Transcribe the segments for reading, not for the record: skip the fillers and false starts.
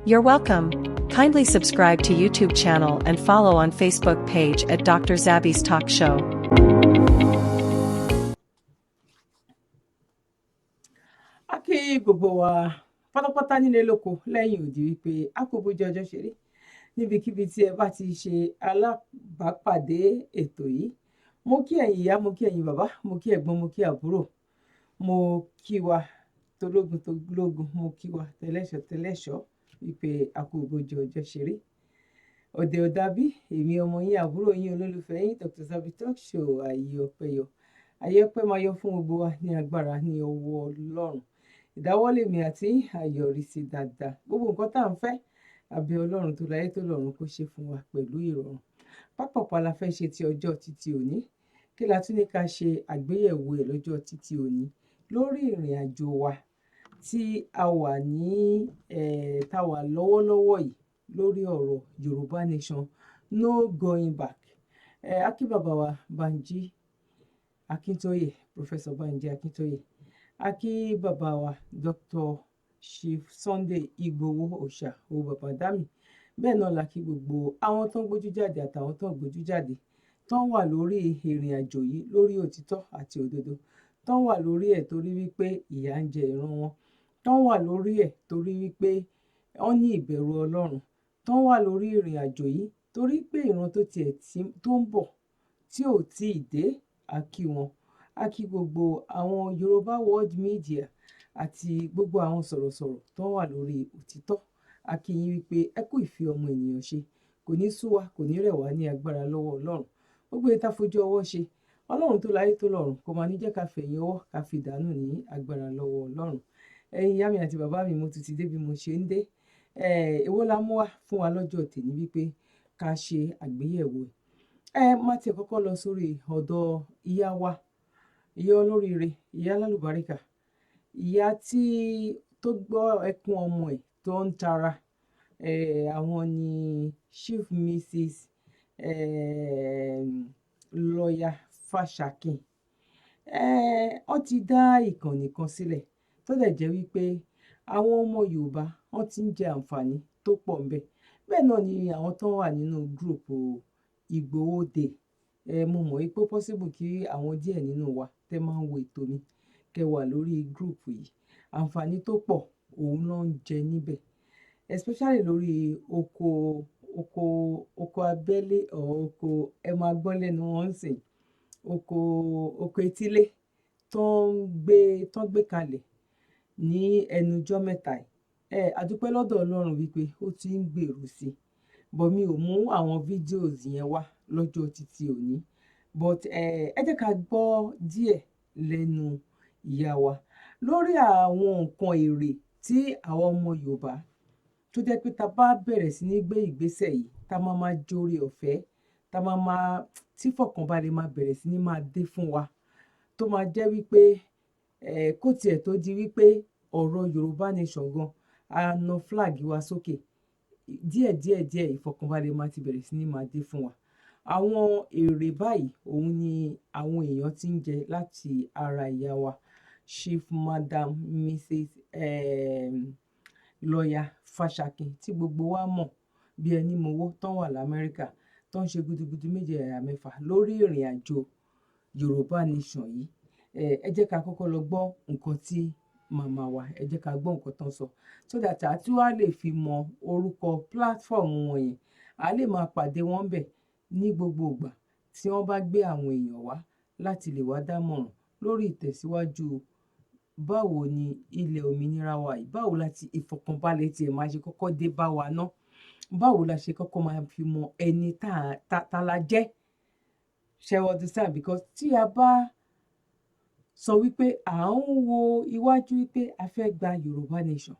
You're welcome. Kindly subscribe to YouTube channel and follow on Facebook page at Dr. Zabby's Talk Show. A kí gbogbo wa pátápátá nílé, lóko, lẹ́yìn odi, wípé a kò bójú ọjọ́ ṣe rí níbikíbi tí ẹ bá ti ṣe alábàápàdé ètò yìí. Mo kí ẹ̀yin ìyá, mo kí ẹ̀yin bàbá, mo kí ẹ̀gbọ́n, mo kí àbúrò, mo kí wa tológun tológun, mo kí wa tẹlẹ́ṣọ̀ tẹlẹ́ṣọ̀, wípé a kò bójú ọjọ́ ṣe rí, ọ̀dẹ̀ ọ̀dàbí. Èmi ọmọ yín, àbúrò yín, olólùfẹ́ yín, Dr. Zabby Talk Show. Ààyè ọpẹ́ yọ, ààyè ọpẹ́ máa yọ fún gbogbo wa ní agbára ní ọwọ́ Ọlọ́run. Ìdáwọ́lé mi àti àyọrísí dáadáa, gbogbo nǹkan tá à ń fẹ́, àbí Ọlọ́run tó láyé tó lọ́run kó ṣe fún wa pẹ̀lú ìrọ̀rùn. Pápápá la fẹ́ ṣe ti ọjọ́ títí òní. Kí la tún ní ká ṣe àgbéyẹ̀wò ẹ̀ lọ́jọ́ títí òní lórí ìrìn àjò wa tí a wà ní tá a wà lọ́wọ́lọ́wọ́ yìí lórí ọ̀rọ̀ Yorùbá Nation, no going back? Akí bàbá wa Banji Akíntóyè, Professor Banji Akíntóyè. Akí bàbá wa Dr. Chief Sunday Igboho Òòṣà o, bàbá dami. Bẹ́ẹ̀ náà la kí gbogbo àwọn tó ń gbójú jáde àtàwọn tó ń gbójú jáde, tó ń wà lórí ìrìn àjò yìí lórí òtítọ́ àti òdodo, tó ń wà lórí ẹ̀ torí wípé ìyà ń jẹ ìran wọn, tó ń wà lórí ẹ̀ torí wípé wọ́n ní ìbẹ̀rù Ọlọ́run, tó ń wà lórí ìrìn àjò yìí torí pé ìran tó tiẹ̀ tó ń bọ̀ tí ò tíì dé. A kí wọn, a kí gbogbo àwọn Yorùbá World Media àti gbogbo àwọn sọ̀rọ̀sọ̀rọ̀ tó wà lórí òtítọ́. A kí yín wípé ẹ kú ìfẹ́ ọmọ ènìyàn ṣe. Kò ní sú wa, kò ní rẹ̀ wá ní agbára lọ́wọ́ Ọlọ́run. Gbogbo èyí tá fojú ọwọ́ ṣe, Ọlọ́run tó láyé tó lọ́run kò máa ní jẹ́ ká fẹ̀yìn ọwọ́ ká fi dànù ní agbára lọ́wọ́ Ọlọ́run. Ẹ̀yin ìyá mi àti bàbá mi, mo tún ti dé bí mo ṣe ń dé. Èwo la mú wá fún wa lọ́jọ́ tèmi wípé ká ṣe àgbéyẹ̀wò ẹ̀? Ẹ má tiẹ̀ kọ́kọ́ lọ sórí ọ̀dọ̀ ìyá wa, ìyá olóríire, ìyá alálùbáríkà, ìyá tí tó gbọ́ ẹkún ọmọ ẹ̀ tó ń tara. Àwọn ni Chief Mrs. Lọ́yà Fáṣákin. Wọ́n ti dá ìkànnì kan sílẹ̀ tó dẹ̀ jẹ́ wípé àwọn ọmọ Yorùbá wọ́n ti ń jẹ àǹfààní tó pọ̀ ńbẹ̀. Bẹ́ẹ̀ náà ni àwọn tó wà nínú group Ìgbòho Day. Mo mọ̀ wípé ó possible kí àwọn díẹ̀ nínú wa tẹ́ máa ń wo ètò mi kẹ́ wà lórí group yìí. Àǹfààní tó pọ̀ òun ló ń jẹ níbẹ̀, especially lórí oko abẹ́lé or oko, ẹ máa gbọ́ lẹ́nu wọn sìn, oko etílé tó ń gbé kalẹ̀ ní ẹnujọ́ mẹ́ta yìí. A dúpẹ́ lọ́dọ̀ Ọlọ́run wípé ó ti ń gbèrú sí i, but mi ò mú àwọn videos yẹn wá lọ́jọ́ títí òní. But ẹ jẹ́ ká gbọ́ díẹ̀ lẹ́nu ìyá wa lórí àwọn nǹkan èrè tí àwọn ọmọ Yorùbá tó jẹ́ pé tá bá bẹ̀rẹ̀ sí ní gbé ìgbésẹ̀ yìí, tá máa máa jóore ọ̀fẹ́, tá máa máa tí fọ̀kànbalẹ̀ máa bẹ̀rẹ̀ sí ní máa dé fún wa, tó máa jẹ́ wípé kó tiẹ̀ tó di wípé ọ̀rọ̀ Yorùbá Nation gan a na flag wa sókè díẹ̀ díẹ̀ díẹ̀, ìfọ̀kànbalẹ̀ máa ti bẹ̀rẹ̀ sí ní máa dé fún wa. Àwọn èrè báyìí òun ni àwọn èèyàn ti ń jẹ láti ara ìyá wa, Chief Madam Mrs. Lọ́yà Fáṣákin, tí gbogbo wa mọ̀ bí ẹni mowó, tán wà lamẹ́ríkà, tó ń ṣe gudugudu méje yàyà mẹ́fà lórí ìrìn àjò Yorùbá Nation yìí. Ẹ jẹ́ ká kọ́kọ́ lọ gbọ́ nǹkan tí màmá wa, ẹ jẹ́ ká gbọ́ nǹkan tán sọ, so that a tún wá lè fi mọ orúkọ platform wọn yẹn, a lè máa pàdé wọn bẹ̀ ní gbogbo ìgbà tí wọ́n bá gbé àwọn èèyàn wá láti lè wá dámọ̀ràn lórí ìtẹ̀síwájú báwo ni ilẹ̀ òmìnira wa yìí, báwo la ti ìfọ̀kànbalẹ̀ tiẹ̀ máa ṣe kọ́kọ́ dé bá wa ná, báwo la ṣe kọ́kọ́ máa fi mọ ẹni tá la jẹ́. Ṣe understand? Because tí a bá sọ wípé à ń wo iwájú wípé a fẹ́ gba Yorùbá Nation,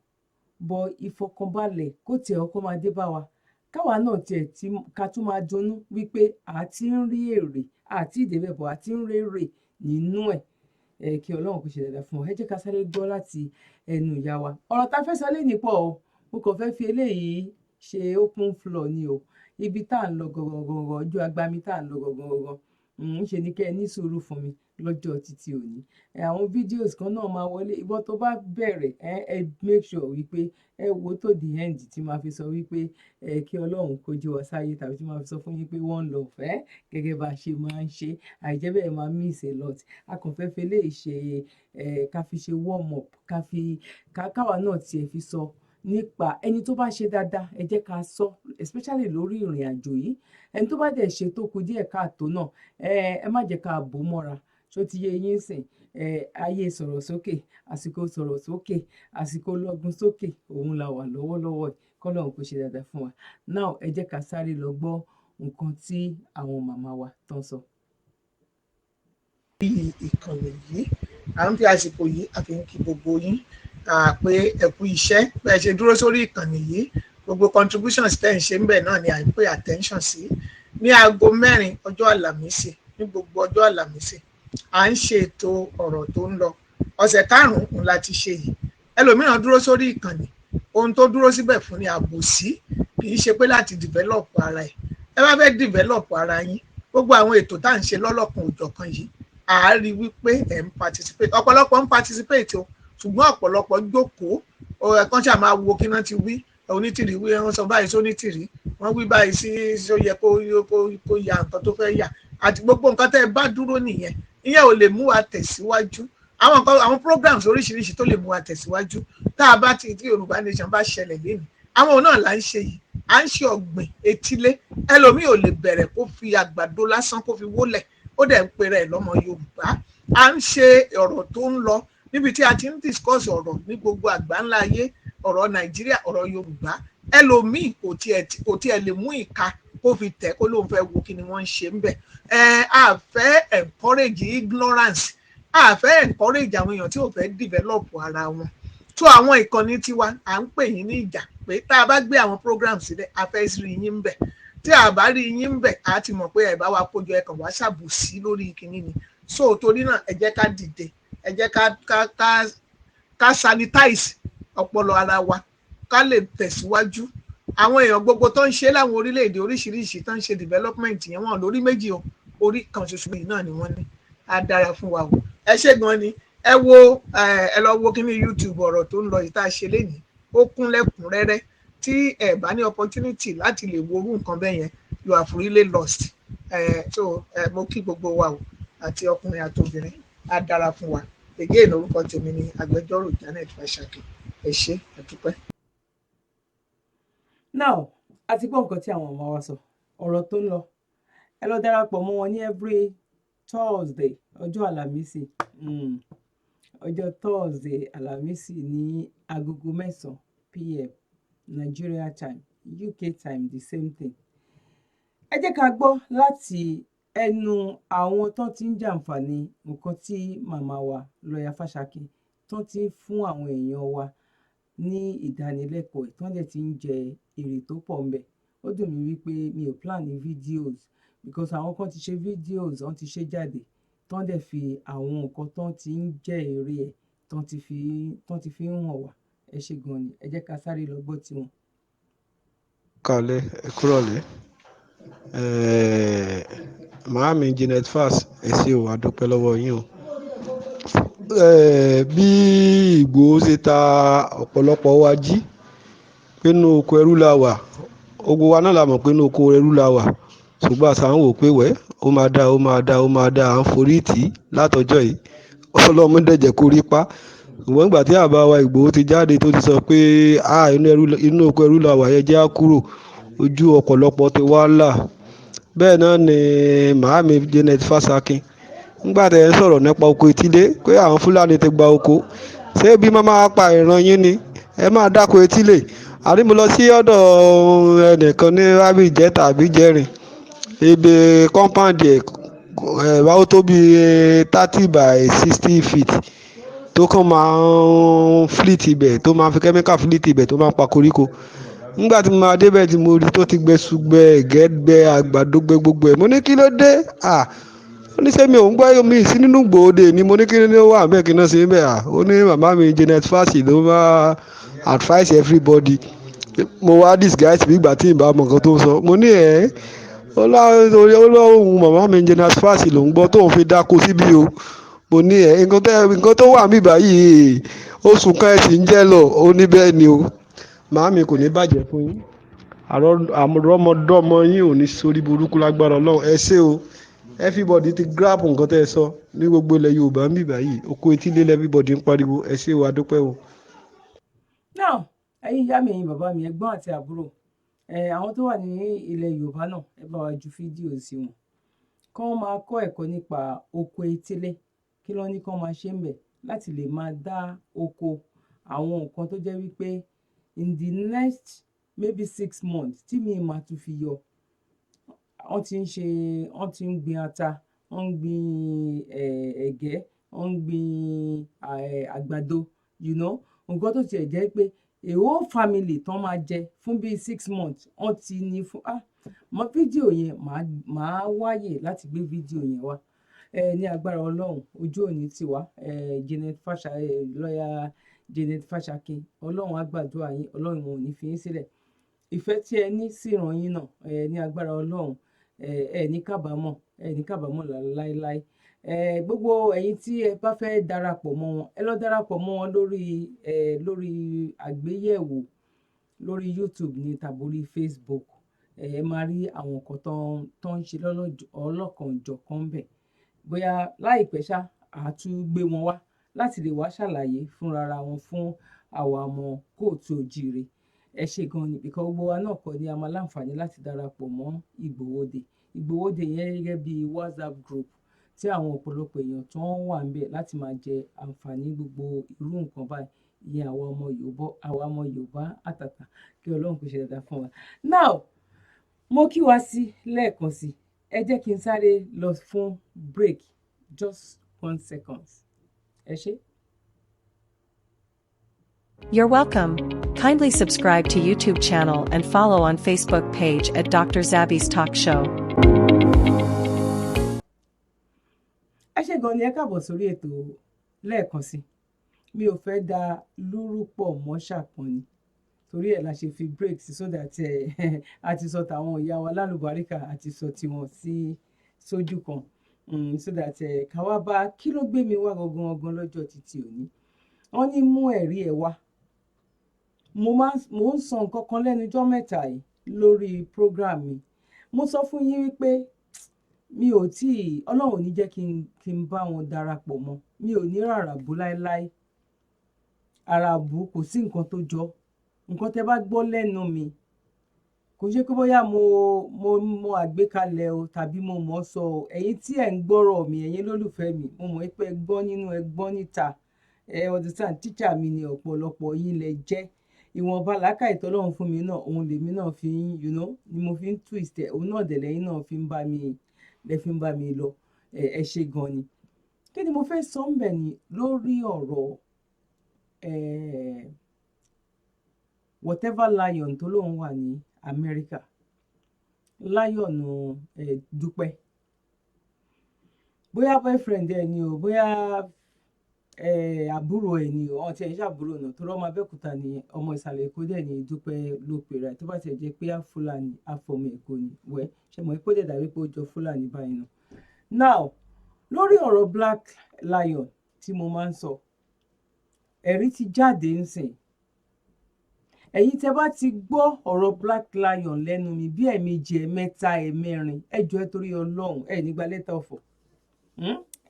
but ìfọ̀kànbalẹ̀ kó tiẹ̀ kọ́kọ́ máa dé bá wa, káwa náà tiẹ̀ tí ká tún máa dunnú wípé a ti ń rí èrè àti ìdébẹ̀ bọ̀, a ti ń rérè nínú ẹ̀. Ẹ kí Ọlọ́run kó ṣe dáadáa fún wa. Ẹ jẹ́ ká sáré gbọ́ láti ẹnu ìyá wa. Ọ̀rọ̀ tá a fẹ́ sọ lẹ́nìí pọ̀ o. Mo kàn fẹ́ fi eléyìí ṣe open floor ni o. Ibi tá à ń lọ gangan gangan, ojú agbami tá à ń lọ gangan gangan, ń ṣe ni kẹ́ ẹ ní sùúrù fún mi. Lọ́jọ́ títí òní, àwọn videos kan náà máa wọlé. Ìwọ tó bá bẹ̀rẹ̀, ẹ make sure wípé ẹ wo tó the end, tí máa fi sọ wípé ẹ kí Ọlọ́run kó jí wa sáyé, tàbí tí máa fi sọ fún yín pé one love, ẹ gẹ́gẹ́ bá a ṣe máa ń ṣe. Àìjẹ́ bẹ́ẹ̀, máa miss a lot. A kàn fẹ́ fi lè ṣe ẹ, ká fi ṣe warm up, ká fi káwa náà tiẹ̀ fi sọ nípa ẹni tó bá ṣe dáadáa. Ẹ jẹ́ ká sọ, especially lórí ìrìn àjò yìí. Ẹni tó bá dẹ̀ ṣe tó kù díẹ̀ káàtó náà, ẹ má jẹ́ ká bò ó mọ́ra. Ṣó ti yé yín sìn? Ẹ ayé sọ̀rọ̀ sókè, àsìkò sọ̀rọ̀ sókè, àsìkò lọ́gun sókè, òun la wà lọ́wọ́lọ́wọ́ yìí. Kọ́lọ́run kó ṣe dáadáa fún wa. Now, ẹ jẹ́ ká sáré lọ gbọ́ nǹkan tí àwọn màmá wa tán sọ. Ìkànnì yìí, à ń fi àsìkò yìí, a fi ń kí gbogbo yín pé ẹ kú iṣẹ́ bẹ́ẹ̀ ṣe dúró sórí ìkànnì yìí. Gbogbo contributions tẹ́ ń ṣe ń bẹ̀ náà ni à ń pay attention sí. Ní aago 4 ọjọ́ Àlàmísì, ní gbogbo ọjọ́ Àlàmísì, à ń ṣe ètò ọ̀rọ̀ tó ń lọ. Ọ̀sẹ̀ 5 la ti ṣe yìí. Ẹlòmíràn dúró sórí ìkànnì, ohun tó dúró síbẹ̀ fún ni àbòsí, kì í ṣe pé láti develop ara ẹ̀. Ẹ bá fẹ́ develop ara yín, gbogbo àwọn ètò tá à ń ṣe lọ́lọ́kan òjọ̀kan yìí, à á rí wípé ẹ̀ ń participate. Ọ̀pọ̀lọpọ̀ ń participate o, ṣùgbọ́n ọ̀pọ̀lọpọ̀ jókòó ẹ̀kan ṣáà máa wo kí náà ti wí. Onítìrí wí, wọ́n sọ báyìí sónítìrí, wọ́n wí báyìí sí ó yẹ kó ya nǹkan tó fẹ́ yà àti gbogbo nǹkan tẹ́ ẹ bá dúró nìyẹn. Ìyẹn ò lè mú wa tẹ̀síwájú. Àwọn nǹkan, àwọn programs oríṣiríṣi tó lè mú wa tẹ̀síwájú, tá a bá ti tí Yorùbá Nation bá ṣẹlẹ̀ lẹ́nu, àwọn òun náà là ń ṣe yìí. À ń ṣe ọ̀gbìn etílé. Ẹlòmíì ò lè bẹ̀rẹ̀ kó fi àgbàdo lásán kó fi wólẹ̀, ó dẹ̀ ń pera ẹ̀ lọ́mọ Yorùbá. À ń ṣe ọ̀rọ̀ tó ń lọ níbi tí a ti ń discuss ọ̀rọ̀ ní gbogbo àgbáńlá ayé, ọ̀rọ̀ Nàìjíríà, ọ̀rọ̀ Yorùbá. Ẹlòmíì kò tiẹ̀ lè mú ìka kó fi tẹ̀ kó lóun fẹ́ wo kí ni wọ́n ń ṣe ń bẹ̀. Ẹ a fẹ́ encourage ignorance, a fẹ́ encourage àwọn èèyàn tí ò fẹ́ develop ara wọn tó. Àwọn ìkànnì tiwa, à ń pè yín ní ìjà pé tá a bá gbé àwọn program sílẹ̀, a fẹ́ rí yín ń bẹ̀. Tí a bá rí yín ń bẹ̀, a ti mọ̀ pé ẹ bá wa kójọ, ẹ kàn wá ṣàbòsí lórí kinní ni. So torí náà, ẹ jẹ́ ká dìde, ẹ jẹ́ ká sanitize ọpọlọ ara wa, ká lè tẹ̀síwájú. Àwọn èèyàn gbogbo tó ń ṣe láwọn orílẹ̀-èdè oríṣiríṣi, tó ń ṣe development yẹn, wọn lórí méjì o, orí kan ṣoṣo yìí náà ni wọ́n ní. Á dára fún wa o. Ẹ ṣé gan ni. Ẹ wo, ẹ lọ wo kíní YouTube ọ̀rọ̀ tó ń lọ yìí tá a ṣe lénìí, ó kún lẹ́kùnrẹ́rẹ́. Tí ẹ bá ní opportunity láti lè wo irú nǹkan bẹ́ẹ̀ yẹn, you are really lost. So mo kí gbogbo wa o, àti ọkùnrin àti obìnrin. Á dára fún wa. Again, orúkọ tèmi ni agbẹjọ́rò Janet Fáṣàkì. Ẹ ṣé, ẹ dúpẹ́. Now, a ti gbọ́ nǹkan tí àwọn ọmọ wa sọ, ọ̀rọ̀ tó ń lọ. Ẹ lọ darapọ̀ mọ́ wọn ní every Thursday, ọjọ́ Àlàmísì, ọjọ́ Thursday, Àlàmísì, ní agogo 9 p.m. Nigeria time, UK time the same thing. Ẹ jẹ́ ká gbọ́ láti ẹnu àwọn tó ti ń jàǹfààní nǹkan tí màmá wa lọ́ọ̀yà Fáṣákin tó ti ń fún àwọn èèyàn wa ní ìdánilẹ́kọ̀ọ́ ẹ̀, tó dẹ̀ ti ń jẹ èrè tó pọ̀ ńbẹ̀. Ó dùn mí wípé mi ò plan ní videos, because àwọn kan ti ṣe videos, wọ́n ti ṣe jáde, tán dẹ̀ fi àwọn nǹkan tán ti ń jẹ èrè ẹ̀, tán ti fi ń hàn wá. Ẹ ṣé gan ni. Ẹ jẹ́ ká sáré lọ gbọ́ tiwọn. Kálẹ́, ẹ kúrọ̀lẹ́. Màámi Janet Fass, ẹ ṣé o, a dúpẹ́ lọ́wọ́ yín o. Bí Ìgbòho ṣe ta ọ̀pọ̀lọpọ̀ wa jí pé inú oko ẹrú la wà, gbogbo wa náà la mọ̀ pé inú oko ẹrú la wà, ṣùgbọ́n àṣà ń wò pé wẹ́, ó máa dá, ó máa dá, ó máa dá. À ń forí tì í látọjọ́ yìí, Ọlọ́run dẹ̀ jẹ́ kó rí pa. Ṣùgbọ́n ìgbà tí àbá wa Ìgbòho ti jáde, tó ti sọ pé inú oko ẹrú la wà, yẹn jẹ́ á kúrò, ojú ọ̀pọ̀lọpọ̀ ti wá là. Bẹ́ẹ̀ náà ni màámi Janet Fásakin, nígbà tẹ́ ẹ ń sọ̀rọ̀ nípa oko etílé pé àwọn Fúlàní ti gba oko, ṣé bí wọ́n máa pa ìran yín ni ẹ máa dáko etílé? Àní mo lọ sí ọ̀dọ̀ ẹnìkan ní rábì ìjẹta àbí ìjẹrin, ibi compound ẹ̀ ó tó bí 30 by 60 feet, tó kàn máa ń flit ibẹ̀, tó máa ń fi chemical flit ibẹ̀, tó máa ń pa koríko. Nígbà tí mo máa débẹ̀, tí mo rí tó ti gbẹ ṣùgbẹ, ẹ̀gẹ́ gbẹ, àgbàdo gbẹ, gbogbo ẹ̀, mo ní, "Kí ló dé?" À, ó ní, "Ṣé mi ò ń gbọ́ mi sí nínú Ìgbòho ni?" Mo ní, "Kí ni ó wà bẹ́ẹ̀? Kí náà ṣe bẹ́ẹ̀?" À, ó ní màmá mi Janet Fass ló máa advise everybody. Mo wá disguise bí ìgbà tí ì bá mọ nǹkan tó ń sọ. Mo ní, "Ẹ̀ Ó lóhùn màmá mi Engineer Fásì ló ń gbọ́ tóun fi dáko síbí o. Mo ní ẹ̀ nǹkan tó wà níbí báyìí, oṣù kan ẹ̀ sì ń jẹ́ lọ. Ó ní bẹ́ẹ̀ ni o. Màámi, kò ní bàjẹ́ fún yín, àrọ́mọdọ́mọ yín ò ní sórí burúkú lágbára Ọlọ́run. Ẹ ṣé o. Everybody ti grab nǹkan tẹ́ ẹ sọ ní gbogbo ilẹ̀ Yorùbá ń bì báyìí. Oko etílé everybody ń pariwo. Ẹ ṣé o, adúpẹ́ o. Now, ẹ̀yin ìyá mi, ẹ̀yin bàbá mi, ẹ̀gbọ́n àti àbúrò ẹ, àwọn tó wà ní ilẹ̀ Yorùbá náà, ẹ bá wa ju fídíò sí wọn kán máa kọ́ ẹ̀kọ́ nípa oko etílé. Kí ló ní kán máa ṣe ń bẹ̀ láti lè máa dá oko àwọn nǹkan tó jẹ́ wípé in the next maybe 6 months tí mi máa tún fi yọ. Wọ́n ti ń ṣe, wọ́n ti ń gbin ata, wọ́n ń gbin ẹ̀gẹ́, wọ́n ń gbin àgbàdo, nǹkan tó tiẹ̀ jẹ́ pé a whole family tán máa jẹ fún bíi 6 months, wọ́n ti ní fún mọ fídíò yẹn. Màá wáyè láti gbé fídíò yẹn wá ẹ ní agbára Ọlọ́run. Ojú òní tiwa. Ẹ Janet Fasha, ẹ lọ́yà Janet Fashakin, Ọlọ́run á gbàdúrà yín, Ọlọ́run ò ní fi yín sílẹ̀. Ìfẹ́ tí ẹ ní sí ìran yín náà, ẹ ní agbára Ọlọ́run, ẹ ní kábàámọ̀, ẹ ní kábàámọ̀ láéláé. Gbogbo ẹ̀yin tí ẹ bá fẹ́ darapọ̀ mọ́ wọn, ẹ lọ darapọ̀ mọ́ wọn lórí àgbéyẹ̀wò lórí YouTube ní tàbí orí Facebook. Ẹ máa rí àwọn nǹkan tó ń ṣe ọlọ́kan-ò-jọ̀kan ńbẹ̀. Bóyá láìpẹ́ ṣá, àá tún gbé wọn wá láti lè wá ṣàlàyé fúnra wọn fún àwa ọmọ káàárọ̀ oòjíire. Ẹ ṣé gan ni, because gbogbo wa náà kọ́ ni a máa láǹfààní láti darapọ̀ mọ́ Ìgbòho Day. Ìgbòho Day yẹn gẹ́gẹ́ bí WhatsApp group tí àwọn ọ̀pọ̀lọpọ̀ èèyàn tó ń wà níbẹ̀ láti máa jẹ àǹfààní gbogbo irú nǹkan báyìí. Ìyẹn àwa ọmọ Yorùbá, àwa ọmọ Yorùbá àtàtà. Kí Ọlọ́run kó ṣe dáadáa fún wa. Now, mo kí wa sí lẹ́ẹ̀kan sí. Ẹ jẹ́ kí n sáré lọ fún break, just one second. Ẹ ṣé. You're welcome. Kindly subscribe to YouTube channel and follow on Facebook page at Dr. Zabby's Talk Show. Ẹ ṣé gan ni, ẹ káàbọ̀ sórí ètò lẹ́ẹ̀kan sí. Mi ò fẹ́ da lúrú pọ̀ mọ́ ṣàpọ̀n ni, torí ẹ̀ la ṣe fi break sí, so that ẹ a ti sọ tàwọn ìyá wa lálùbáríkà, àti sọ tiwọn sí sójú kan, so that ẹ ká wá bá kí ló gbé mi wá gangan gangan lọ́jọ́ títí òní. Wọ́n ní mú ẹ̀rí ẹ̀ wá. Mo ń sọ nǹkan kan lẹ́nu ọjọ́ mẹ́ta yìí lórí program mi. Mo sọ fún yín wípé mi ò tí ì, Ọlọ́run ò ní jẹ́ kí n bá wọn darapọ̀ mọ́. Mi ò ní ràràbù láéláé. Àràbù kò sí nǹkan tó jọ. Nǹkan tẹ́ bá gbọ́ lẹ́nu mi, kò ṣe pé bóyá mo mọ àgbékalẹ̀ o tàbí mo mọ̀ ọ́ sọ o. Ẹ̀yin tí ẹ̀ ń gbọ́rọ̀ mi, ẹ̀yin lólùfẹ́ mi, mo mọ̀ pé ẹ gbọ́n nínú, ẹ gbọ́n níta. Ẹ understand, teacher mi ni ọ̀pọ̀lọpọ̀ yín lẹ jẹ́. Ìwọ̀nba làákàyè tọ́lọ́run fún mi náà, òun lèmi náà fi ń ni mo fi ń twist ẹ̀, òun náà dẹ̀ lẹ́yìn náà fi ń bá mi, lẹ fi ń bá mi lọ. Ẹ ṣé gan ni. Kí ni mo fẹ́ sọ ńbẹ̀ ni lórí ọ̀rọ̀ whatever lion tó lóun wà ní Amẹ́ríkà, lion Dúpẹ́, bóyá boyfriend ẹ ni o, bóyá àbúrò ẹ ni o, ọ̀n tí ẹ̀ ń ṣàbúrò náà torí ọmọ Abẹ́òkúta ni, ọmọ ìsàlẹ̀ Èkó dẹ̀ ni Dúpẹ́ ló pera ẹ̀. Tó bá tiẹ̀ jẹ́ pé Fúlàní àfọmọ Èkó ni, wẹ́ ṣe mọ̀ pé ó dẹ̀ dàbí pé ó jọ Fúlàní báyìí náà. Now, lórí ọ̀rọ̀ Black Lion tí mo máa ń sọ, ẹ̀rí ti jáde ńsìn. Ẹ̀yin tẹ́ bá ti gbọ́ ọ̀rọ̀ Black Lion lẹ́nu mi bí ẹ̀ẹ̀mejì, ẹ̀ẹ̀mẹ́ta, ẹ̀ẹ̀mẹ́rin, ẹ jọ̀ọ́, ẹ torí Ọlọ́run, ẹ ní gba lẹ́tà ọ̀fọ̀,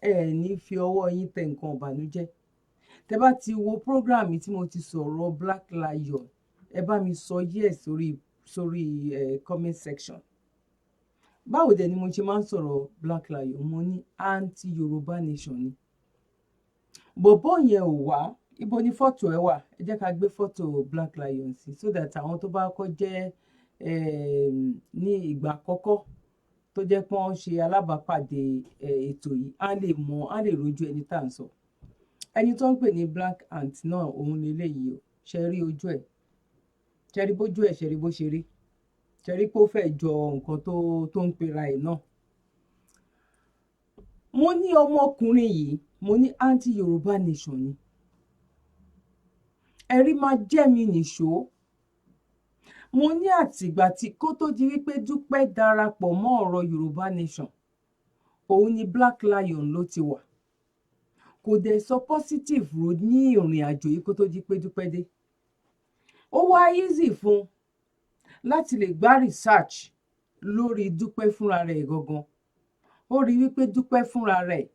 Ẹ ní fi ọwọ́ yín tẹ nǹkan ìbànújẹ́. Tẹ́ bá ti wo program tí mo ti sọ̀rọ̀ Black Lion, ẹ bá mi sọ yes sórí comment section. Báwo dẹ̀ ni mo ṣe máa ń sọ̀rọ̀ Black Lion? Mo ní anti Yorùbá nation ni bọ̀bọ́ yẹn. Ò wá, ibo ni fọ́tò ẹ wà? Ẹ jẹ́ ká gbé fọ́tò Black Lion sí, so that àwọn tó bá kọ́ jẹ́ ní ìgbà àkọ́kọ́ tó jẹ́ pé wọ́n ṣe alábàápàdé ètò yìí, á lè mọ̀, á lè rojú ẹni tá à ń sọ. Ẹni tó ń pè ní Black Ant náà, òun leléyìí o. Ṣe rí ojú ẹ̀? Ṣe rí bójú ẹ̀? Ṣe rí bó ṣe rí? Ṣe rí pé ó fẹ́ jọ nǹkan tó ń pera ẹ̀ náà? Mo ní ọmọkùnrin yìí, mo ní anti Yorùbá nation ni. Ẹ̀rí máa jẹ́ mi nìṣó. Mo ní àtìgbà tí kó tó di wípé Dúpẹ́ darapọ̀ mọ́ ọ̀rọ̀ Yorùbá Nation, òun ni Black Lion ló ti wà. Kò dẹ̀ sọ positive ro ní ìrìn àjò yìí kó tó di pé Dúpẹ́ dé. Ó wá easy fún un láti lè gbá research lórí Dúpẹ́ fúnra rẹ̀ gangan. Ó rí wípé Dúpẹ́ fúnra rẹ̀,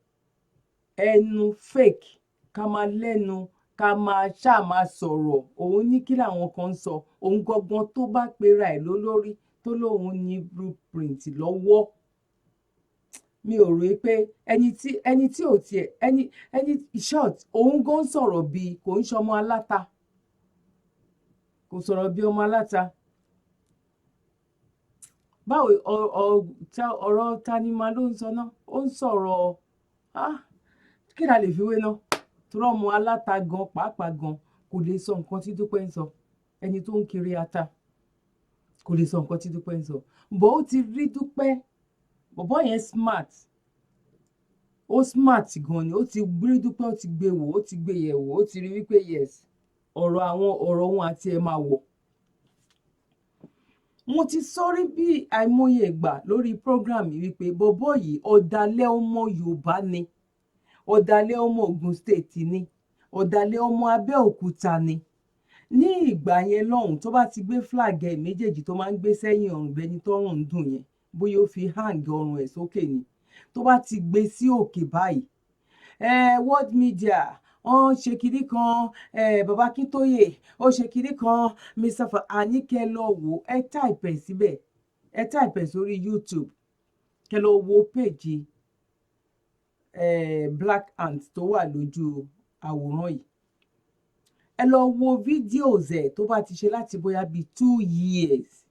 ẹnu fake, ká máa lẹ́nu, ká máa ṣáà máa sọ̀rọ̀. Òun ní kí làwọn kan ń sọ. Òun gangan tó bá pera ẹ̀ lólórí, tó lóun ní blueprint lọ́wọ́, mi ò rò pé ẹni tí ò tiẹ̀ ẹni short. Òun gan sọ̀rọ̀ bíi kò ń ṣọmọ aláta, kò sọ̀rọ̀ bí ọmọ aláta. Báwo ọ̀rọ̀ tanima ló ń sọ náà? Ó ń sọ̀rọ̀, ah, kí la lè fi wé náà? Torí ọmọ aláta gan pàápàá gan kò lè sọ nǹkan tí Dúpẹ́ ń sọ. Ẹni tó ń kiri ata kò lè sọ nǹkan tí Dúpẹ́ ń sọ bó. Ó ti rí Dúpẹ́, bọ̀bọ́ yẹn smart, ó smart gan ni. Ó ti rí Dúpẹ́, ó ti gbé wò, ó ti gbé yẹ̀ wò, ó ti rí wípé yes, ọ̀rọ̀ àwọn ọ̀rọ̀ òun àti ẹ̀ máa wọ̀. Mo ti sọrí bí àìmọye ìgbà lórí program yìí wípé bọ̀bọ́ yìí, ọ̀dàlẹ̀ ọmọ Yorùbá ni, ọ̀dàlẹ̀ ọmọ Ògùn State ni, ọ̀dàlẹ̀ ọmọ Abẹ́òkúta ni. Ní ìgbà yẹn lọ́hùn, tó bá ti gbé flag ẹ̀ méjèèjì tó máa ń gbé sẹ́yìn ọrùn bẹni tọ́rùn ń dùn yẹn, bóyá ó fi hang ọrùn ẹ̀ sókè ni, tó bá ti gbé sí òkè báyìí, world media wọ́n ṣe kinní kan, bàbá Akíntóyè ó ṣe kinní kan, Mr. Fa àníkẹ́, lọ wò. Ẹ type ẹ̀ síbẹ̀, ẹ type ẹ̀ sórí YouTube, kẹ́ lọ wo page Black Ant tó wà lójú àwòrán yìí. Ẹ lọ wo videos ẹ̀ tó bá ti ṣe láti bóyá bíi 2 years.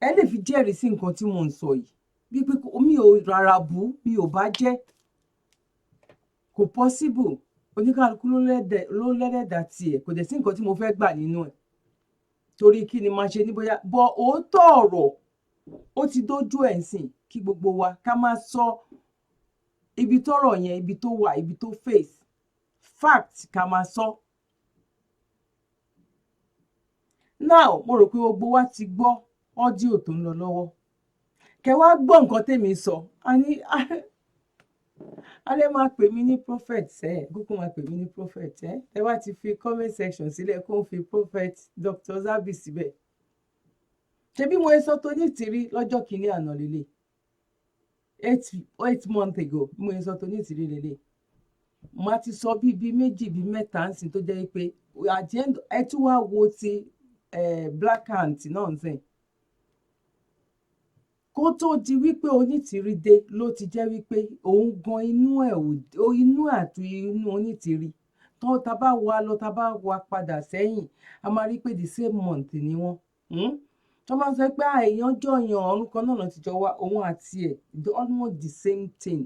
Ẹ lè fi jẹ́rìí sí nǹkan tí mò ń sọ yìí, bí pé mi ò rárá bú, mi ò bá jẹ́. Kò possible. Oníkálukú ló lẹ́lẹ́dàá tiẹ̀. Kò dẹ̀ sí nǹkan tí mo fẹ́ gbà nínú ẹ̀, torí kí ni máa ṣe ní bóyá bọ́. Òótọ́ ọ̀rọ̀ ó ti dójú ẹ̀ ń sìn kí gbogbo wa ká máa sọ ibi tọ́rọ̀ yẹn, ibi tó wà, ibi tó face fact, ká máa sọ. Now, mo rò pé gbogbo wa ti gbọ́ audio tó ń lọ lọ́wọ́. Kẹ wá gbọ́ nǹkan tèmi sọ. A ní alẹ́ máa pè mí ní prophet ẹ̀, kúkú máa pè mí ní prophet ẹ̀. Ẹ wá ti fi comment section sílẹ̀, kó ń fi Prophet Dr. Zabby síbẹ̀. Ṣebí mo sọ tó ní tìrí lọ́jọ́ kìíní àná lélẹ̀, 8 months ago, mo sọ tó ní tìrí lélẹ̀. Màá ti sọ bíi méjì, bíi mẹ́ta ń sìn, tó jẹ́ pé at the end, ẹ tún wá wo ti Black Ant náà ń sìn. Kó tó di wípé Onítìrí dé, ló ti jẹ́ wípé òun gan inú ẹ̀ ò inú àti inú Onítìrí tó ta bá wa lọ, ta bá wa padà sẹ́yìn, a máa rí pé the same month ni wọ́n. Tó máa ń sọ pé èèyàn jọyàn ọ̀run kan náà ti jọ wá, òun àti ẹ̀ almost the same thing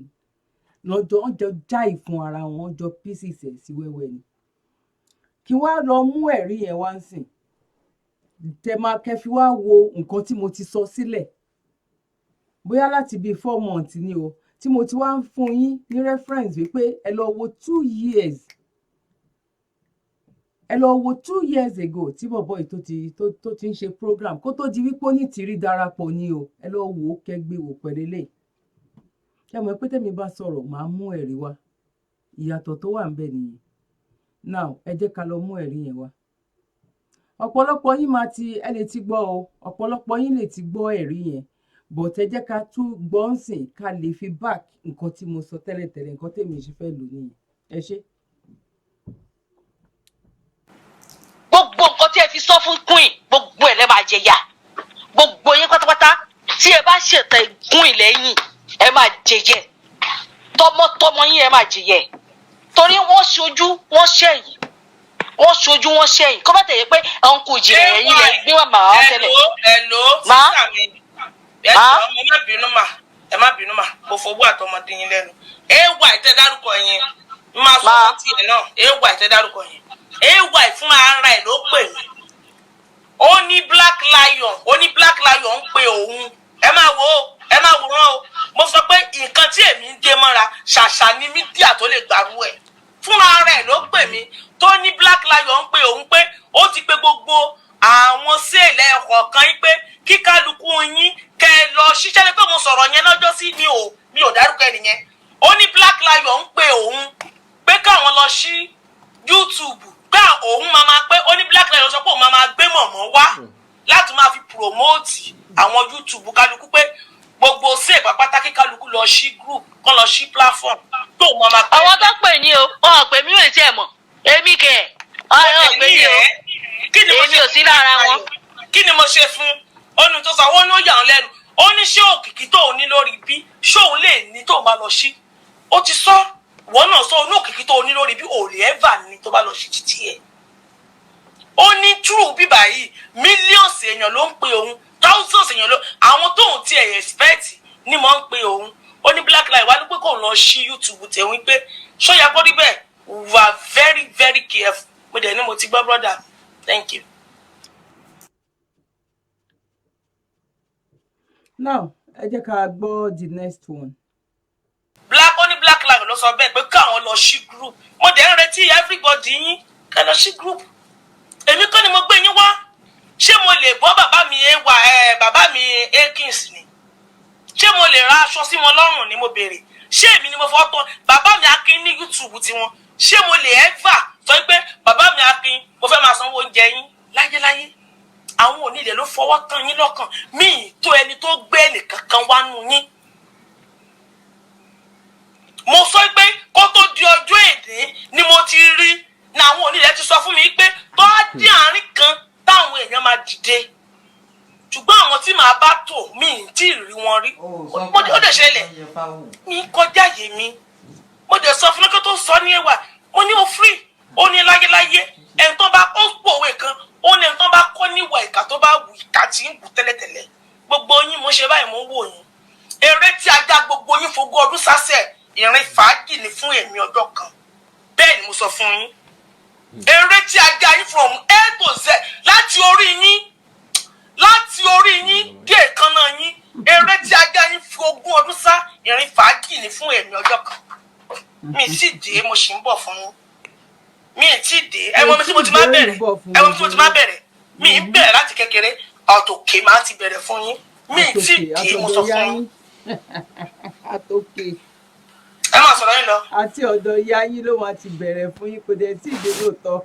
lọ́jọ́ wọ́n jọ já ìfun ara wọn jọ pieces ẹ̀ sí wẹ́wẹ́ ni. Kí wá lọ mú ẹ̀rí yẹn wá ń sìn, tẹ máa kẹ́ fi wá wo nǹkan tí mo ti sọ sílẹ̀ bóyá láti bíi 4 months ni o, tí mo ti wá ń fún yín ní reference wípé ẹ lọ wo 2 years, ẹ lọ wo 2 years ago tí bọ̀bọ̀ yìí tó ti ń ṣe program, kó tó di wípé Onítìrí darapọ̀ ni o. Ẹ lọ wò ó, kẹgbẹ́ wò pẹ̀lú eléyìí. Ṣé mọ̀ pé tèmi bá sọ̀rọ̀, màá mú ẹ̀rí wá? Ìyàtọ̀ tó wà ńbẹ̀ nìyẹn. Now, ẹ jẹ́ ká lọ mú ẹ̀rí yẹn wá. Ọ̀pọ̀lọpọ̀ yín máa ti, ẹ lè ti gbọ́ o, ọ̀pọ̀lọpọ̀ yín lè ti gbọ́ ẹ̀rí yẹn, but ẹ jẹ́ ká tún gbọ́ ń sìn, ká lè fi back nǹkan tí mo sọ tẹ́lẹ̀tẹ́lẹ̀. Nǹkan tèmi ṣe fẹ́ lò nìyẹn. Ẹ ṣé. Gbogbo nǹkan tí ẹ fi sọ fún queen, gbogbo ẹ lẹ máa jẹ yà. Gbogbo yín pátápátá tí ẹ bá ṣètò queen lẹ́yìn, ẹ máa jẹyẹ tọmọtọmọ yín, ẹ máa jẹyẹ, torí wọ́n ṣojú wọ́n ṣẹ̀yìn, wọ́n ṣojú wọ́n ṣẹ̀yìn. Kọ́ bá tẹ̀yẹ pé àwọn kò jìnnà ẹ̀yìn lẹ gbé wà màá tẹ́lẹ̀. Hello, hello. Má. Sísà mi, ẹ Má. jọ̀ọ́, mo má bínú mà, ẹ má bínú mà, mo fowó àtọmọdé yín lẹ́nu. Ay tẹ́ dárúkọ yẹn, n máa sọ Má. fún tiẹ̀ náà. Ay tẹ́ dárúkọ yẹn, ay fún ara ẹ̀ ló pè mí. Ó ní Black Lion, ó ní Black Lion ń pe òun. Ẹ máa wò ó, ẹ máa wòran o. Mo sọ pé nǹkan tí èmi ń dé mọ́ra, ṣàṣà ní media tó lè gbàrú ẹ̀. Fúnra ara ẹ̀ ló pè mí, tó ní Black Lion ń pe òun, pé ó ti pe gbogbo Àwọn sale ẹ̀kọ̀ọ̀kan yín pé kí kálukú yín kẹ́ ẹ lọ ṣiṣẹ́ ní pé mo sọ̀rọ̀ yẹn lọ́jọ́ sí, mi ò dárúkọ ẹnìyẹn. Ó ní Black Lion ń pe òun pé káwọn lọ sí YouTube, pé òun máa máa pé, ó ní Black Lion sọ pé òun máa máa gbé mọ̀mọ́ wá láti máa fi promote àwọn YouTube kálukú, pé gbogbo sí ìpápátá kí kálukú lọ sí group kán, lọ sí platform tó máa máa pé. Àwọn tó pè ní o, wọn ò pè mí, ò tiẹ̀ mọ̀ èmi kẹ̀ ọ̀ ọ̀ pè mí o. Kí ni mo Èmi ṣe ò sí lára wọn. Kí ni mo ṣe fún ó ní tó sọ? Ó ní ó yà án lẹ́nu. Ó ní ṣé òkìkí tóun ní lórí bí ṣóun lè ní tóun bá lọ sí? Ó ti sọ, ìwọ náà sọ, ó ní òkìkí tóun ní lórí bí ò lè ẹ́fà ní tó bá lọ sí títí ẹ̀. Ó ní true bíbà yìí, millions èèyàn ló ń pe òun, thousands èèyàn ló, àwọn tóun ti ẹ̀ expect ní mọ̀ ń pe òun. Ó ní Black Lion wá ní pé kóun lọ sí YouTube tẹ̀wọ́n, pé ṣó yẹ kó rí bẹ́ẹ̀? We are very very careful. Mo dẹ̀ ní mo ti gbọ́, brother, thank you. Now ẹ jẹ́ ká gbọ́ the next one. Black, ó ní Black Lion ló sọ bẹ́ẹ̀ pé káwọn lọ sí group. Mo dẹ̀ ń retí everybody yín kẹ́ lọ sí group. Èmi kọ́ ni mo gbé yín wá. Ṣé mo lè bọ́ bàbá mi ewa ẹ, bàbá mi Akins ni? Ṣé mo lè ra aṣọ sí wọn lọ́rùn ni mo béèrè? Ṣé èmi ni mo fọ́ tán bàbá mi Akin ní YouTube tiwọn? Ṣé mo lè ever sọ pé bàbá mi Akin, mo fẹ́ máa sanwó oúnjẹ yín láyéláyé? Àwọn onílẹ̀ ló fọwọ́ tán yín lọ́kàn míì tó ẹni tó gbé ẹnìkankan wá nù yín. Mo sọ pé kó tó di ọjọ́ èdè ni mo ti rí ní àwọn onílẹ̀ ti sọ fún mi pé tó á dé àárín kan táwọn èèyàn máa dìde, ṣùgbọ́n àwọn tí màá bá tò mí ì tí ì rí wọn rí. Mo ó dẹ̀ ṣẹlẹ̀ mi kọjá yé mi. Mo dẹ̀ sọ fún lọ́kẹ́ tó sọ ní ẹwà, mo ní o free. Ó ní láyéláyé, ẹni tó bá ó pòwe kan, ó ní ẹni tó bá kọ́ níwà ìkà, tó bá wù ìkà tí ń wù tẹ́lẹ̀tẹ́lẹ̀. Gbogbo yín mo ṣe báyìí, mo ń wò yín. Eré tí ajá gbogbo yín fogún ọdún sásẹ̀, ìrìn fàájì ni fún èmi ọjọ́ kan. Bẹ́ẹ̀ ni mo sọ fún yín. Eré tí ajá yín from A to Z, láti orí yín, láti orí yín dé èékánná yín, eré tí ajá yín fi ogún ọdún sá, ìrìn fàájì ni fún èmi ọjọ́ kan. Mi sì dé, mo sì ń bọ̀ fún yín. Mi ì tí ì dé. Ẹ mọ mi tí mo ti máa bẹ̀rẹ̀, ẹ mọ mi tí mo ti máa bẹ̀rẹ̀. Mi ì bẹ̀rẹ̀ láti kékeré, àtòkè máa ti bẹ̀rẹ̀ fún yín. Mi ì tí ì dé, mo sọ Àtòkè, fún yín. àtòkè. Ẹ máa sọ̀rọ̀ yín lọ. Àti ọ̀dọ̀ ìyá yín ló máa ti bẹ̀rẹ̀ fún yín. Kò dẹ̀ tí ì dé lóòótọ́.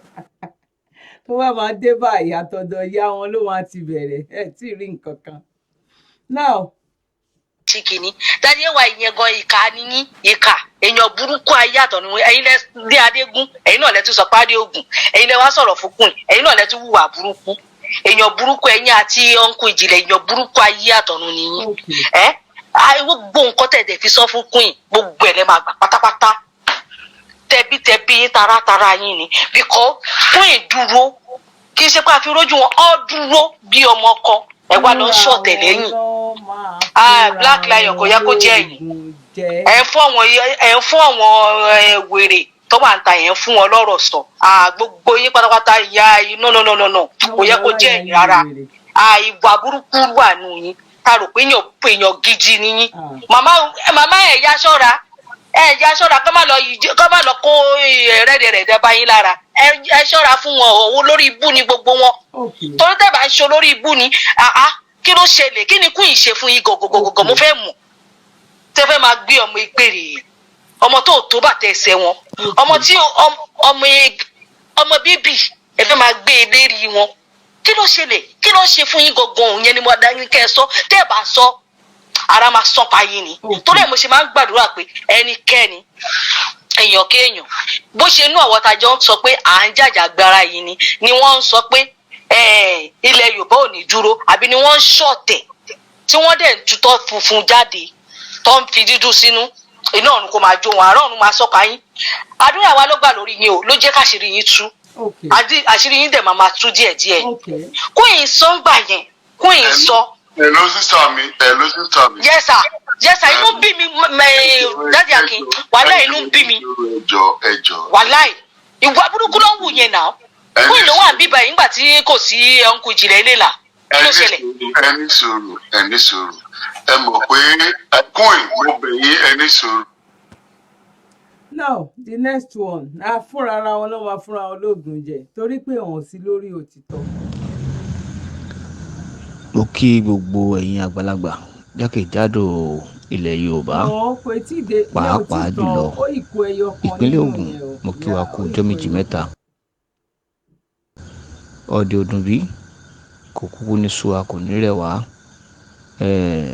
Tó bá máa dé báyìí, àtọ̀dọ̀ ìyá wọn ló máa ti bẹ̀rẹ̀. Ẹ tí ì rí nǹkan kan now. Ṣe kìíní dájú ẹwà ìyẹn gan, ìkà ni yín, ìkà, èèyàn burúkú ayé àtọ̀ ni ẹ̀yin. Lẹ dé adégún, ẹ̀yin náà lẹ tún sọ pé adéògùn, ẹ̀yin lẹ wá sọ̀rọ̀ fúnkún, ẹ̀yin náà lẹ tún hùwà burúkú, èèyàn burúkú. Ẹ̀yin àti ọ̀nkù ìjìnlẹ̀, èèyàn burúkú ayé àtọ̀run ni yín. Ẹ gbogbo nǹkan tẹ̀ fi sọ fún queen, gbogbo ẹ̀ lẹ máa gbà pátápátá, tẹbítẹbí yín, taratara yín ni, because queen dúró, kì í ṣe pé a fi rójú wọn, ọ dúró bí ọmọ ọkọ ẹ wá lọ ń ṣọ̀tẹ̀ lẹ́yìn. Ah, Black Lion, kò yẹ kó jẹ́ ẹ̀yin. Ẹ ń fún àwọn wèrè tó wà ń ta yẹn, fún wọn lọ́rọ̀ sọ. Ah, gbogbo yín pátápátá, ìyá yín, no, no, no, no, no, kò yẹ kó jẹ́ ẹ̀yin rárá. Ah, ìwà burúkú wà nù yín. Ta rò pé èèyàn gidi ni yín. Màmá, màmá, ẹ̀ ya ṣọ́ra, ẹ̀ ya ṣọ́ra, kọ́ má lọ kó rẹ́dẹ̀rẹ̀dẹ̀ bá yín lára. Ẹ ṣọ́ra fún wọn. Òun lórí ibú ni gbogbo wọn, torí tẹ́ bá ń ṣe olórí ibú ni. Àá, kí ló ṣẹlẹ̀? Kí ni queen ṣe fún yín gọ̀gọ̀gọ̀gọ̀? Mo fẹ́ mọ̀ tẹ́ fẹ́ máa gbé ọmọ ìgbèrè, ọmọ tó tó bàtẹ ẹsẹ̀ wọn, ọmọ tí ọmọ bíbí, ẹ fẹ́ máa gbé e lérí wọn. Kí ló ṣẹlẹ̀? Kí ló ṣe fún yín gangan? Òun yẹn ni mo dá yín kẹ́ ẹ sọ. Tẹ́ ẹ bá sọ, ara máa sọ pa yín ni. Torí ẹ̀ mo ṣe máa ń gbàdúrà pé ẹnikẹ́ni, èèyàn kéèyàn, bó ṣe inú àwọn tajọ ń sọ pé à ń jàjàgbara yìí ni wọ́n ń sọ pé ilẹ̀ Yorùbá ò ní dúró, àbí ni wọ́n ń ṣọ̀tẹ̀ tí wọ́n dẹ̀ ń tutọ́ funfun jáde tó ń fi dídùn sínú iná ọ̀run, kò máa jó wọn, àárọ̀ ọ̀run máa sọ̀ka yín. Àdúrà wa ló gbà lórí yín o, ló jẹ́ káṣírí yín tú. Àṣírí yín dẹ̀ máa máa tú díẹ̀díẹ̀. Queen sọ ń gbà yẹn, queen sọ. Hello, sister mi. Hello, sister mi. Yes sir, yes sir. Inú bí mi, Daddy Akin, wàhálà, inú bí mi. Ẹ jọ̀ọ́, ẹ jọ̀ọ́. Wàláì, ìwà burúkú ló ń wù yẹn náà. Queen ló wà bíbá yìí nígbà tí kò sí ọ̀nkù ìjìnlẹ̀ ilé là. Kí ló ṣẹlẹ̀? Ẹ ní sùúrù, ẹ ní sùúrù. Ẹ mọ̀ pé queen, mo bẹ̀ yín, ẹ ní sùúrù. Now the next one na fúnra ara wọn ló máa fúnra wọn lóògùn jẹ, torí pé wọn ò sí lórí òtítọ́. Mo kí gbogbo ẹ̀yin àgbàlagbà jákèjádò ilẹ̀ Yorùbá, Ọ̀ kò tí ì dé, ìyẹn ò tí pàápàá ì tán. jùlọ Ó ìkó ẹyọ kan ìpínlẹ̀ nínú Ògùn. yẹn o. Mo kí wa Yà kú ó ọjọ́ ìkó méjì ẹyọ mẹ́ta. kan. Ọdẹ ọdún bí kò kúkú ní sú wa, kò ní rẹ̀ wá.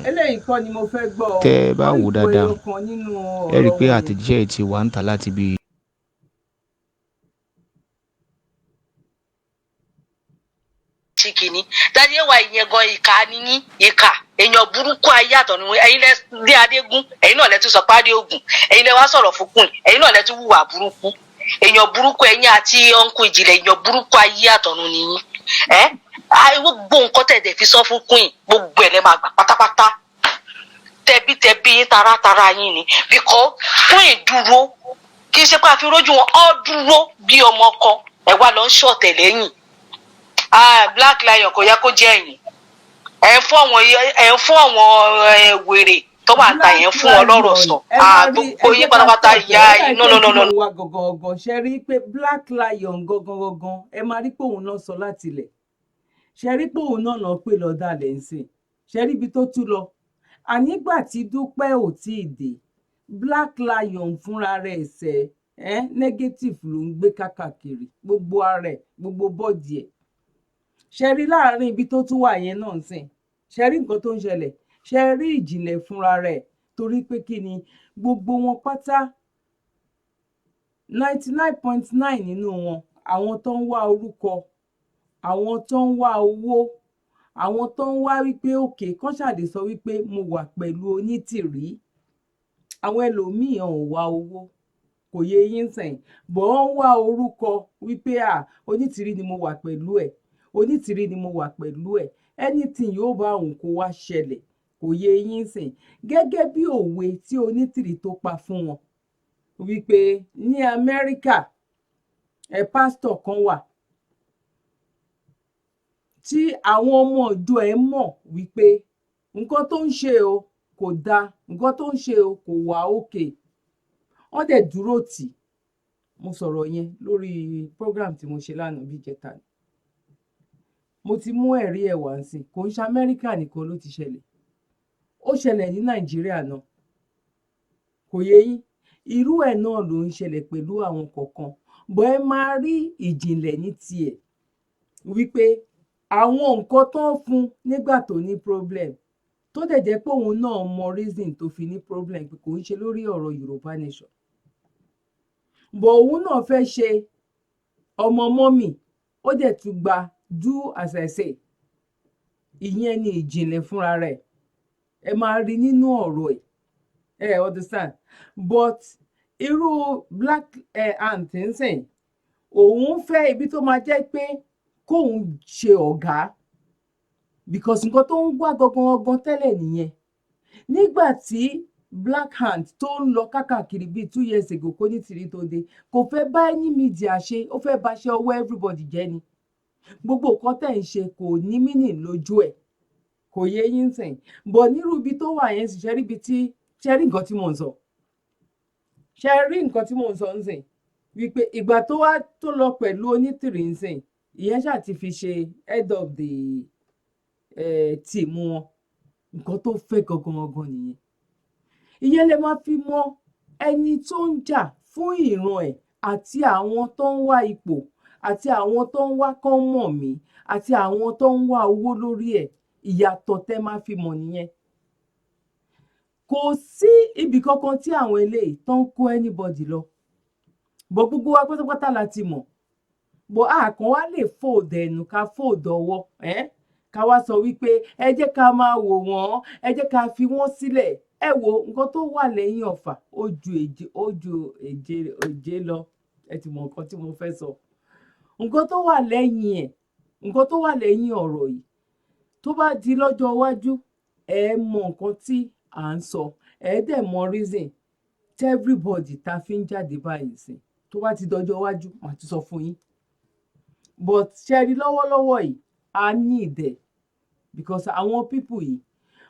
Eléyìí kọ́ ni mo fẹ́ gbọ́ ọ. Tẹ́ ẹ bá Ó wò ìkó dáadáa, ẹyọ kan nínú ẹ rí i ọ̀rọ̀ pé wọn yẹn. àtẹ̀jíṣẹ́ yìí ti wà ń ta láti bí Ṣì kìíní dájú ẹwà ìyẹn gan, ìkà ni yín, ìkà èèyàn burúkú ayé àtọ̀nù. Ẹ̀yin lẹ dé adégún, ẹ̀yin náà lẹ tún sọ pé adéògùn, ẹ̀yin lẹ wá sọ̀rọ̀ fúnkùn, ẹ̀yin náà lẹ tún hùwà burúkú, èèyàn burúkú. Ẹ̀yin àti ọ̀nkù ìjìnlẹ̀, èèyàn burúkú ayé àtọ̀nù ni yín. Ẹ gbogbo nǹkan tẹ̀dẹ̀ fi sọ fún queen, gbogbo ẹ̀ lẹ máa gbà pátápátá, tẹbítẹbí yín, taratara yín ni, because queen dúró, kì í ṣe pé a fi rójú wọn, ọ dúró bí ọmọ kan. Ẹ wá lọ ń ṣọ̀tẹ̀ lẹ́yìn. Ah, Black Lion, kò yẹ kó jẹ́ ẹ̀yìn ẹ̀ ń fún àwọn wèrè tó wà ń ta yẹn Black fún wọn lọ́rọ̀ Lion sọ. ẹ Ah, máa rí, ẹ gbogbo yín jẹ́ ká pátápátá stop ẹ. ìyá Ó dà yín, no pé no no tí no mo wá gangan, ṣe rí pé Black Lion gangan gangan, ẹ máa rí pé òun náà sọ láti ilẹ̀, ṣe rí pé òun náà lọ pé lọ dalẹ̀ ń sìn, ṣe rí ibi tó tún lọ. Ànígbà tí Dúpẹ́ ò tí ì dé, Black Lion fúnra rẹ̀ ṣe ẹ́ negative ló ń gbé kákàkiri gbogbo ara ẹ̀, gbogbo body ẹ̀. Ṣe rí láàrin ibi tó tún wà yẹn náà ń sìn, ṣe rí nǹkan tó ń ṣẹlẹ̀, ṣe rí ìjìnlẹ̀ fúnra rẹ̀, torí pé kí ni, gbogbo wọn pátá, 99.9 nínú wọn, àwọn tó ń wá orúkọ, àwọn tó ń wá owó, àwọn tó ń wá wípé òkè kán ṣàdé sọ wípé mo wà pẹ̀lú Onítìrí. Àwọn ẹlòmíì ò wá owó, kò yé yín sìn, bọ̀ wọ́n ń wá orúkọ wípé à Onítìrí ni mo wà pẹ̀lú ẹ̀, Onítìrí ni mo wà pẹ̀lú ẹ̀, anything yóò bá òun kó wá ṣẹlẹ̀, kò yé yín sìn. Gẹ́gẹ́ bí òwe tí Onítìrí tó pa fún wọn wípé ní Amẹ́ríkà ẹ, pásítọ̀ kan wà tí àwọn ọmọ ìjọ ẹ̀ mọ̀ wípé nǹkan tó ń ṣe o kò dáa, nǹkan tó ń ṣe o kò wà òkè, wọ́n dẹ̀ dúró tì. Mo sọ̀rọ̀ yẹn lórí program tí mo ṣe lánàá bí ìjẹta ni. Mo ti mú ẹ̀rí ẹ̀ wá sí. Kò ń ṣe Amẹ́ríkà nìkan ló ti ṣẹlẹ̀, ó ṣẹlẹ̀ ní Nàìjíríà náà, kò yé yín? Irú ẹ̀ náà ló ń ṣẹlẹ̀ pẹ̀lú àwọn kọ̀ọ̀kan bọ́. Ẹ máa rí ìjìnlẹ̀ ní tiẹ̀ wípé àwọn nǹkan tó ń fún nígbà tó ní problem, tó dẹ̀ jẹ́ pé òun náà mọ reason tó fi ní problem, pé kò ń ṣe lórí ọ̀rọ̀ Yorùbá Nation, bọ̀ òun náà fẹ́ ṣe ọmọ mọ́mì, ó dẹ̀ tún gba do as I say. Ìyẹn ni ìjìnlẹ̀ fúnra rẹ̀, ẹ máa rí nínú ọ̀rọ̀ ẹ̀, ẹ understand? But irú Black Ant ń sìn, òun fẹ́ ibi tó máa jẹ́ pé kóun ṣe ọ̀gá, because nǹkan tó ń wá gangan gangan tẹ́lẹ̀ nìyẹn. Nígbà tí Black Hand tó ń lọ kákàkiri bíi 2 years ago, kó ní tìrí tó dé, kò fẹ́ bá any media ṣe, ó fẹ́ bá ṣe ọwọ́ everybody jẹ́ ni. Gbogbo nǹkan tẹ̀ ń ṣe kò ní meaning lójú ẹ̀, kò yé yín sìn? But nírú ibi tó wà yẹn sì, ṣe rí ibi tí, ṣe rí nǹkan tí mò ń sọ, ṣe rí nǹkan tí mò ń sọ ń sìn, wípé ìgbà tó wá tó lọ pẹ̀lú Onítìrì ń sìn, ìyẹn ṣáà ti fi ṣe head of the team wọn. Nǹkan tó fẹ́ gangan gangan nìyẹn. Ìyẹn lè máa fi mọ ẹni tó ń jà fún ìran ẹ̀ àti àwọn tó ń wá ipò àti àwọn tó ń wá kán mọ̀ mí àti àwọn tó ń wá owó lórí ẹ̀. Ìyàtọ̀ tẹ́ máa fi mọ̀ nìyẹn. Kò sí ibì kankan tí àwọn eléyìí tó ń kó anybody lọ bọ̀. Gbogbo wa pátápátá la ti mọ̀ bọ̀. Àkàn wá lè fold ẹnu, ká fold ọwọ́ ẹ́, ká wá sọ wípé ẹ jẹ́ ká máa wò wọ́n, ẹ jẹ́ ká fi wọ́n sílẹ̀. Ẹ wo nǹkan tó wà lẹ́yìn ọ̀fà, ó ju èje, ó ju èje èje lọ. Ẹ ti mọ nǹkan tí mo fẹ́ sọ, nǹkan tó wà lẹ́yìn ẹ̀, nǹkan tó wà lẹ́yìn ọ̀rọ̀ yìí. Tó bá di lọ́jọ́ iwájú, ẹ mọ nǹkan tí à ń sọ, ẹ dẹ̀ mọ reason tí everybody ta fi ń jáde báyìí sìn. Tó bá ti dọjọ́ iwájú, màá tún sọ fún yín. But ṣe rí lọ́wọ́lọ́wọ́ yìí, a ní ìdẹ̀, because àwọn people yìí,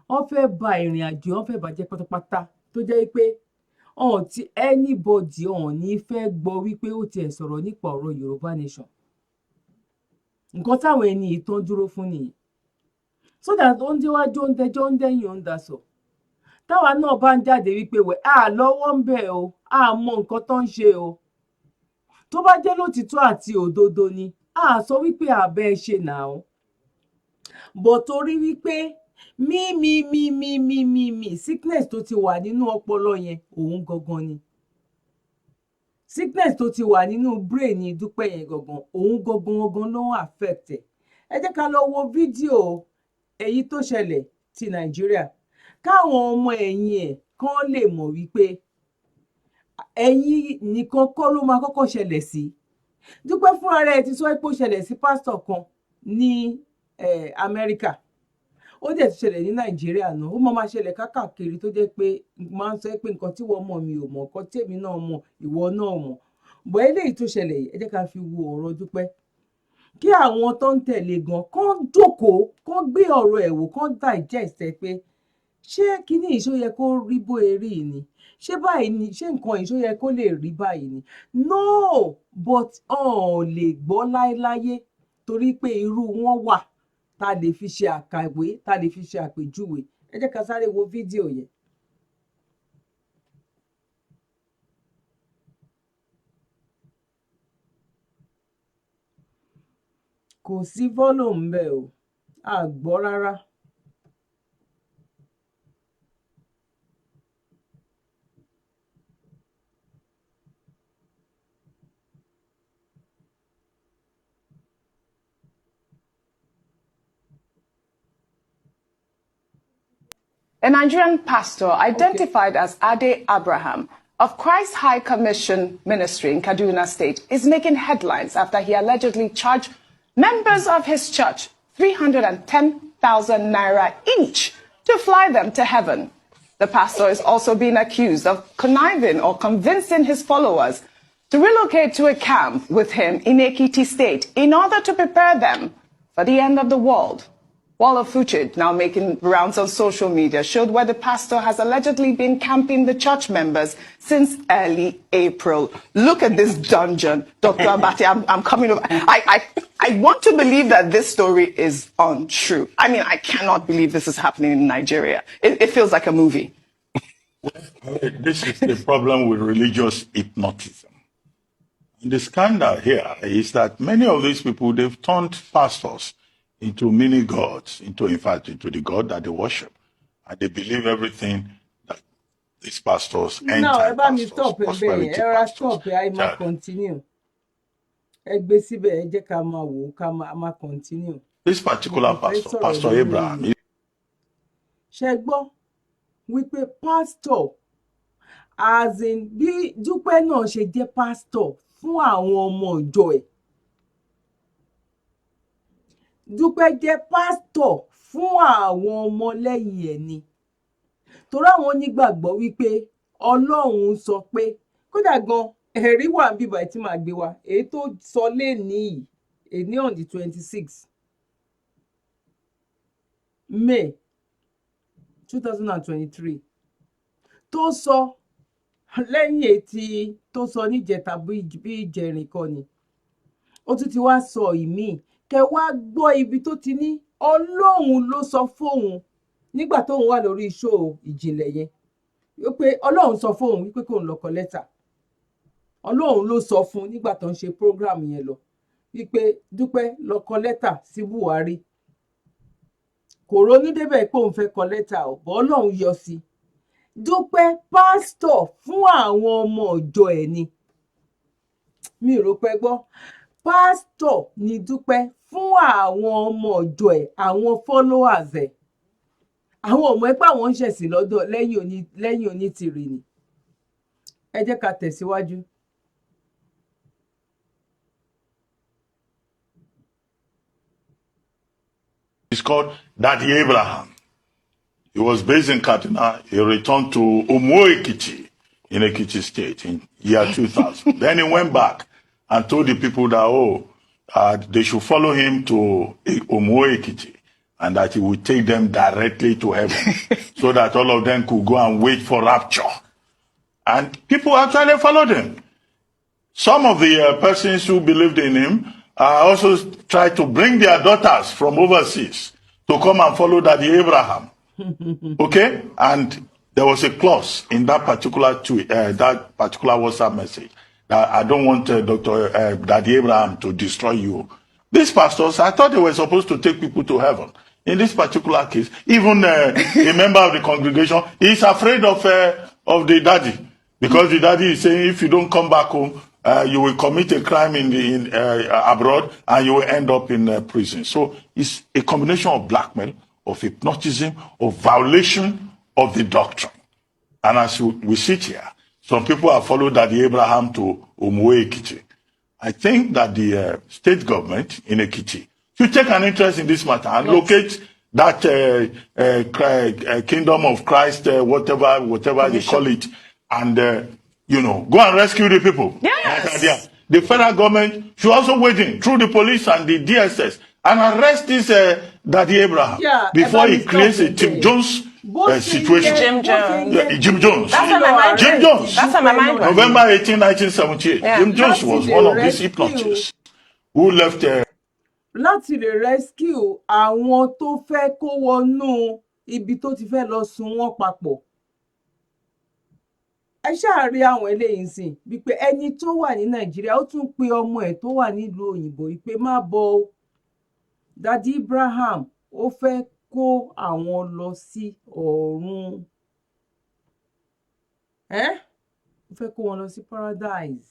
wọ́n fẹ́ ba ìrìn àjò, wọ́n fẹ́ bàjẹ́ pátápátá, tó jẹ́ pé ọ̀n tí anybody ọ̀n ní fẹ́ gbọ́ wípé ó tiẹ̀ sọ̀rọ̀ nípa ọ̀rọ̀ Yorùbá Nation. Nǹkan táwọn ẹni yìí tán dúró fún nìyẹn. So that ó ń déwájú, ó ń dẹjọ́, ó ń dẹ́yìn, ó ń daṣọ. Táwa náà bá ń jáde wípé wẹ̀ á lọ́wọ́ ń bẹ̀ o, á mọ nǹkan tó ń ṣe o, tó bá jẹ́ lótìtọ́ àti òdodo ni, á sọ wípé àbẹ́ ṣe nà ó bọ̀, torí wípé mí mí mí mí mí mí mí sickness tó ti wà nínú ọpọlọ yẹn, òun gangan ni sickness tó ti wà nínú brain ní Dúpẹ́ yẹn gangan, òun gangan gangan ló ń affect ẹ̀. Ẹ jẹ́ ká lọ wo fídíò èyí tó ṣẹlẹ̀ ti Nàìjíríà, káwọn ọmọ ẹ̀yìn ẹ̀ kán lè mọ̀ wípé ẹ̀yin nìkan kọ́ ló máa kọ́kọ́ ṣẹlẹ̀ sí. Dúpẹ́ fúnra rẹ̀ ti sọ pé ó ṣẹlẹ̀ sí pásítọ̀ kan ní Amẹ́ríkà, ó dẹ̀ ti ṣẹlẹ̀ ní Nàìjíríà náà, ó máa máa ṣẹlẹ̀ kákàkiri, tó jẹ́ pé máa ń sọ pé nǹkan tí wọ́n mọ̀ mi ò mọ̀, nǹkan tí èmi náà mọ̀ ìwọ náà mọ̀ bọ̀. Eléyìí tó ṣẹlẹ̀ yìí, ẹ jẹ́ ká fi wo ọ̀rọ̀ Dúpẹ́, kí àwọn tó ń tẹ̀lé gan kán jókòó, kán gbé ọ̀rọ̀ ẹ̀ wò, kán digest ẹ pé ṣé kíní yìí ṣó yẹ kó rí bó erí ni, ṣé báyìí ni, ṣé nǹkan yìí ṣó yẹ kó lè rí báyìí ni? No, but ọ̀n lè gbọ́ láéláyé, torí pé irú wọn wà tá a lè fi ṣe àkàwé, tá a lè fi ṣe àpèjúwe. Ẹ jẹ́ ká sáré wo fídíò yẹn. Kò sí volume ńbẹ̀ o, a gbọ́ rárá. A Nigerian pastor identified as Ade Abraham of Christ High Commission Ministry in Kaduna State is making headlines after he allegedly charged members of his church 310,000 naira each to fly them to heaven. The pastor is also being accused of conniving or convincing his followers to relocate to a camp with him in Ekiti State in order to prepare them for the end of the world. While a footage now making rounds on social media showed where the pastor has allegedly been camping the church members since early April. Look at this dungeon. Dr. Abati, I'm coming over. I want to believe that this story is untrue. I mean, I cannot believe this is happening in Nigeria. It feels like a movie. This is the problem with religious hypnotism. And the scandal here is that many of these people, they've turned pastors into mini gods, into, in fact, into the God that they worship. And they believe everything that these pastors, end Now ẹ time bá mi pastors, stop ẹ bẹ́ẹ̀ yẹn. prosperity Ẹ rọra pastors, stop ẹ, àì máa tell them. continue. Ẹ gbé síbẹ̀, ẹ jẹ́ ká máa wò ó, ká máa continue. This Mo particular kàn fẹ́ pastor, sọ̀rọ̀ Pastor lórí Abraham, ṣe gbọ́ wípé pastor, as in bí Dúpẹ́ náà ṣe jẹ́ pastor fún àwọn ọmọ ìjọ ẹ̀, Dúpẹ́ jẹ́ pásítọ̀ fún àwọn ọmọlẹ́yìn ẹ̀ ni, torí àwọn onígbàgbọ́ wípé Ọlọ́run sọ pé, kódà gan ẹ̀rí wà níbí báyìí tí màá gbé wa, èyí tó sọ lénìí yìí, èní on the 26 May 2023, tó sọ lẹ́yìn etí tó sọ níjẹta bí ìjẹrin kọ́ ni, ó tún ti wá sọ ìmíì. Kẹ wá gbọ́ ibi tó ti ní Ọlọ́run ló sọ fóun nígbà tóun wà lórí show ìjìnlẹ̀ yẹn, wípé Ọlọ́run sọ fóun wípé kóun lọ kọ lẹ́tà. Ọlọ́run ló sọ fún un nígbà tó ń ṣe program yẹn lọ wípé Dúpẹ́, lọ kọ lẹ́tà sí Buhari. Kò ronú débẹ̀ pé òun fẹ́ kọ lẹ́tà ò bọ́, Ọlọ́run yọ sí i. Dúpẹ́ pásítọ̀ fún àwọn ọmọ ìjọ ẹ̀ ni. Mi ò rò pé gbọ́, pásítọ̀ ni Dúpẹ́ fún àwọn ọmọ ìjọ ẹ̀, àwọn followers ẹ̀. Àwọn ọmọ ẹgbẹ́ àwọn ń ṣẹ̀sìn lọ́dọ̀ lẹ́yìn oní lẹ́yìn Onítìrì ni. Ẹ jẹ́ ká tẹ̀síwájú. He's called Daddy Abraham. He was based in Kaduna. He returned to Omuo Ekiti in Ekiti State in year 2000. Then he went back and told the people that, oh, they should follow him to Omuo Ekiti and that he would take them directly to heaven so that all of them could go and wait for rapture. And people actually followed him. Some of the persons who believed in him also tried to bring their daughters from overseas to come and follow Daddy Abraham. Okay? And there was a clause in that particular tweet, that particular WhatsApp message that I don't want Dr. Daddy Abraham to destroy you. These pastors, I thought they were supposed to take people to heaven. In this particular case, even a member of the congregation is afraid of the daddy because the daddy is saying if you don't come back home, you will commit a crime in the in abroad and you will end up in prison. So it's a combination of blackmail, of hypnotism, of violation of the doctrine. And as we sit here, some people have followed Daddy Abraham to Omuwe Ekiti. I think that the state government in Ekiti should take an interest in this matter and locate that Kingdom of Christ, whatever they call it, and go and rescue the people. Yes. Like, yeah. The federal government should also wade in through the police and the DSS and arrest this Daddy Abraham before ẹ bá he mi creates stop a Jim there. Jones Bó ṣe situation. yẹ Jim bó ṣe Jones. yẹ Yeah, Jim Jones. That's where my mind Jim went. Jones. That's where my mind went. November 18, 1978. Yeah. Jim Jones Láti was lè one of these rescue hypnotists who left láti lè rescue àwọn tó fẹ́ kó wọnú ibi tó ti fẹ́ lọ sun wọ́n papọ̀. Ẹ ṣáà rí àwọn eléyìí sìn wípé ẹni tó wà ní Nàìjíríà, ó tún pe ọmọ ẹ̀ tó wà nílùú òyìnbó wípé má bọ̀ o, Daddy Abraham ó fẹ́ kó àwọn lọ sí ọ̀run, ẹ́ ó fẹ́ kó wọn lọ sí paradise.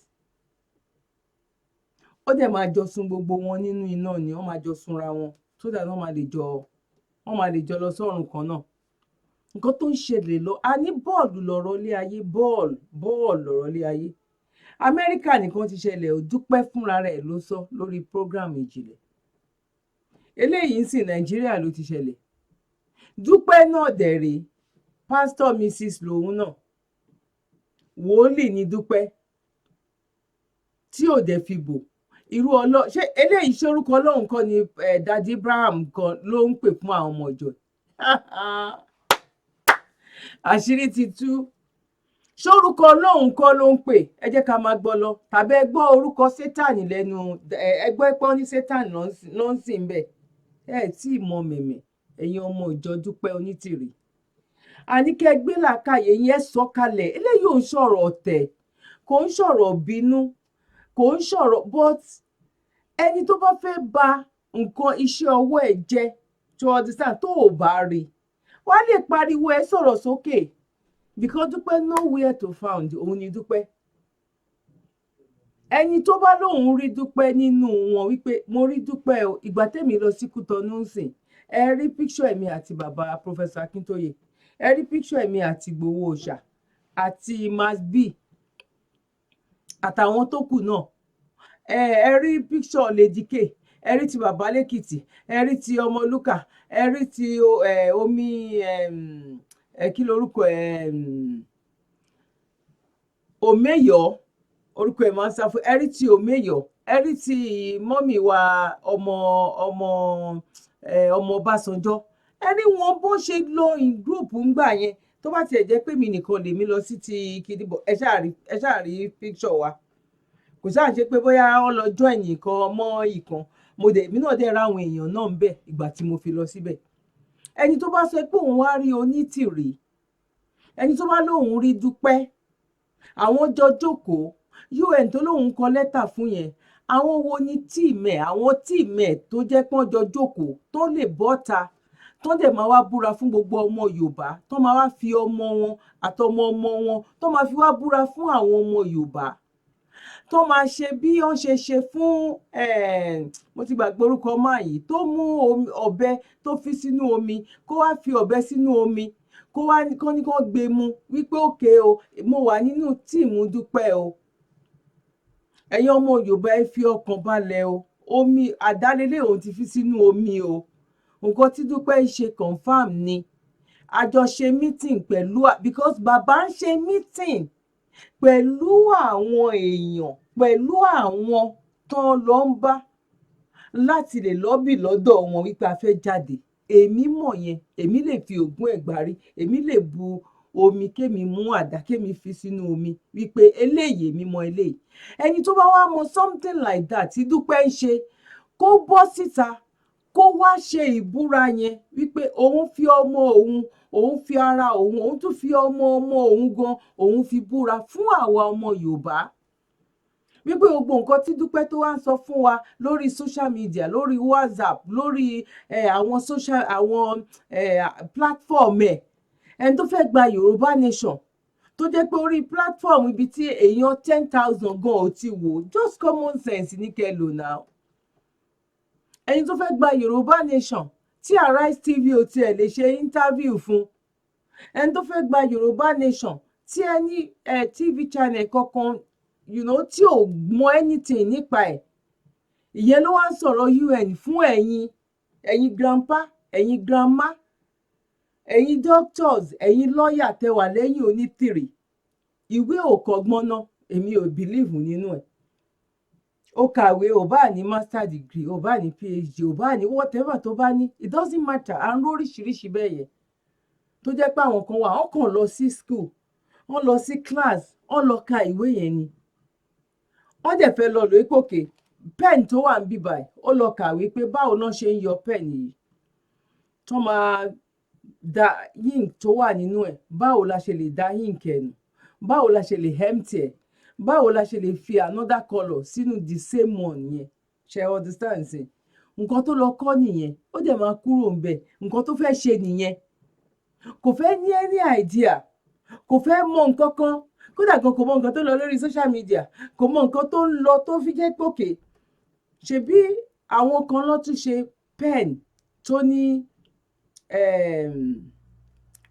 Ó dẹ̀ máa jọ sun gbogbo wọn nínú iná ni. Wọ́n máa jọ sunra wọn so that wọ́n máa lè jọ lọ sọ́run kan náà. Nǹkan tó ń ṣẹlẹ̀ lọ, a ní bọ́ọ̀lù lọ̀rọ̀ ilé ayé, bọ́ọ̀lù, bọ́ọ̀lù lọ̀rọ̀ ilé ayé. Amẹ́ríkà nìkan ti ṣẹlẹ̀. Ò Dúpẹ́ fúnra rẹ̀ ló sọ lórí program Ìjìnlẹ̀. Eléyìí ń sìn, Nàìjíríà ló ti ṣẹlẹ̀. Dúpẹ́ náà dẹ̀ rèé, Pastor Mrs lòun náà, wòólì ní Dúpẹ́ tí ò dẹ̀ fi bò irú ọlọ́. Ṣé eléyìí ṣorúkọ Ọlọ́run kọ́ ni? Daddy Abraham kan ló ń pè fún àwọn ọmọ ìjọ. Àṣírí ti tú. Ṣórúkọ Ọlọ́run kọ́ ló ń pè? Ẹ jẹ́ ká máa gbọ́ lọ, tàbí ẹ gbọ́ orúkọ Sátánì lẹ́nu ẹ gbọ́ pé wọ́n ní Sátánì ló ń sìn bẹ́ẹ̀. Ẹ tí ì mọ mẹ̀mẹ̀, ẹ̀yin ọmọ ìjọ Dúpẹ́ Onítìrì. Àní kẹ́ gbé làákàyè yẹn sọ kalẹ̀. Eléyìí ò ń sọ̀rọ̀ ọ̀tẹ̀, kò ń sọ̀rọ̀ bínú, kò ń sọ̀rọ̀, but ẹni tó bá fẹ́ ba nǹkan iṣẹ́ ọwọ́ ẹ̀ jẹ́, to understand, tó o bá rí, wàá lè pariwo, ẹ sọ̀rọ̀ sókè, because Dúpẹ́ nowhere to found. Òun ni Dúpẹ́. Ẹni tó bá lóun rí Dúpẹ́ nínú wọn wípé mo rí Dúpẹ́ o, ìgbà tẹ́mi lọ sí Kútọ́nù ń sìn, ẹ rí picture èmi àti bàbá Professor Akintoye, ẹ rí picture èmi àti Ìgbòho Òòṣà àti Mas B àtàwọn tó kù náà, ẹ rí picture Lady K, ẹ rí ti bàbá lẹ́kìtì, ẹ rí ti Ọmọlúkà, ẹ rí ti omi, ẹ kí lorúkọ ẹ, Òmeyọ, orúkọ ẹ máa ń sá fún, ẹ rí ti Òmeyọ, ẹ rí ti mummy wa, ọmọ ọmọ ọmọ Ọbásanjọ́. Ẹ rí wọn bó ṣe lọ in group ńgbà yẹn. Tó bá tiẹ̀ jẹ́ pé mi nìkan lèmi lọ sí ti kìdìbò, ẹ ṣáà rí picture wa. Kò ṣáà ṣe pé bóyá wọ́n lọ join nǹkan mọ́ ìkan. Mo dẹ̀, èmi náà dẹ̀ ra àwọn èèyàn náà ń bẹ̀ ìgbà tí mo fi lọ síbẹ̀. Ẹni tó bá sọ pé òun wá rí Onítìrì, ẹni tó bá lóun rí Dúpẹ́, àwọn jọ jókòó, UN tó lóun kọ lẹ́tà fún yẹn, àwọn wo ni team ẹ̀? Àwọn team ẹ̀ tó jẹ́ pọ́n jọ jókòó, tó lè bọ́ta, tó dẹ̀ máa wá búra fún gbogbo ọmọ Yorùbá, tó máa wá fi ọmọ wọn àtọmọ ọmọ wọn, tó máa fi wá búra fún àwọn ọmọ Yorùbá, tó máa ṣe bí wọ́n ṣe ṣe fún, mo ti gbàgbé orúkọ máa yìí, tó mú ọ̀bẹ tó fi sínú omi, kó wá fi ọ̀bẹ sínú omi, kó wá kó ní kó gbé mu wípé òkè o, mo wà nínú team Dúpẹ́ o. Ẹ̀yin ọmọ Yorùbá, ẹ fi ọkàn balẹ̀ o. Omi àdálélé òun ti fi sínú omi o. Nǹkan tí Dúpẹ́ ń ṣe, confam ni. Àjọṣe meeting pẹ̀lú, because bàbá ń ṣe meeting pẹ̀lú àwọn èèyàn, pẹ̀lú àwọn tán lọ ń bá láti lè lobby lọ́dọ̀ wọn wípé a fẹ́ jáde. Èmi mọ̀ yẹn. Èmi lè fi ògùn ẹ̀gbá rí, èmi lè bu omi, kémi mú àdá, kémi fi sínú omi wípé eléyìí, èmi mọ eléyìí. Ẹni tó bá wá mọ something like that tí Dúpẹ́ ń ṣe, kó bọ́ síta. Kó wá ṣe ìbúra yẹn wípé òun fi ọmọ òun, òun fi ara òun, òun tún fi ọmọ ọmọ òun gan, òun fi búra fún àwa ọmọ Yorùbá wípé gbogbo nǹkan tí Dúpẹ́ tó wá ń sọ fún wa lórí social media, lórí WhatsApp, lórí àwọn social, àwọn platform ẹ̀, ẹni tó fẹ́ gba Yorùbá Nation, tó jẹ́ pé orí platform ibi tí èèyàn 10,000 gan ò ti wò, just common sense ní kẹ́ lò náà. Ẹni tó fẹ́ gba Yorùbá Nation tí Arise TV ò tiẹ̀ lè ṣe interview fún, ẹni tó fẹ́ gba Yorùbá Nation tí ẹni TV channel kankan tí ò mọ anything nípa ẹ̀, ìyẹn ló wá ń sọ̀rọ̀ UN fún ẹ̀yin, ẹ̀yin grandpa, ẹ̀yin grandma, ẹ̀yin doctors, ẹ̀yin lọ́ọ̀yà tẹ́ wà lẹ́yìn Onítìrì. Ìwé ò kọ́gbọ́n ná, èmi ò believe nínú ẹ̀. Ó kàwé, ò bá ní master degree, ò bá ní PhD, ò bá ní whatever tó bá ní, it doesn't matter. À ń róríṣiríṣi bẹ́ẹ̀ yẹn tó jẹ́ pé àwọn kan wà, wọ́n kàn lọ sí school, wọ́n lọ sí class, wọ́n lọ ka ìwé yẹn ni, wọ́n dẹ̀ fẹ́ lọ lò ó pòkè. Pen tó wà ń bíbà, ó lọ kàwé pé báwo náà ṣe ń yọ pen yìí tó máa da ink tó wà nínú ẹ̀, báwo la ṣe lè da ink ẹ̀ nù, báwo la ṣe lè empty ẹ̀, báwo la ṣe lè fi another colour sínú the same one yẹn. Ṣe understand sí nǹkan tó lọ kọ́ nìyẹn? Ó dẹ̀ máa kúrò ń bẹ̀. Nǹkan tó fẹ́ ṣe nìyẹn. Kò fẹ́ ní any idea, kò fẹ́ mọ nǹkan kan, kódà gan kò mọ nǹkan tó ń lọ lórí social media, kò mọ nǹkan tó ń lọ tó fi jẹ́ pòkè. Ṣebí àwọn kan ló tún ṣe pen tó ní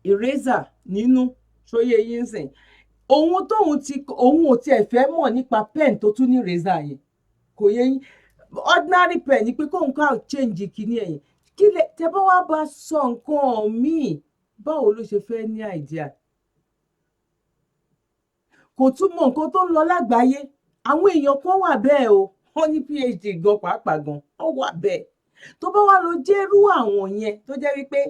eraser nínú, ṣóyè yín sìn? Òun tóun ti, òun ò tiẹ̀ fẹ́ mọ̀ nípa pen tó tún ní eraser yẹn, kò yé yín? Ordinary pen ni pé kóun ká change kíní ẹ̀yìn. Kí lẹ tẹ bá wá bá sọ nǹkan míì, báwo ló ṣe fẹ́ ní idea? Kò tún mọ nǹkan tó ń lọ lágbàáyé. Àwọn èèyàn kan wà bẹ́ẹ̀ o, wọ́n ní PhD gan pàápàá gan, wọ́n wà bẹ́ẹ̀. Tó bá wá lọ jẹ́rú àwọn yẹn, tó jẹ́ wípé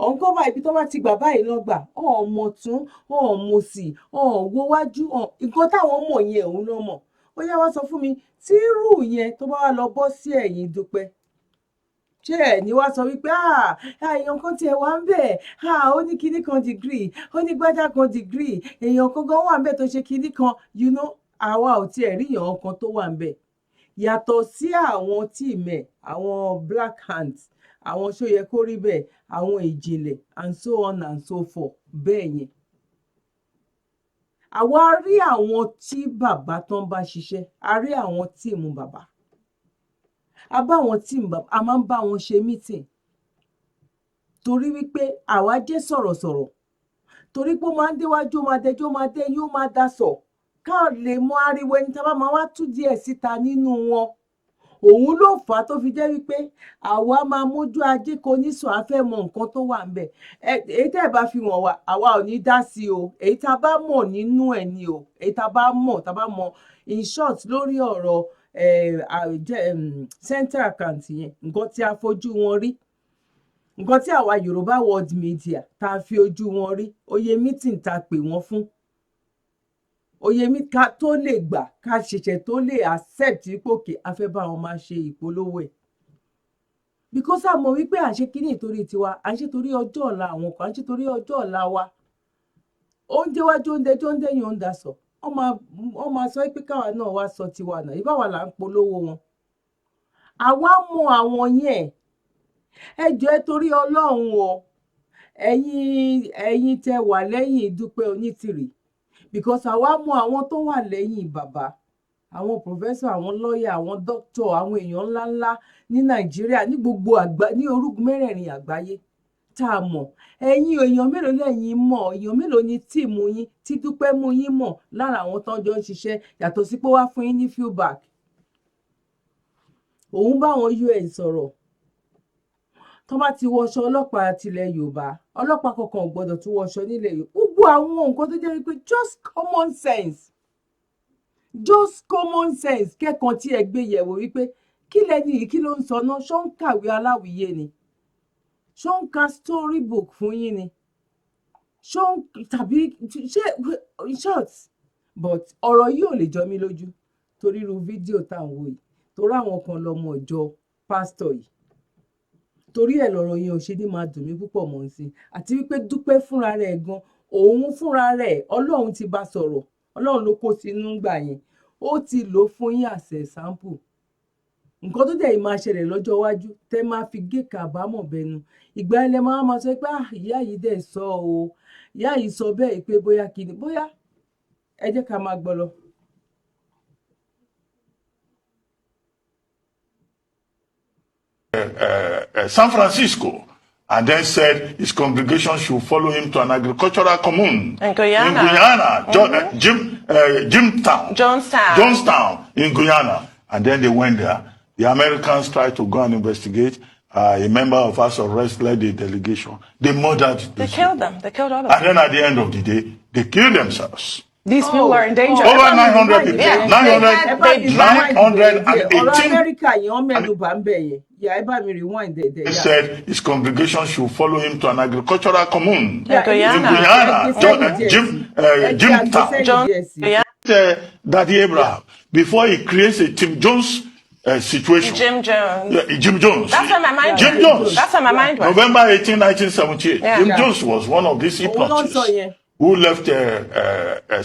ọ̀nkọ́ bá ibi tó bá ti gbà báyìí lọ gbà, ọ̀mọ̀ tún ọ̀mọ̀ sí ọ̀wọ́ wájú, nǹkan táwọn mọ̀ yẹn, òun ló mọ̀. Ó yá, wá sọ fún mi, tí irú yẹn tó bá wá lọ bọ́ sí ẹ̀yìn Dúpẹ́, ṣé ẹ̀ ní wá sọ wípé èèyàn kan tiẹ̀ wá ń bẹ̀, ó ní kinní kan degree, ó ní gbájá kan degree, èèyàn kan gan wà ń bẹ̀ tó ṣe kinní kan? Àwa ò tiẹ̀ rí èèyàn kan tó wà ń bẹ̀ yàtọ̀ sí àwọn team ẹ̀, àwọn black hands, àwọn ṣó yẹ kó rí bẹ́ẹ̀, àwọn ìjìnlẹ̀ and so on and so forth bẹ́ẹ̀ yẹn. Àwa rí àwọn tí bàbá tán bá ṣiṣẹ́, a rí àwọn team bàbá, a bá àwọn team bàbá, a máa ń bá wọn ṣe meeting, torí wípé àwa jẹ́ sọ̀rọ̀sọ̀rọ̀, torí pé ó máa ń déwájú, ó máa dẹjọ́, ó máa dé, yóò máa dasọ̀ ká lè mọ ariwo ẹni tá a bá máa wá tú díẹ̀ síta nínú wọn. Òun ló fà á tó fi jẹ́ wípé àwa máa mójú ajé kò ní sọ, a fẹ́ mọ nǹkan tó wà ńbẹ̀. Èyí tẹ́ ẹ̀ bá fi wọ̀n wá, àwa ò ní dá sí o. Èyí tá a bá mọ̀ nínú ẹ̀ ni o, èyí tá a bá mọ̀, tá a bá mọ̀. In short, lórí ọ̀rọ̀ central account yẹn, nǹkan tí a fojú wọn rí, nǹkan tí àwa Yorùbá World Media tá a fi ojú wọn rí, oye meeting tá a pè wọ́n fún, oye mi ká tó lè gbà, ká ṣẹ̀ṣẹ̀ tó lè accept pé okay, a fẹ́ bá wọn máa ṣe ìpolówó ẹ̀, because a mọ̀ wípé à ń ṣe kíní ìtorí tiwa, à ń ṣe torí ọjọ́ ọ̀la àwọn kan, à ń ṣe torí ọjọ́ ọ̀la wa. Oúnjẹ wájú, oúnjẹ tó ń dẹ́yìn, ó ń dasọ̀. Wọ́n máa sọ pé káwa náà wá sọ tiwa náà, ìbáwa là ń polówó wọn. Àwa mọ àwọn yẹn. Ẹ jọ̀ọ́, ẹ torí Ọlọ́run o, ẹ̀yin tẹ́ wà lẹ́yìn Dúpẹ́ Onítìrì, because àwa mọ àwọn tó wà lẹ́yìn bàbá, àwọn professor, àwọn lọ́ọ̀yà, àwọn doctor, àwọn èèyàn ńláńlá ní Nàìjíríà, ní gbogbo àgbá, ní orúkún mẹ́rẹ̀ẹ̀rin àgbáyé tá a mọ̀. Ẹ̀yin èèyàn mélòó lẹ́yìn mọ̀? Èèyàn mélòó ni team yín tí Dúpẹ́ mú yín mọ̀ lára àwọn tó ń jọ ń ṣiṣẹ́, yàtọ̀ sí pé wá fún yín ní feedback? Òun bá àwọn UN sọ̀rọ̀, tó bá ti wọṣọ ọlọ́pàá tilẹ̀ Yorùbá, ọlọ́pàá kankan ò gbọ́dọ̀ tún wọṣọ nílẹ̀ Yorùbá. Gbogbo àwọn nǹkan tó jẹ́ wípé just common sense, just common sense, kẹ́kan tí ẹ gbé yẹ̀wò wípé kí lẹni yìí, kí ló ń sọ náà? Ṣó ń kàwé aláwìyé ni? Ṣó ń ka story book fún yín ni? Ṣó ń tàbí ṣé, in short? But ọ̀rọ̀ yìí ò lè jọ mí lójú, torí irú fídíò tá à ń wò yìí, torí àwọn kan lọmọ ìjọ pásítọ̀ yìí. Torí ẹ̀ lọ̀rọ̀ yẹn ò ṣe ní máa dùn mí púpọ̀ mọ́ sí, àti wípé Dúpẹ́ fúnra rẹ̀ gan, òun fúnra rẹ̀, Ọlọ́run ti bá sọ̀rọ̀, Ọlọ́run ló kó sínú gbà yẹn, ó ti lò ó fún yín as example. Nǹkan tó dẹ̀ yìí máa ṣẹlẹ̀ lọ́jọ́ iwájú tẹ́ máa fi gé kàbámọ̀ bẹnu, ìgbà yẹn lẹ máa máa sọ pé, "Ah, ìyá yìí dẹ̀ sọ o, ìyá yìí sọ bẹ́ẹ̀ pé bóyá kìíní bóyá." Ẹ jẹ́ ká máa gbọ́ lọ. San Francisco, and then said his congregation should follow him to an agricultural commune In Guyana. In Guyana, Jimtown. Jonestown. Jonestown in Guyana. And then they went there. The Americans tried to go and investigate. A member of House of Reps led the delegation. They murdered They these killed people. them. They killed all of And them. then at the end of the day, they killed themselves. These people are in danger. Over 900 people. Yeah. 900, Ẹ bá mi rewind díẹ̀. Ọ̀rọ̀ 918 Amẹ́ríkà yẹn, wọ́n mẹ́nu bà ń bẹ̀ yẹn yà. Ẹ bá mi rewind dẹ̀dẹ̀ He yà. said his congregation should follow him to an agricultural commune In Guyana. in Guyana, Jimtown. Jones, Daddy Abraham, before he creates a Tim Jones situation. Jim Jones. Yeah, Jim Jones. That's where my mind Jim went. Jones. That's where my mind went. November 18, 1978. Yeah. Jim Jones was one of these Òun ló ń sọ hypnotists yẹn. Who left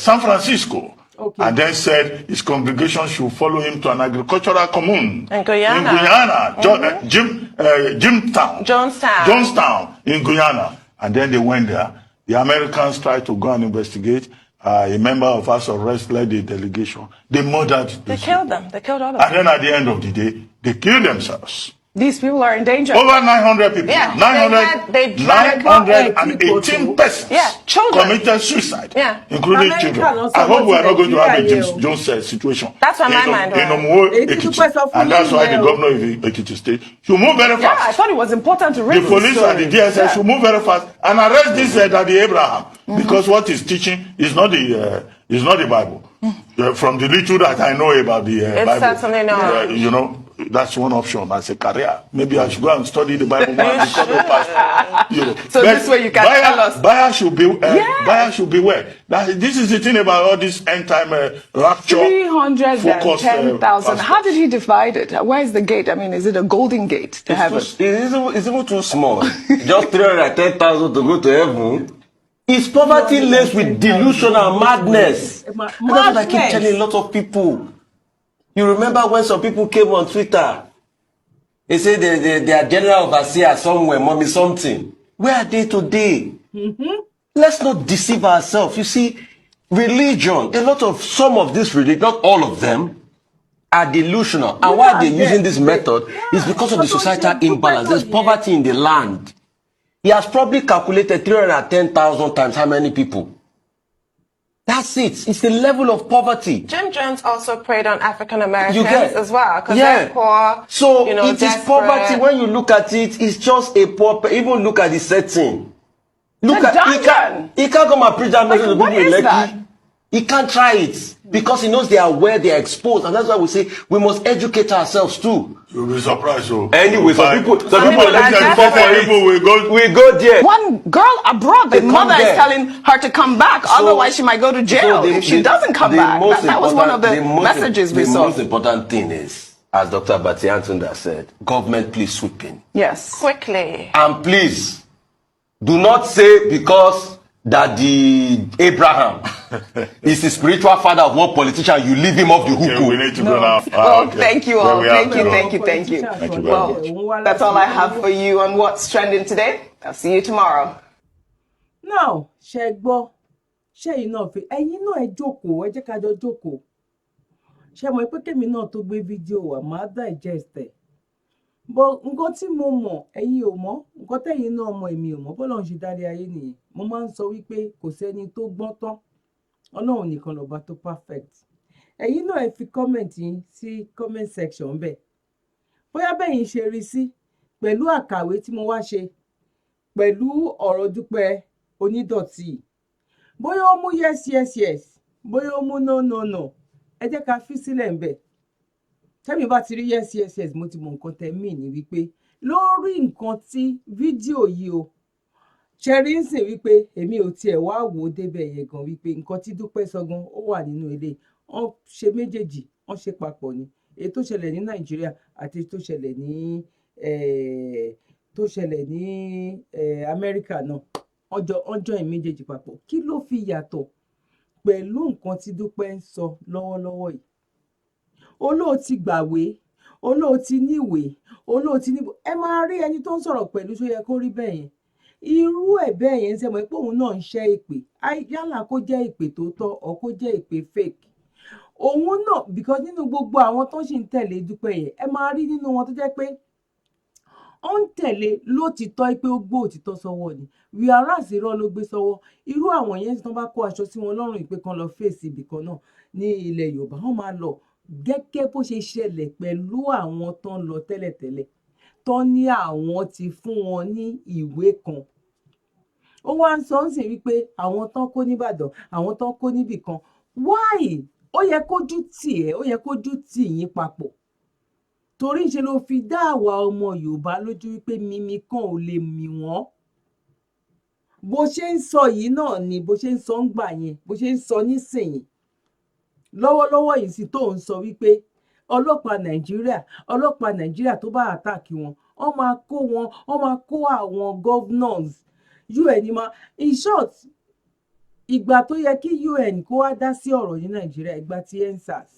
San Francisco Okay. and then said his congregation should follow him to an agricultural commune In Guyana. In Guyana, Jimtown. Jonestown. Jonestown in Guyana. And then they went there. The Americans tried to go and investigate. A member of House of Reps led the delegation. They murdered They these killed people. them. They killed all of And them. then at the end of the day, they killed themselves. These people are in danger. Over 900 people. Yeah, 900, they dragged- 918 persons Yeah, children. committed suicide, Yeah. including America children. ló sọ I hope we are not going to have a Nàìjíríà James yẹn o. Jones situation That's where my mind in went. Omuwo, Èyí tí Ekiti. Dúpẹ́ sọ fún And that's yín why the nìyẹn o. governor of Ekiti State should move very Yeah, I fast. thought it was important to read The police this and the story. DSS Yeah. should move very fast and arrest this Daddy Abraham, because what he's teaching is not the Bible. From the little that I know about the It's Bible, certainly not. That's one option as a career. Maybe I should go and study the Bible more and become a pastor. So But this way you can buyer, tell us. Buyer should be buyer should beware. This is the thing about all this end time rapture. Focused, 310,000. How pastors. did he divide it? Where is the gate? I mean, is it a golden gate to heaven? It's even too small. Just 310,000 to go to heaven. It's poverty laced with delusion and madness. Ẹ máa- And that's what I keep Madness. telling a lot of people. You remember when some people came on Twitter? They say they are general overseer somewhere, mommy something. Where are they today? Let's not deceive ourselves. You see, religion, a lot of, some of this religion, not all of them, are delusional. And why are they using this method is because of the societal imbalance. There's poverty in the land. He has probably calculated 310,000 times how many people. That's it. It's the level of poverty. Jim Jones also preyed on African Americans You get as well, because Yeah. they're poor. So you know, it is desperate. poverty. When you look at it, it's just a poor. Even look at the setting. Look The at he dungeon. can't come and preach that message to Like, what people in is Lekki. that? He can't try it because he knows they are where they are exposed, and that's why we say we must educate ourselves too. You'll be surprised. Oh. Anyway, some people People, are listen, fall for it. people will go. We go there. One girl abroad, the They come mother is there. telling her to come back, otherwise she might go to jail So if she doesn't come the back. most That was one of the messages we the saw. most important thing is, as Dr. Bati Antunda said, government, please swoop in. Yes. Quickly. And please, do not say because that the Abraham is the spiritual father of one politician, you leave him off the hook. Okay, we need to go now. Ah, Well, okay. thank you Then all. we have Thank to you, go. thank you, thank you. Thank you very Well, much. that's all I have for you on What's Trending today. I'll see you tomorrow. Now, ṣe gbọ́, ṣẹ́yìn náà fi ẹ̀yin náà, ẹ jókòó, ẹ jẹ́ ká jọ jókòó. Ṣe mọ̀ pé kémi náà tó gbé fídíò wá, máa digest ẹ̀, but nǹkan tí mo mọ̀, ẹ̀yin ò mọ̀. Nǹkan tẹ̀yin náà mọ̀, èmi ò mọ̀. Bọ́lọ́run ṣe dárí ayé nìyẹn. Mo máa ń sọ wípé kò sẹ́ni tó gbọ́n tán, Ọlọ́run nìkan lọ́ba tó perfect. Ẹ̀yin náà, ẹ fi comment yín sí comment section bẹ́ẹ̀, bóyá bẹ́yìn ṣe rí sí pẹ̀lú àkàwé tí mo wá ṣe pẹ̀lú ọ̀rọ̀ Dúpẹ́ Onídọ̀tí yìí. Bóyá ó mú yes, bóyá ó mú no, ẹ jẹ́ ká fi sílẹ̀ ńbẹ̀. Tẹ́mi bá ti rí yes, mo ti mọ nǹkan tẹ́ mí ní wípé lórí nǹkan tí fídíò yìí o ṣe rí ń sìn, wípé èmi ò tiẹ̀ wá wò ó débẹ̀ yẹn gan, wípé nǹkan tí Dúpẹ́ sọ gan ó wà nínú ilé. Wọ́n ṣe méjèèjì, wọ́n ṣe papọ̀ ni, èyí tó ṣẹlẹ̀ ní Nàìjíríà àti èyí tó ṣẹlẹ̀ ní Tó ṣẹlẹ̀ ní Amẹ́ríkà náà, wọ́n join méjèèjì papọ̀. Kí ló fi yàtọ̀ pẹ̀lú nǹkan tí Dúpẹ́ ń sọ lọ́wọ́lọ́wọ́ yìí? Olóò ti gbàwé, olóò ti níwèé, olóò ti ní. Ẹ máa rí ẹni tó ń sọ̀rọ̀ pẹ̀lú tó yẹ kó rí bẹ́ẹ̀ yẹn, irú ẹ̀ bẹ́ẹ̀ yẹn ń sẹ́mọ̀ pé òun náà ń ṣẹ́ èpè, yálà kó jẹ́ èpè tó tọ́ or kó jẹ́ èpè fake òun náà, because nínú gbogbo àwọn tó sì ń tẹ̀lé Dúpẹ́ yẹn, ẹ máa rí nínú wọn tó jẹ́ pé ó ń tẹ̀lé lótìtọ́, pé ó gbé òtítọ́ sọ́wọ́ ni, whereas irọ́ ló gbé sọ́wọ́. Irú àwọn yẹn tí wọ́n bá kó aṣọ sí wọn lọ́rùn ìpè kan lọ fèsì ibì kan náà ní ilẹ̀ Yorùbá, wọ́n máa lọ, gẹ́gẹ́ bó ṣe ṣẹlẹ̀ pẹ̀lú àwọn tó ń lọ tẹ́lẹ̀tẹ́lẹ̀ tó ní àwọn ti fún wọn ní ìwé kan. Ó wá ń sọ ń sìn wípé àwọn tán kó nìbàdàn, àwọn tán kó níbì kan. Why? Ó yẹ kójú tì ẹ́, ó yẹ kójú tì yín papọ̀, torí ṣe ló fi dá àwa ọmọ Yorùbá lójú wípé mímí kan ò lè mì wọ́n. Bó ṣe ń sọ yìí náà ni bó ṣe ń sọ ń gbà yẹn, bó ṣe ń sọ nísìnyìí lọ́wọ́lọ́wọ́ yìí sì, tó ń sọ wípé ọlọ́pàá Nàìjíríà, ọlọ́pàá Nàìjíríà tó bá attack wọn, wọ́n máa kó wọn, wọ́n máa kó àwọn governors UN máa. In short, ìgbà tó yẹ kí UN kó wá dá sí ọ̀rọ̀ ní Nàìjíríà, ìgbà tí EndSARS,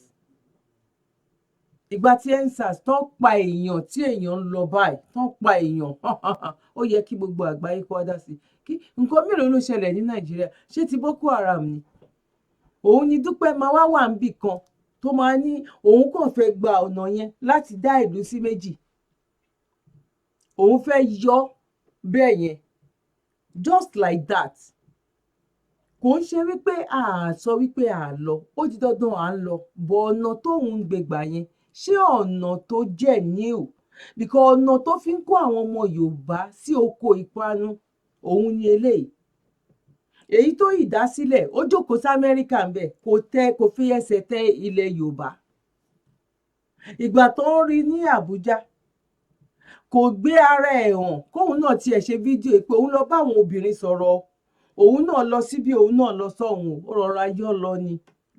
ìgbà tí EndSARS tán pa èèyàn, tí èèyàn ń lọ báyìí tán pa èèyàn, ó yẹ kí gbogbo àgbáyé kó wá dá sí. Kí nǹkan mélòó ló ṣẹlẹ̀ ní Nàìjíríà? Ṣé ti Boko Haram ni? Òun ni Dúpẹ́ máa wá wà níbì kan tó máa ní òun kàn fẹ́ gba ọ̀nà yẹn láti dá ìlú sí méjì, òun fẹ́ yọ bẹ́ẹ̀ yẹn, just like that. Kò ń ṣe wípé a sọ wípé a lọ, ó di dandan à ń lọ bọ̀. Ọ̀nà tóun ń gbé gbà yẹn, ṣé ọ̀nà tó jẹ́ new? Because ọ̀nà tó fi ń kó àwọn ọmọ Yorùbá sí oko ìparun òun ni eléyìí. Èyí tó ìdásílẹ̀, ó jókòó sí Amẹ́ríkà ń bẹ̀, kò tẹ, kò fi ẹsẹ̀ tẹ ilẹ̀ Yorùbá. Ìgbà tó ń rí ní Àbújá, kò gbé ara ẹ̀ hàn, kóun náà tiẹ̀ ṣe fídíò pé òun lọ bá àwọn obìnrin sọ̀rọ̀, òun náà lọ síbi, òun náà lọ sọ́hùn. Ó rọra yọ́ lọ ni,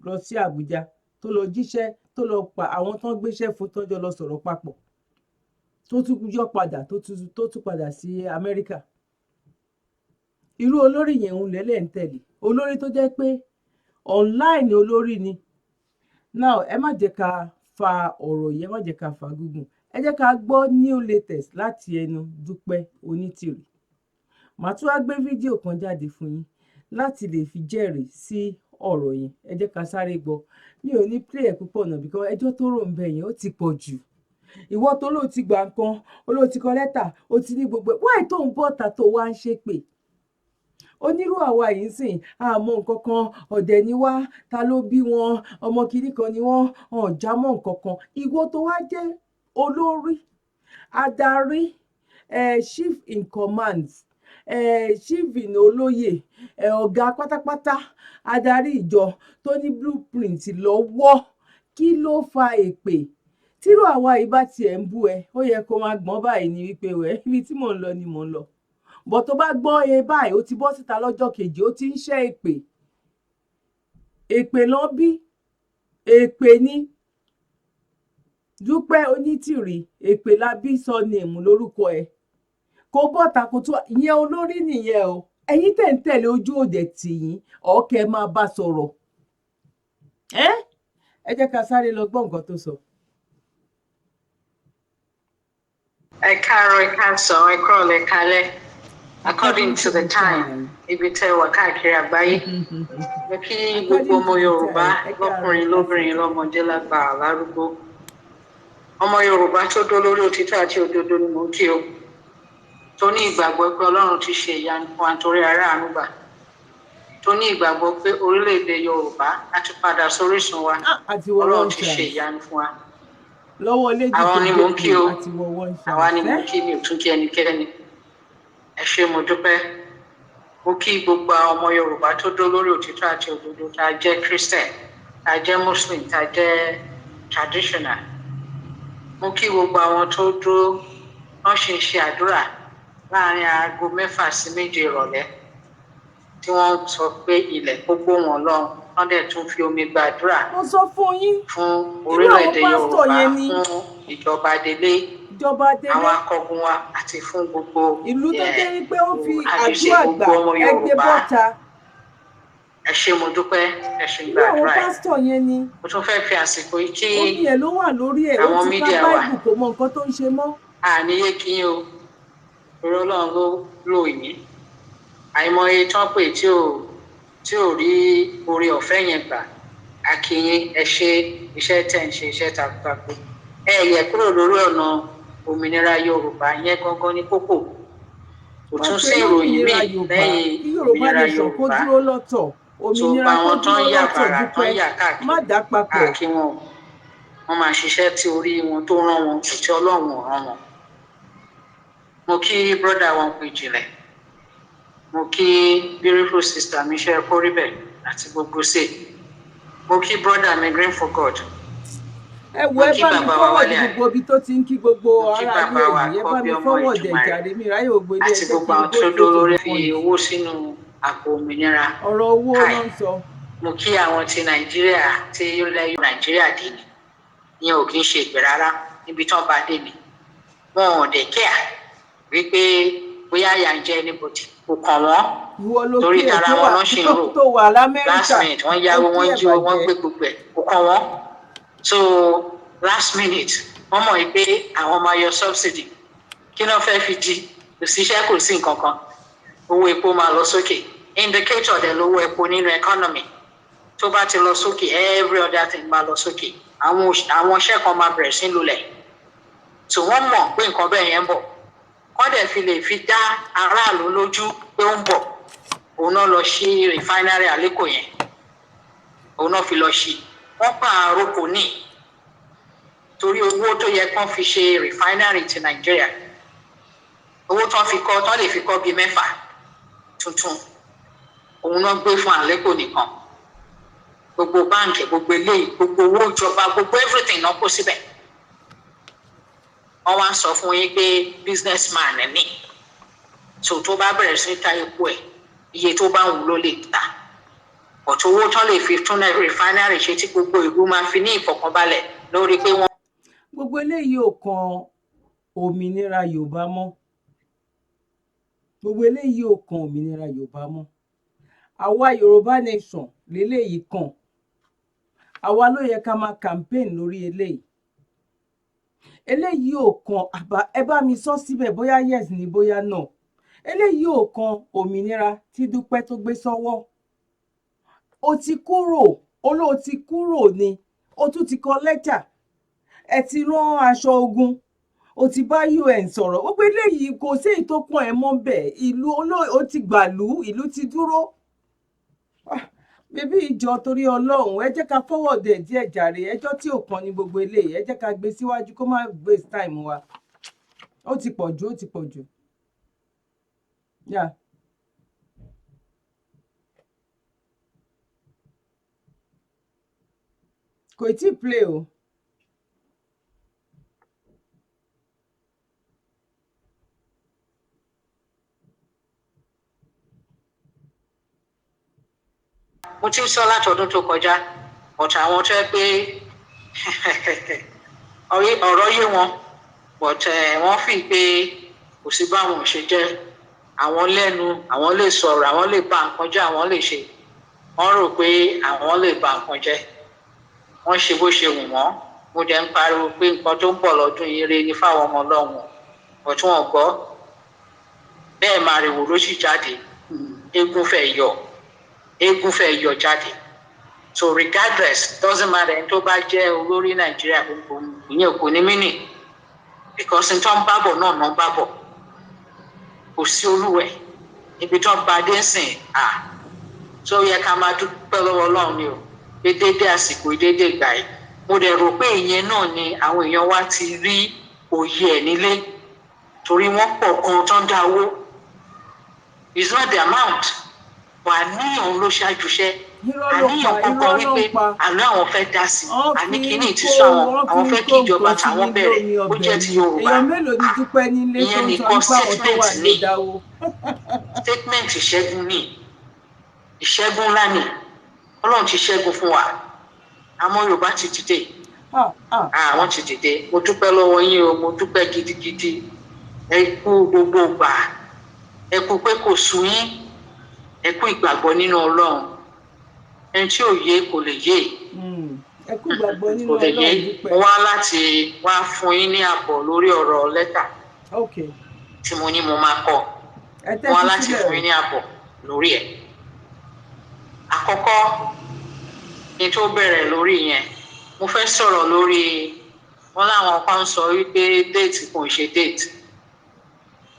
lọ sí Àbújá, tó lọ jíṣẹ́, tó lọ pa àwọn tó ń gbéṣẹ́ fún, tọ́jọ́ lọ sọ̀rọ̀ papọ̀, tó tún yọ padà, tó tún padà sí Amẹ́ríkà. Irú olórí yẹn òun lẹ́lẹ̀ ń tẹ̀lé, olórí tó jẹ́ pé online olórí ni. Now, ẹ má jẹ́ ká fa ọ̀rọ̀ yìí, ẹ má jẹ́ ká fa gígùn. Ẹ jẹ́ ká gbọ́ new latest láti ẹnu Dúpẹ́ Onítìrì. Màá tún wá gbé fídíò kan jáde fún yín láti lè fi jẹ́rìí sí ọ̀rọ̀ yẹn. Ẹ jẹ́ ká sáré gbọ́. Mi ò ní play ẹ̀ púpọ̀ náà, because ẹjọ́ tó rò ń bẹ̀ yẹn ó ti pọ̀ jù. Ìwọ tó lóò ti gbà nǹkan, olóò ti kọ lẹ́tà, ó ti ní gbogbo ẹ̀, wáì tó ń bọ̀ ta tó wá ń ṣépè onírú àwa yìí ń sìn àmọ́ nǹkan kan. Ọ̀dẹ̀ ni wá, ta ló bí wọn, ọmọ kìíní kan ni wọ́n hàn já mọ́ nǹkan kan. Ìwọ tó wá jẹ́ olórí adarí, chief in command, chief in olóyè, ọ̀gá pátápátá, adarí ìjọ tó ní blueprint lọ́wọ́, kí ló fa èpè? Tírú àwa yìí bá tiẹ̀ ń bú ẹ, ó yẹ kó máa gbọ́n báyìí ní wípé wẹ́, ibi tí mò ń lọ ni mò ń lọ bọ̀. Tó bá gbọ́ e báyìí, ó ti bọ́ síta lọ́jọ́ kejì, ó ti ń ṣẹ́ èpè. Èpè ló bí, èpè ní Dúpẹ́ Onítìrì, èpè la bí surname lórúkọ ẹ̀. Kó bọ́ta kó tó ìyẹn, olórí nìyẹn o. Ẹ̀yin tẹ̀ ń tẹ̀lé, ojú òde tìyín ọ̀kẹ́ máa bá sọ̀rọ̀. Ẹ jẹ́ ká sáré lọ gbọ́ nǹkan tó sọ. Ẹ káàárọ̀, ẹ káàsán, ẹ kúrọ̀lẹ́, ẹ káalẹ́, according to the time ibi tẹ́ wà káàkiri àgbáyé. Mo kí gbogbo ọmọ Yorùbá, lọ́kùnrin, lóbìnrin, lọ́mọdé, lágbà, lárúgbó. Ọmọ Yorùbá tó dó lórí òtítọ́ àti òdodo ni mò ń kí o, tó ní ìgbàgbọ́ pé Ọlọ́run ti ṣe ìyanu fún wa nítorí aráàánú gbà, tó ní ìgbàgbọ́ pé orílẹ̀-èdè Yorùbá á ti padà sórísun wa, Ọlọ́run ti ṣe ìyanu fún wa. Lọ́wọ́ léjì. Àwọn tó ni mò ń kí o. Àti wọ one Àwa ni mò ń chance. kí, mi ò tún kí ẹnikẹ́ni. Ẹ ṣé, mo dúpẹ́. Mo kí gbogbo àwọn ọmọ Yorùbá tó dó lórí òtítọ́ àti òdodo, tá a jẹ́ Christian, tá a jẹ́ Muslim, tá a jẹ́ traditional. Mo kí gbogbo àwọn tó dúró, wọ́n ṣe ń ṣe àdúrà láàrin aago 6 sí 7 ìrọ̀lẹ́, tí wọ́n sọ pé ilẹ̀ kó gbóhùn Ọlọ́run, wọ́n dẹ̀ tún fi omi gbàdúrà Mo sọ fún yín fún irú àwọn orílẹ̀-èdè pásítọ̀ Yorùbá, yẹn ni fún ìjọba délé. Ìjọba délé. Àwọn akọgun wa àti fún gbogbo Ìlú tó jẹ́ wípé ó fi àjọṣe àdúrà gbà, gbogbo ọmọ ẹ gbé Yorùbá. bọ́ta. Ẹ ṣé, mo dúpẹ́, ẹ ṣe Irú àwọn gbàdúrà ẹ. pásítọ̀ yẹn ni. Mo tún fẹ́ fi àsìkò yìí kí Omi ẹ̀ ló wà lórí ẹ̀, ó àwọn ti ká media wa. báìbù, kò mọ nǹkan tó ń ṣe mọ́. Àníyé kí yín o, torí Ọlọ́run ló lò yín. Àìmọye tán pè tí ò rí oore ọ̀fẹ́ yẹn gbà. A kí yín, ẹ ṣe iṣẹ́ tẹ̀ ń ṣe, iṣẹ́ takuntakun. Ẹ yẹ kúrò lórí ọ̀nà òmìnira Yorùbá yẹn gangan ní kókó. Kò Wọ́n tún pe sí ìròyìn lómìnira míì Yorùbá, lẹ́yìn kí Yorùbá òmìnira nation kó Yorùbá. dúró lọ́tọ̀, Tó òmìnira gba kó àwọn tán dúró yà lọ́tọ̀. bàrà tán Dúpẹ́, yà káàkiri, má dà papọ̀. Àkí wọn o. Wọn máa ṣiṣẹ́ tí orí wọn tó rán wọn, tí Ọlọ́run ò rán wọn. Mo kí brother wọn pè jìnlẹ̀, mo kí beautiful sister mi ṣe kórìbẹ̀ àti gbogbo ṣe, mo kí brother mi Green for God. Ẹ wo, Mo ẹ kí bá mi bàbá wa forward Wálé Àrẹ. gbogbo ibi tó ti ń kí gbogbo Mo kí ará bàbá ilé wa yìí, ẹ bá Àkọ́bí mi ọmọ forward ẹ̀ Èdùmàrè jàre, mi ráyè gbogbo ilé. Ẹ àti jẹ́ gbogbo kí n àwọn go tó straight dúró to lórí the fi point. owó sínú àpò òmìnira. Ọ̀rọ̀ owó Káì, ló ń sọ. mo kí àwọn ti Nàìjíríà tí ilẹ̀ Nàìjíríà dé ni. Ìyẹn ò kì í ṣe ìpè rárá, níbi tí wọ́n bá dé ni. Wọn ò dẹ̀ kíá wípé bóyá àyà ń jẹ anybody, kò kàn wọ́n, Ìwọ ló torí kí ẹ tara tó wọn wà náà ṣì ń rò. tó wà Last lamẹ́ríkà, minute wọ́n ó yáwó, kí wọ́n ẹ jíwó, wọ́n bàjẹ́. gbé gbogbo ẹ̀, kò kàn wọ́n. So last minute wọ́n mọ̀ pé àwọn máa yọ subsidy. Kí náà fẹ́ fi di? Kò síṣẹ́, kò sí nǹkan kan, owó epo máa lọ sókè. Indicator dẹ̀ lówó epo nínú economy. Tó bá ti lọ sókè, every other thing máa lọ sókè. Àwọn iṣẹ́ kan máa bẹ̀rẹ̀ sí lulẹ̀. So wọ́n mọ̀ pé nǹkan bẹ́ẹ̀ yẹn ń bọ̀, kọ́ dẹ̀ fi lè fi dá aráàlú lójú pé ó ń bọ̀. Òun náà lọ sí refinery Aliko yẹn, òun náà fi lọ sí. Wọ́n pààrọ̀ kò ní, torí owó tó yẹ kán fi ṣe refinery ti Nàìjíríà, owó tán fi kọ́, tán lè fi kọ́ bíi mẹ́fà tuntun, òun náà gbé fún Aliko nìkan. Gbogbo báǹkì, gbogbo eléyìí, gbogbo owó ìjọba, gbogbo everything náà kó síbẹ̀. Wọ́n wá ń sọ fún yín pé businessman ni. So tó bá bẹ̀rẹ̀ sí ta epo ẹ̀, iye tó bá wù ló lè ta. Ọ̀tún owó tán lè fi tún refinery ṣe tí gbogbo ìlú máa fi ní ìfọ̀kànbalẹ̀ lórí pé wọ́n Gbogbo eléyìí ò kan òmìnira Yorùbá mọ́. Gbogbo eléyìí ò kan òmìnira Yorùbá mọ́. Àwa Yorùbá nation léléyìí kàn. Àwa ló yẹ ká máa campaign lórí eléyìí. Eléyìí ò kan àbá. Ẹ bá mi sọ síbẹ̀, bóyá yes ni, bóyá no. Eléyìí ò kan òmìnira tí Dúpẹ́ tó gbé sọ́wọ́. Ó ti kúrò, olóò ti kúrò ni, ó tún ti kọ lẹ́tà, ẹ ti rán aṣọ ogun, ó ti bá UN sọ̀rọ̀. Gbogbo eléyìí, kò sí èyí tó kàn ẹ́ mọ́ bẹ́ẹ̀. Ìlú ó ti gbàlú, ìlú ti dúró. Ah, bébí ìjọ, torí Ọlọ́run, ẹ jẹ́ ká forward ẹ̀ díẹ̀ jàre. Ẹjọ́ tí ò kàn ní gbogbo eléyìí. Ẹ jẹ́ ká gbé síwájú, kó má waste time wa. Ó ti pọ̀ jù, ó ti pọ̀ jù. Yeah. Kò tí ì play o. Mo ti ń sọ láti ọdún tó kọjá ọ̀tọ̀, àwọn tó yẹ pé ọ̀rọ̀ yé wọn, but wọ́n fi pé kò sí báwọn ò ṣe jẹ́, àwọn lẹ́nu, àwọn lè sọ̀rọ̀, àwọn lè ba nǹkan jẹ́, àwọn lè ṣe. Wọ́n rò pé àwọn lè ba nǹkan jẹ́, wọ́n ṣe bó ṣe wù wọ́n. Mo dẹ̀ ń pariwo pé nǹkan tó ń bọ̀ lọ́dún yìí re ní fáwọn ọmọ Ọlọ́run, but wọn gbọ́ bẹ́ẹ̀. Màrìwò ló sì jáde, eégún fẹ́ yọ, eégún fẹ́ yọ jáde. So regardless, doesn't matter ẹni tó bá jẹ́ olórí Nàìjíríà, gbogbo ìyẹn kò ní mínì, because n tó ń bá bọ̀ náà ń bá bọ̀. Kò sí olúwẹ̀ ibi tó ń ba dé ń sìn à tó yẹ ká máa dúpẹ́ lọ́wọ́ Ọlọ́run ni o, pé déédéé àsìkò, déédéé ìgbà yìí. Mo dẹ̀ rò pé ìyẹn náà ni àwọn èèyàn wa ti rí òye ẹ̀ nílé, torí wọ́n pọ̀ gan tó ń dá owó. It's not the amount, wà àníyàn ló ṣáájú iṣẹ́. Irọ́ ló Àníyàn pa, kankan irọ́ ló wípé pa. Àná àwọn fẹ́ dá sí, Wọ́n àní fi kíní ti kó sọ àwọn, wọ́n àwọn fi fẹ́ kó kí ìjọba nǹkan sí tàwọn nílé bẹ̀rẹ̀ omi ó ọbẹ̀ jẹ́ ti ni. Yorùbá. Èèyàn mélòó ni Dúpẹ́ nílé tó Ìyẹn ń sọ nìkan nípa àwọn tó wà statement nílé ni dáwó? Statement ìṣẹ́gun ni, ìṣẹ́gun ńlá ni. Ọlọ́run ti ṣẹ́gun fún wa. Àmọ́ Yorùbá ti dìde. Ah, ah. Ah, wọ́n ti dìde. Mo dúpẹ́ lọ́wọ́ yín o, mo dúpẹ́ gidigidi. Ẹ kú gbogbo gbà, ẹ kú pé kò sú yín, ẹ kú ìgbàgbọ́ nínú Ọlọ́run. Ẹni tí ò yé kò lè yé. Ẹ kú gbàgbọ́ nínú Kò lè yé. Ọlọ́run, dúpẹ́. Mo wá láti wá fún yín ní àbọ̀ lórí ọ̀rọ̀ lẹ́tà tí mo ní mo máa kọ. Ẹ Mo wá tẹ́tí láti sílẹ̀ fún o. yín ní àbọ̀ lórí ẹ̀. Àkọ́kọ́, kí n tó bẹ̀rẹ̀ lórí yẹn, mo fẹ́ sọ̀rọ̀ lórí wọn láwọn kan sọ wípé date kò ń ṣe date.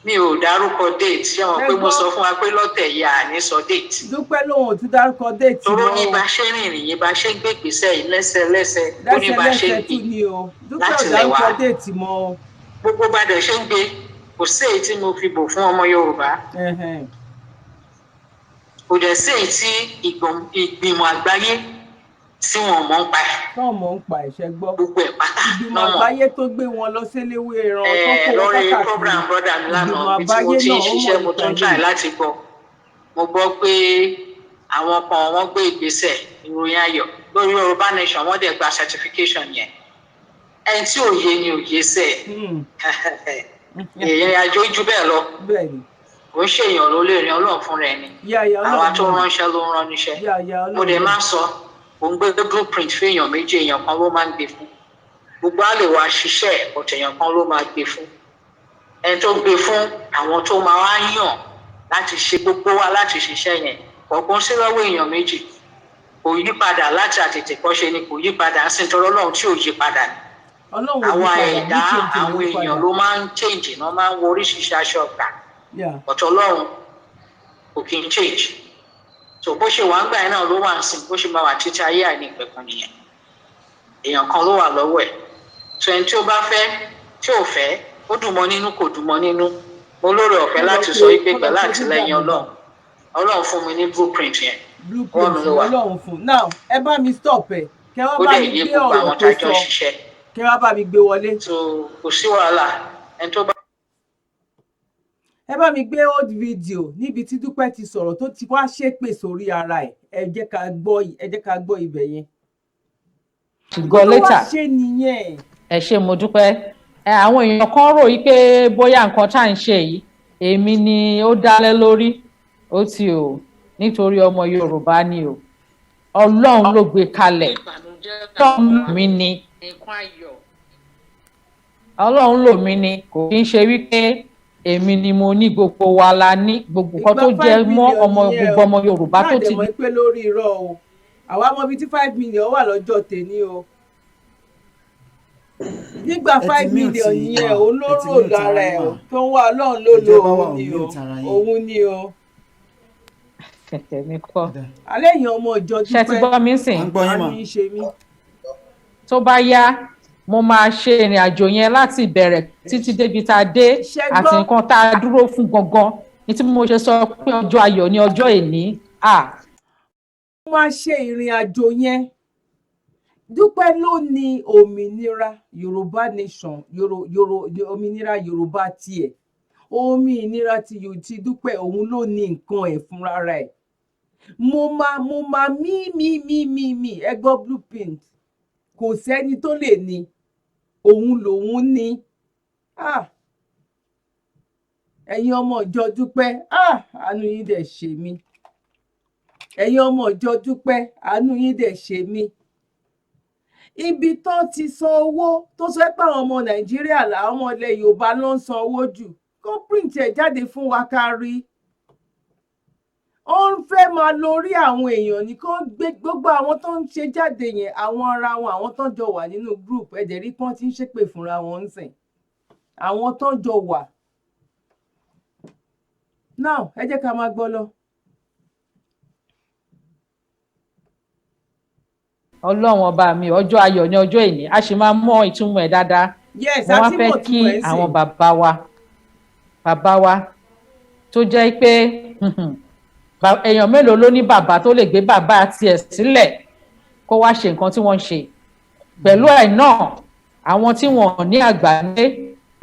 Mi ò dárúkọ date. Ṣé wọn Ẹ pé mo gbọ́. sọ fún wa pé lọ́tẹ̀ yìí à ní sọ date? Dúpẹ́ lòun ò tún dárúkọ date Toró mọ́ ní o. bá ṣe rìnrìn yìí, bá ṣe ń gbé ìgbésẹ̀ yìí lẹ́sẹ̀lẹ́sẹ̀, ó ní bá ṣe ń Lẹ́sẹ̀lẹ́sẹ̀ gbé tún ni o. Dúpẹ́ ò láti lẹ̀ wá. dárúkọ date mọ́ o. Gbogbo bá dẹ̀ ṣe ń gbé, kò sí èyí tí mo fi bò fún ọmọ Yorùbá. Kò dẹ̀ sí èyí tí ìgbìmọ̀ àgbáyé tí wọn mọ̀ ń pa ẹ̀. Tán mọ̀ ń pa ẹ̀ṣẹ̀ gbọ́. Gbogbo ẹ̀ pátá Ìgbìmọ̀ náà mọ̀. àgbáyé tó gbé wọn lọ séléwé ẹran tó kó wọn Lórí káàkiri. program brother mi lánàá, Ìgbìmọ̀ ibi tí mo àgbáyé ti ń náà ó ṣiṣẹ́, mọ̀ mo nípa tún try eléyìí. láti gbọ́. Mo gbọ́ pé àwọn kan wọ́n gbé ìgbésẹ̀ ìròyìn ayọ̀ lórí Yorùbá Nation, wọ́n dẹ̀ gba certification yẹn. Ẹni tí òye ni òye sẹ̀. Èèyàn àjò jù bẹ́ẹ̀ lọ. Kò ń ṣèyàn ló lè rìn, Ọlọ́run fúnra ẹni. Yàyà Àwa tó Ọlọ́run. ránṣẹ́ ló ń rán níṣẹ́. Yàyà Mo dẹ̀ Ọlọ́run. máa ń sọ, ò ń gbé blueprint fún èèyàn méjì, èèyàn kan ló máa ń gbé fún. Gbogbo á lè wá ṣiṣẹ́ ẹ̀, but èèyàn kan ló máa gbé fún. Ẹni tó gbé fún, àwọn tó máa wá yàn láti ṣe gbogbo wa láti ṣiṣẹ́ yẹn kọ̀ọ̀kan sí lọ́wọ́ èèyàn méjì. Kò yí padà láti àtètèkọ́ṣe ni, kò yí padà ń sìn tọrọ Ọlọ́run tí ò yí padà ni. Ọlọ́run ò yí Àwọn padà, ní ẹ̀dá change ò àwọn yí èèyàn padà. ló máa ń change náà, máa ń wọ oríṣiríṣi aṣọ ọ̀gá. Ọ̀tọ̀ Ọlọ́run kò kí ń change. So bó ṣe wà ń gbà yẹn náà ló wà ń sìn, bó ṣe máa wà títí ayé àìní ìpẹ̀kun nìyẹn. Èèyàn kan ló wà lọ́wọ́ ẹ̀. So ẹni tí ó bá fẹ́, tí ò fẹ́, ó dùn mọ́ nínú, kò dùn mọ́ nínú, mo lóore ọ̀fẹ́ Kó lọ láti pé sọ wípé kó lọ pẹ̀lú pé fúgbà àtìlẹ́yìn mi. Ọlọ́run, Ọlọ́run fún mi ní blueprint yẹn, ọwọ́ Blueprint mi ló wà. Ọlọ́run fún. Now, ẹ bá mi stop ẹ, kẹ wá Ó bá dẹ̀ mi yé gbé gbogbo ọ̀rọ̀ àwọn tó tá a jọ sọ ń ṣiṣẹ́. Kẹ wá bá mi gbé wọlé. So kò sí wàhálà, ẹni tó bá Ẹ bá mi gbé old video níbi tí Dúpẹ́ ti sọ̀rọ̀ tó ti wá ṣépè sórí ara ẹ̀. Ẹ jẹ́ ká gbọ́, ẹ jẹ́ ká gbọ́ ibẹ̀ yẹn. Gbọ́ Nǹkan tó wá later. ṣe nìyẹn. Ẹ ṣé, mo dúpẹ́. Ẹ àwọn èèyàn kan rò yí pé bóyá nǹkan tá à ń ṣe yìí, èmi ni ó dálé lórí. Ó ti o, nítorí ọmọ Yorùbá ni o. Ọlọ́run ló gbé kalẹ̀. Ọlọ́run mi ni, Ọlọ́run lò mí ni. Kò kí ń ṣe wípé èmi ni mo ní. Gbogbo wa la ní gbogbo nǹkan Ìgbà tó jẹ 5 mọ́ million ọmọ nìyẹn gbogbo o. ọmọ Yorùbá tó Láàdẹ̀ ti mọ̀ pé lórí irọ́ o, àwa mọ ibi tí 5 million wà lọ́jọ́ tèmi o. Nígbà Ẹ ti 5 mute million yẹn, ma, òun ló ẹ ti rò mute lára ara ẹ̀ yín o mà. tó ń wá. Ọlọ́run ló Ẹ lo jẹ́ bá wà òun ni o, mute ara yín. òun ni o. Èmi kọ́. Alẹ́ yẹn, ọmọ ìjọ Ṣe ti Dúpẹ́. gbọ́ mi sìn? À ń gbọ́ yín mà. Àánú yín ṣe mí. Tó bá yá, mo máa ṣe ìrìn àjò yẹn láti ìbẹ̀rẹ̀ títí débi tá a dé Ṣe àti gbọ́. nǹkan tá a dúró fún gangan ní tí mo ṣe sọ pé ọjọ́ ayọ̀ ní ọjọ́ èní. Ó máa ṣe ìrìn àjò yẹn. Dúpẹ́ ló ní òmìnira Yorùbá Nation, yoro yoro òmìnira Yorùbá tiẹ̀, òmìnira ti Dúpẹ́, òun ló ní nǹkan ẹ̀ fúnra rẹ̀. Mo máa mí mí mí mí mí. Ẹ gbọ́, blueprint kò sẹ́ni tó lè ní, òun lòun ní. Ah, ẹ̀yin ọmọ ìjọ Dúpẹ́, ah, àánú yín dẹ̀ ṣe mí. Ẹ̀yin ọmọ ìjọ Dúpẹ́, àánú yín dẹ̀ ṣe mí. Ibi tán ti san owó tó sọ pé àwọn ọmọ Nàìjíríà làwọn ọmọ ilẹ̀ Yorùbá ló ń san owó jù, kó print ẹ̀ jáde fún wa ká rí. Ó ń fẹ́ máa lórí àwọn èèyàn ní kó gbé gbogbo àwọn tó ń ṣe jáde yẹn, àwọn ara wọn, àwọn tó ń jọ wà nínú group. Ẹ̀jẹ̀ rí pọ́n tí ń ṣépè fúnra wọn ń sìn, àwọn tó ń jọ wà. Now, ẹ jẹ́ ká máa gbọ́ lọ. Ọlọ́run ọba mi, ọjọ́ ayọ̀ ní ọjọ́ èní, a sì máa mọ ìtumọ̀ ẹ̀ dáadáa. Yes, Mo a wá ti fẹ́ mọ̀ kí túmọ̀ ẹ̀ àwọn sìn. bàbá wa tó jẹ́ pé èèyàn mélòó ló ní bàbá tó lè gbé bàbá tiẹ̀ sílẹ̀ kó wá ṣe nǹkan tí wọ́n ń ṣe pẹ̀lú ẹ̀ náà? Àwọn tí wọn ò ní àgbà nílé,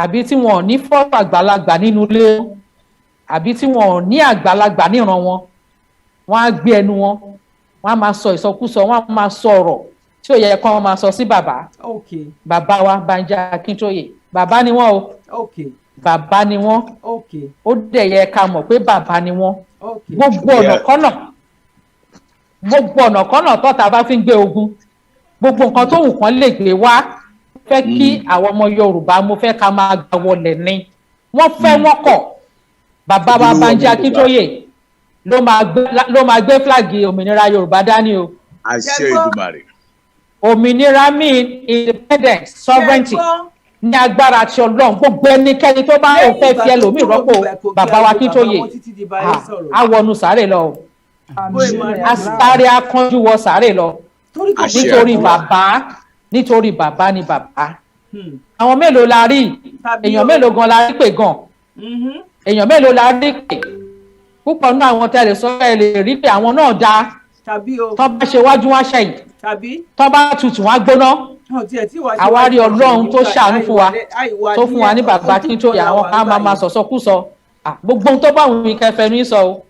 àbí tí wọn ò ní fọ́tò àgbàlagbà nínú ilé wọn, àbí tí wọn ò ní àgbàlagbà níran wọn, wọn á gbé ẹnu wọn, wọn á máa sọ ìsọkúsọ, wọn á máa sọ ọ̀rọ̀. Tí ò yẹ kán máa sọ sí bàbá. Bàbá wa Banji Akíntóyè, bàbá ni wọ́n o. Bàbá ni wọ́n. Ó dẹ̀ yẹ ká mọ̀ pé bàbá ni wọ́n. Gbogbo ọ̀nà kọ́nà, gbogbo ọ̀nà kọ́nà tọ́ta bá fi ń gbé ogun, gbogbo nǹkan tó wù kán lè gbé wá, fẹ́ kí àwọn ọmọ Yorùbá, mo fẹ́ ká máa gbà wọlé ni. Wọ́n fẹ́, wọ́n kọ̀, bàbá wa Ojúlówó ọmọ Banji Yorùbá. Akíntóyè ló máa gbé flag òmìnira Yorùbá dání o. Àṣẹ Èdùmàrè. Òmìnira mean independence, sovereignty. Ní agbára ti Ọlọ́run, gbogbo ẹnikẹ́ni tó bá òun fẹ́ fi ẹlòmíì rọ́pò bàbá wa Akíntóyè, á wọnú sàárè lọ o, á sáré, á kánjú wọ sàárè lọ. Àṣẹ Nítorí àdúrà. bàbá, nítorí bàbá ni bàbá. Àwọn mélòó la rí? Èèyàn mélòó gan la rí pé gan? Èèyàn mélòó la rí pé? Púpọ̀ nínú àwọn tẹ́lẹ̀ sọ ẹ lè rí pé àwọn náà dáa. Tàbí o. Tọ́ bá ṣe wájú, wá ṣẹ̀yìn. Tàbí. Tọ́ bá tutù, wá gbóná. Àwa rí Ọlọ́run tó ṣàánú fún wa, tó fún wa ní bàbá Akíntóyè. Àwọn ká máa máa sọ̀sọ́kúsọ. Ah, gbogbo ohun tó bá wù yín kẹ́ fẹnu yín sọ o.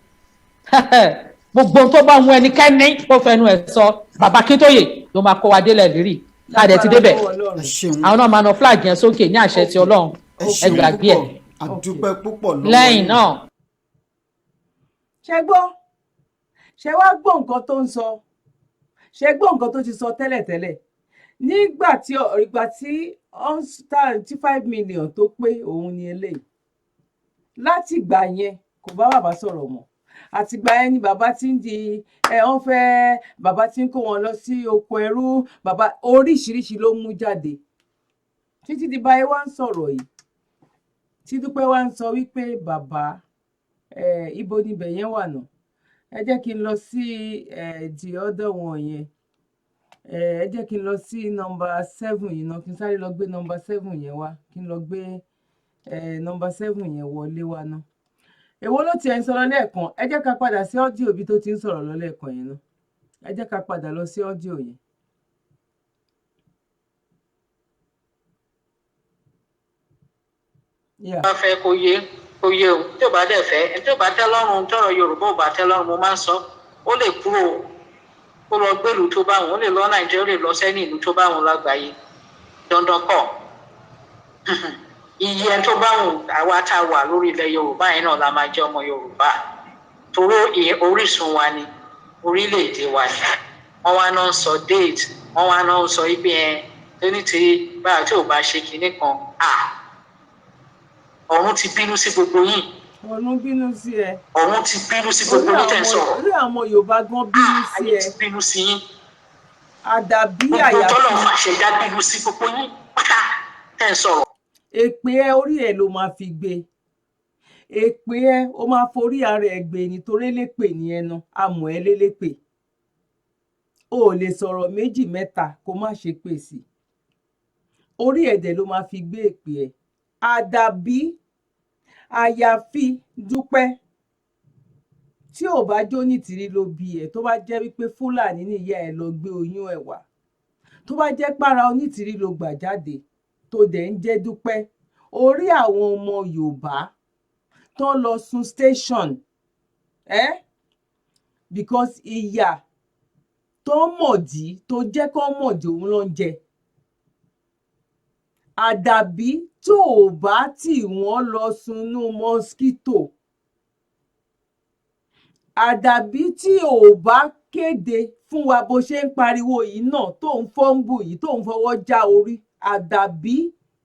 Gbogbo ohun tó bá wù ẹnikẹ́ni kó fẹnu ẹ̀ sọ, bàbá Akíntóyè ló máa kó wa délẹ̀ lérì. Láàdẹ̀ ti débẹ̀, àwọn náà máa na flag yẹn sókè ní àṣẹ ti Ọlọ́run. Ẹ gbàgbé ẹ̀. Àdúpẹ́ púpọ̀ lọ́wọ́ Lẹ́yìn yín. náà, Ṣe gbọ́? Ṣe wá gbọ́ nǹkan tó ń sọ? Ṣe gbọ́ nǹkan tó ti sọ tẹ́lẹ̀tẹ́lẹ̀ nígbà tí ìgbà tí tí 5 million tó pé òun ni eléyìí? Láti ìgbà yẹn, kò bá bàbá sọ̀rọ̀ mọ́. Àtìgbà yẹn ni bàbá ti ń di ẹ wọ́n fẹ́, bàbá ti ń kó wọn lọ sí oko ẹrú. Bàbá oríṣiríṣi ló mú jáde títí di báyìí wá ń sọ̀rọ̀ yìí, tí Dúpẹ́ wá ń sọ wípé bàbá ẹ, ibo níbẹ̀ yẹn wà náà? Ẹ jẹ́ kí n lọ sí the other one yẹn. Ẹ jẹ́ kí n lọ sí number 7 yìí náà, kí n sáré lọ gbé number 7 yẹn wá, kí n lọ gbé number 7 yẹn wọlé wá náà. Èwo ló tiẹ̀ ń sọ̀rọ̀ lẹ́ẹ̀kan? Ẹ jẹ́ ká padà sí audio bí tó ti ń sọ̀rọ̀ lọ lẹ́ẹ̀kan yẹn náà. Ẹ jẹ́ ká padà lọ sí audio yẹn. Yeah. Bá fẹ́ kó yé, kó yé o. Tí ò bá dẹ̀ fẹ́, ẹni tí ò bá tẹ́ lọ́rùn, tọ́rọ̀ Yorùbá ò bá tẹ́ lọ́rùn, mo máa ń sọ, ó lè kúrò, kó lọ gbèlú tó bá wọn. Ó lè lọ Nàìjíríà, ó lè lọ sẹ́ni ìlú tó bá wọn lágbàáyé. Dandan kọ́ iye ẹni tó bá wọn. Àwa tá a wà lórí ilẹ̀ Yorùbá yẹn náà la máa jẹ́ ọmọ Yorùbá, toró orísun wa ni, orílẹ̀-èdè wa ni. Wọ́n wá náà ń sọ date, wọ́n wá náà ń sọ ibi ẹ̀ tó ní ti báyà tí ò bá ṣe kinní kan. Ọ̀run ti bínú sí gbogbo yín. Ọ̀run bínú sí ẹ. Ọ̀run ti bínú sí gbogbo yín tẹ̀ ń sọ̀rọ̀. Orí àwọn Yorùbá gan bínú sí Ayé ẹ. ti bínú sí yín. Àdàbí Gbogbo àyàfi. tọ́lọ̀ fàṣẹ dá bínú sí gbogbo yín pátá tẹ̀ ń sọ̀rọ̀. Èpè ẹ, orí ẹ ló máa fi gbé. Èpè ẹ, ó máa forí ara ẹ gbé nítorí lépè ní ẹnu amọ̀ ẹ lélépè. O ò lè sọ̀rọ̀ méjì mẹ́ta kó má ṣe pè sí orí ẹ̀dẹ̀, ló máa fi gbé èpè ẹ. Àdàbí àyàfi Dúpẹ́ tí ò bá jó nítìrí ló bí ẹ, tó bá jẹ́ wípé Fúlàní níyà ẹ lọ gbé oyún ẹ wá, tó bá jẹ́ pára Onítìrí ló gbà jáde, tó dẹ̀ ń jẹ́ Dúpẹ́, orí àwọn ọmọ Yorùbá tó lọ sun station because ìyà tó mọ̀dí tó jẹ́ kó mọ̀dí òun ló ń jẹ. Àdàbí tó o bá tì wọ́n lọ sunú mosquito, àdàbí tí ò bá kéde fún wa bó ṣe ń pariwo yìí náà, tó ń fọ́nbù yìí, tó ń fọwọ́ já orí, àdàbí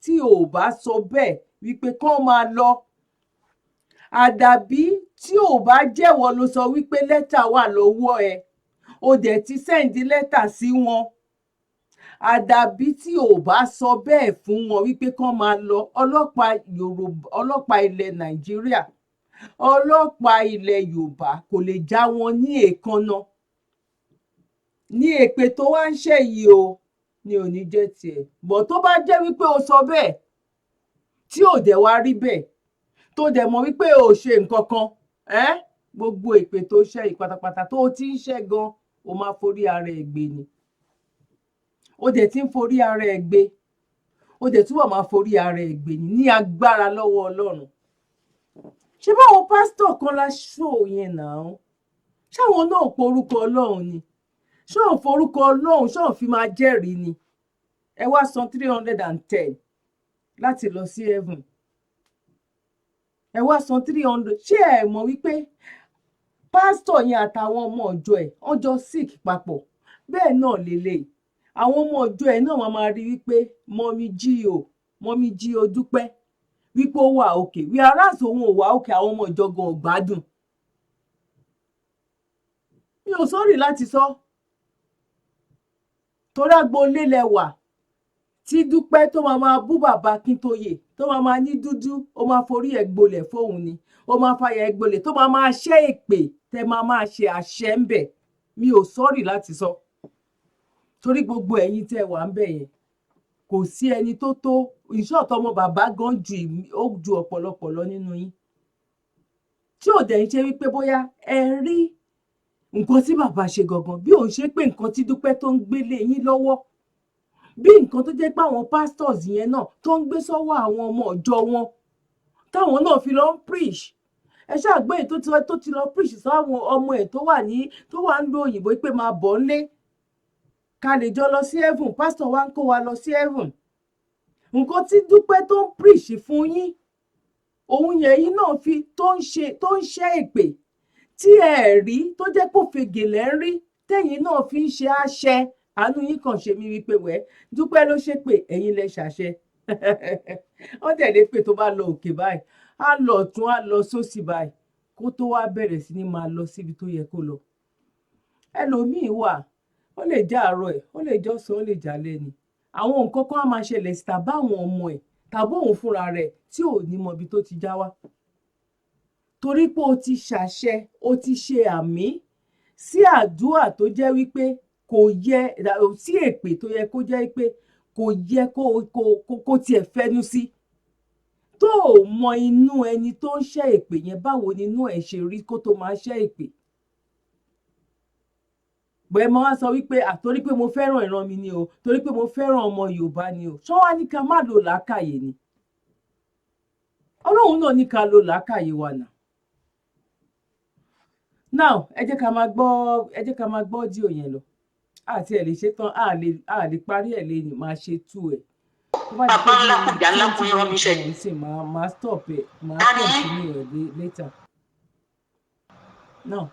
tí ò bá sọ bẹ́ẹ̀ wípé kán máa lọ, àdàbí tí ò bá jẹ́wọ́ ló sọ wípé lẹ́tà wà lọ́wọ́ ẹ, o dẹ̀ ti send lẹ́tà sí wọn, àdàbí tí ò bá sọ bẹ́ẹ̀ fún wọn wípé kán máa lọ. Ọlọ́pàá Yorùbá, ọlọ́pàá ilẹ̀ Nàìjíríà, ọlọ́pàá ilẹ̀ Yorùbá kò lè já wọn ní èékánná ní èpè tó wá ń ṣe yìí o, ní ò ní jẹ́ tiẹ̀ bọ̀. Tó bá jẹ́ wípé o sọ bẹ́ẹ̀, tí ò dẹ̀ wá rí bẹ́ẹ̀, tó dẹ̀ mọ̀ wípé o ò ṣe nǹkan kan ẹ́, gbogbo èpè tó ṣe yìí pátápátá tó o ti ń ṣẹ́ gan, o máa forí ara ẹ̀ gbé ni. O dẹ̀ ti ń forí ara ẹ̀ gbé, o dẹ̀ túbọ̀ máa forí ara ẹ̀ gbé ni ní agbára lọ́wọ́ Ọlọ́run. Ṣé báwọn pásítọ̀ kan la ṣó yẹn náà? Ṣáwọn náà porúkọ Ọlọ́run ni? Ṣóun forúkọ Ọlọ́run, ṣóun fi máa jẹ́rìí ni? Ẹ wá san 310 láti lọ sí heaven. Ẹ wá san 300. Ṣé ẹ mọ̀ wípé pásítọ̀ yẹn àtàwọn ọmọ ọjọ́ ẹ̀, wọ́n jọ sick papọ̀? Bẹ́ẹ̀ náà lélẹ̀, àwọn ọmọ ọjọ́ ẹ̀ náà, wọ́n máa rí wípé Mummy G.O, Mummy G.O Dúpẹ́, wípé ó wà okay, whereas òun ò wà okay. Àwọn ọmọ ìjọ gan ò gbádùn. Mi ò sorry láti sọ, torí agboolé lẹ wà tí Dúpẹ́ tó máa máa bú bàbá Akíntóyè, tó máa máa ní dúdú, ó máa forí ẹ̀ gbolẹ̀ fóun ni, ó máa fàyà ẹ̀ gbolẹ̀, tó máa máa ṣẹ́ èpè, tẹ máa máa ṣe àṣẹ ń bẹ̀. Mi ò sorry láti sọ, torí gbogbo ẹ̀yin tẹ́ wà ń bẹ̀ yẹn, kò sí ẹni tó ìṣọ̀tọ̀ ọmọ bàbá gan ju, ó ju ọ̀pọ̀lọpọ̀ lọ nínú yín, tí ò dẹ̀ ń ṣe wípé bóyá ẹ rí nǹkan tí bàbá ṣe gangan, bí òun ṣe pé nǹkan tí Dúpẹ́ tó ń gbélé yín lọ́wọ́, bí nǹkan tó jẹ́ pé àwọn pastors yẹn náà tó ń gbé sọ́wọ́ àwọn ọmọ ọ̀jọ́ wọn, táwọn náà fi lọ ń preach. Ẹ ṣáà gbé èyí tó ti lọ preach sáwọn ọmọ ẹ̀ tó wà ní, tó wà ń lo òyìnbó, pé máa bọ̀ ńlé ká lè jọ lọ sí heaven. Pastor wa ń kó wa lọ sí heaven. Nǹkan tí Dúpẹ́ tó ń preach fún yín, òun yẹn yín náà fi tó ń ṣe, tó ń ṣẹ́ èpè tí ẹ rí, tó jẹ́ pé òfegè lẹ́ ń rí, tẹ́yìn náà fi ń ṣe àṣẹ. Àánú yín kàn ṣe mí wípé wẹ́ Dúpẹ́ ló ṣe pé ẹ̀yin lẹ ṣàṣẹ. Wọ́n tẹ̀lé pé tó bá lọ òkè báyìí, á lọ ọ̀tún, á lọ sósì báyìí, kó tó wá bẹ̀rẹ̀ sí ní máa lọ síbi tó yẹ kó lọ. Ẹlòmíín wà, ó lè jẹ́ àárọ̀ ẹ̀, ó lè jọ́sàn, ó lè jálẹ̀ ni àwọn nǹkan kan á máa ṣẹlẹ̀ sí, tàbí àwọn ọmọ ẹ̀, tàbí òun fúnra rẹ̀, tí ò ní mọ ibi tó ti já wá, torí pé o ti ṣàṣẹ, o ti ṣe àmì sí àdúrà tó jẹ́ wípé kò yẹ sí, èpè tó yẹ kó jẹ́ pé kò yẹ kó tiẹ̀ fẹ́nu sí, tó o mọ inú ẹni tó ń ṣẹ́ èpè yẹn, báwo ni inú ẹ̀ ṣe rí kó tó máa ṣẹ́ èpè. Bẹ́ẹ̀ máa wá sọ wípé àtorí pé mo fẹ́ràn ìran mi ni o, torí pé mo fẹ́ràn ọmọ Yorùbá ni o. Ṣọ́ wá ní ká má lo làákàyè ni? Ọlọ́run náà ní ká lo làákàyè wa nà. Now, ẹ jẹ́ ká máa gbọ́, ẹ jẹ́ ká máa gbọ́ audio yẹn lọ. Àti ẹ̀ lè ṣe tán, a lè parí ẹ̀ lè máa ṣe tú ẹ̀. Bàbá ńlá kùjà ńlá kún irọ́ mi ṣe. Ṣe máa stop ẹ̀, máa continue ẹ̀ later. Now.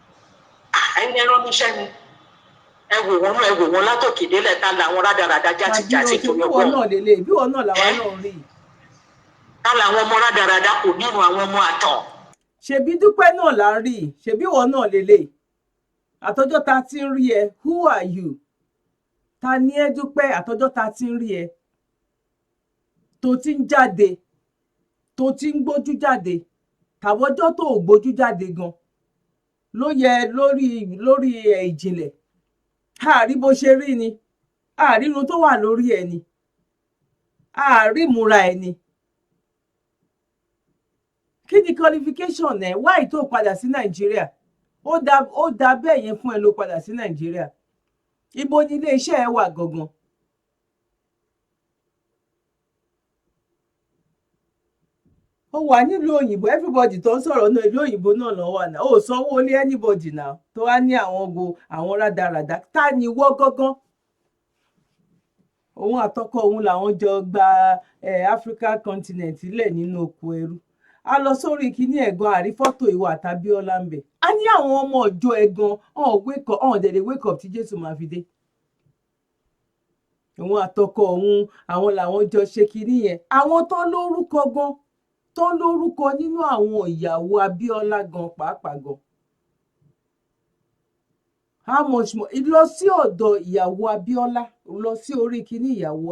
Ẹ̀yin ẹ̀rọ mi ṣẹ́ ni, ẹ wò wọn náà, ẹ wò wọn látòkè délẹ̀. Ta làwọn rádaràda játijàti tó yọ bí wọn náà lélẹ̀, bí wọn náà làwa náà rí. Ta làwọn ọmọ rádaràda kò nínú àwọn ọmọ àtọ̀. Ṣebí Dúpẹ́ náà là ń rí, ṣebí wọn náà lélẹ̀, àtọjọ́ ta ti ń rí ẹ. Who are you? Ta ni ẹ, Dúpẹ́? Àtọjọ́ ta ti ń rí ẹ, tó ti ń jáde, tó ti ń gbójú jáde, tàbọ́jọ́ tó ò gbójú jáde gan ló yẹ lórí ẹ̀ ìjìnlẹ̀, àárí bó ṣe rí ni, àárírun tó wà lórí ẹ̀ ni, àárí ìmúra ẹ̀ ni. Kí ni qualification ẹ? Why tó padà sí Nàìjíríà? Ó da bẹ́ẹ̀ yẹn fún ẹ ló padà sí Nàìjíríà. Ibo ni iléeṣẹ́ ẹ wà gangan? Ó wà nílùú òyìnbó. Everybody tó ń sọ̀rọ̀ náà, ìlú òyìnbó náà ló wà náà. Ó sanwó lé anybody náà tó wá ní àwọn ogo, àwọn rádaràda. Ta ni wọ́ gángan? Òun àtọkọ òun làwọn jọ gba Africa continent lẹ̀ nínú oko ẹrú. A lọ sórí kíní ẹ̀gan, àrí fọ́tò ìwọ àtàbíọ́lá ń bẹ̀. A ní àwọn ọmọ ọjọ́ ẹ̀gan ọ̀hún wake up, ọ̀hún dẹ̀ lè wake up tí Jésù máa fi dé. Òun àtọkọ òun, àwọn làwọn jọ ṣe kinní yẹn. Àwọn tó lórúkọ gan, tó lórúkọ nínú àwọn ìyàwó Abíọ́lá gan pàápàá gan, how much more lọ sí ọ̀dọ̀ ìyàwó Abíọ́lá, lọ sí orí kinní ìyàwó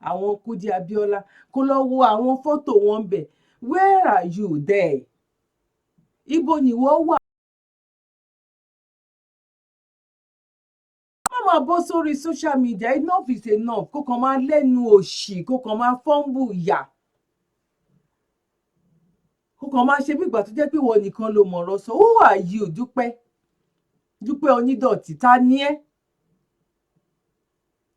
àwọn Kúdí Abíọ́lá, kó lọ wo àwọn fọ́tò wọn bẹ̀. Where are you there? Ibo ni ìwọ wà? Má máa bọ́ sórí social media. Enough is enough. Kó kàn máa lẹ́nu òṣì, kó kàn máa fọ́nbù yà, kó kàn máa ṣe bí ìgbà tó jẹ́ pé ìwọ nìkan ló mọ̀rọ̀ sọ. Who are you, Dúpẹ́? Dúpẹ́ onídọ̀tí, ta ni ẹ́?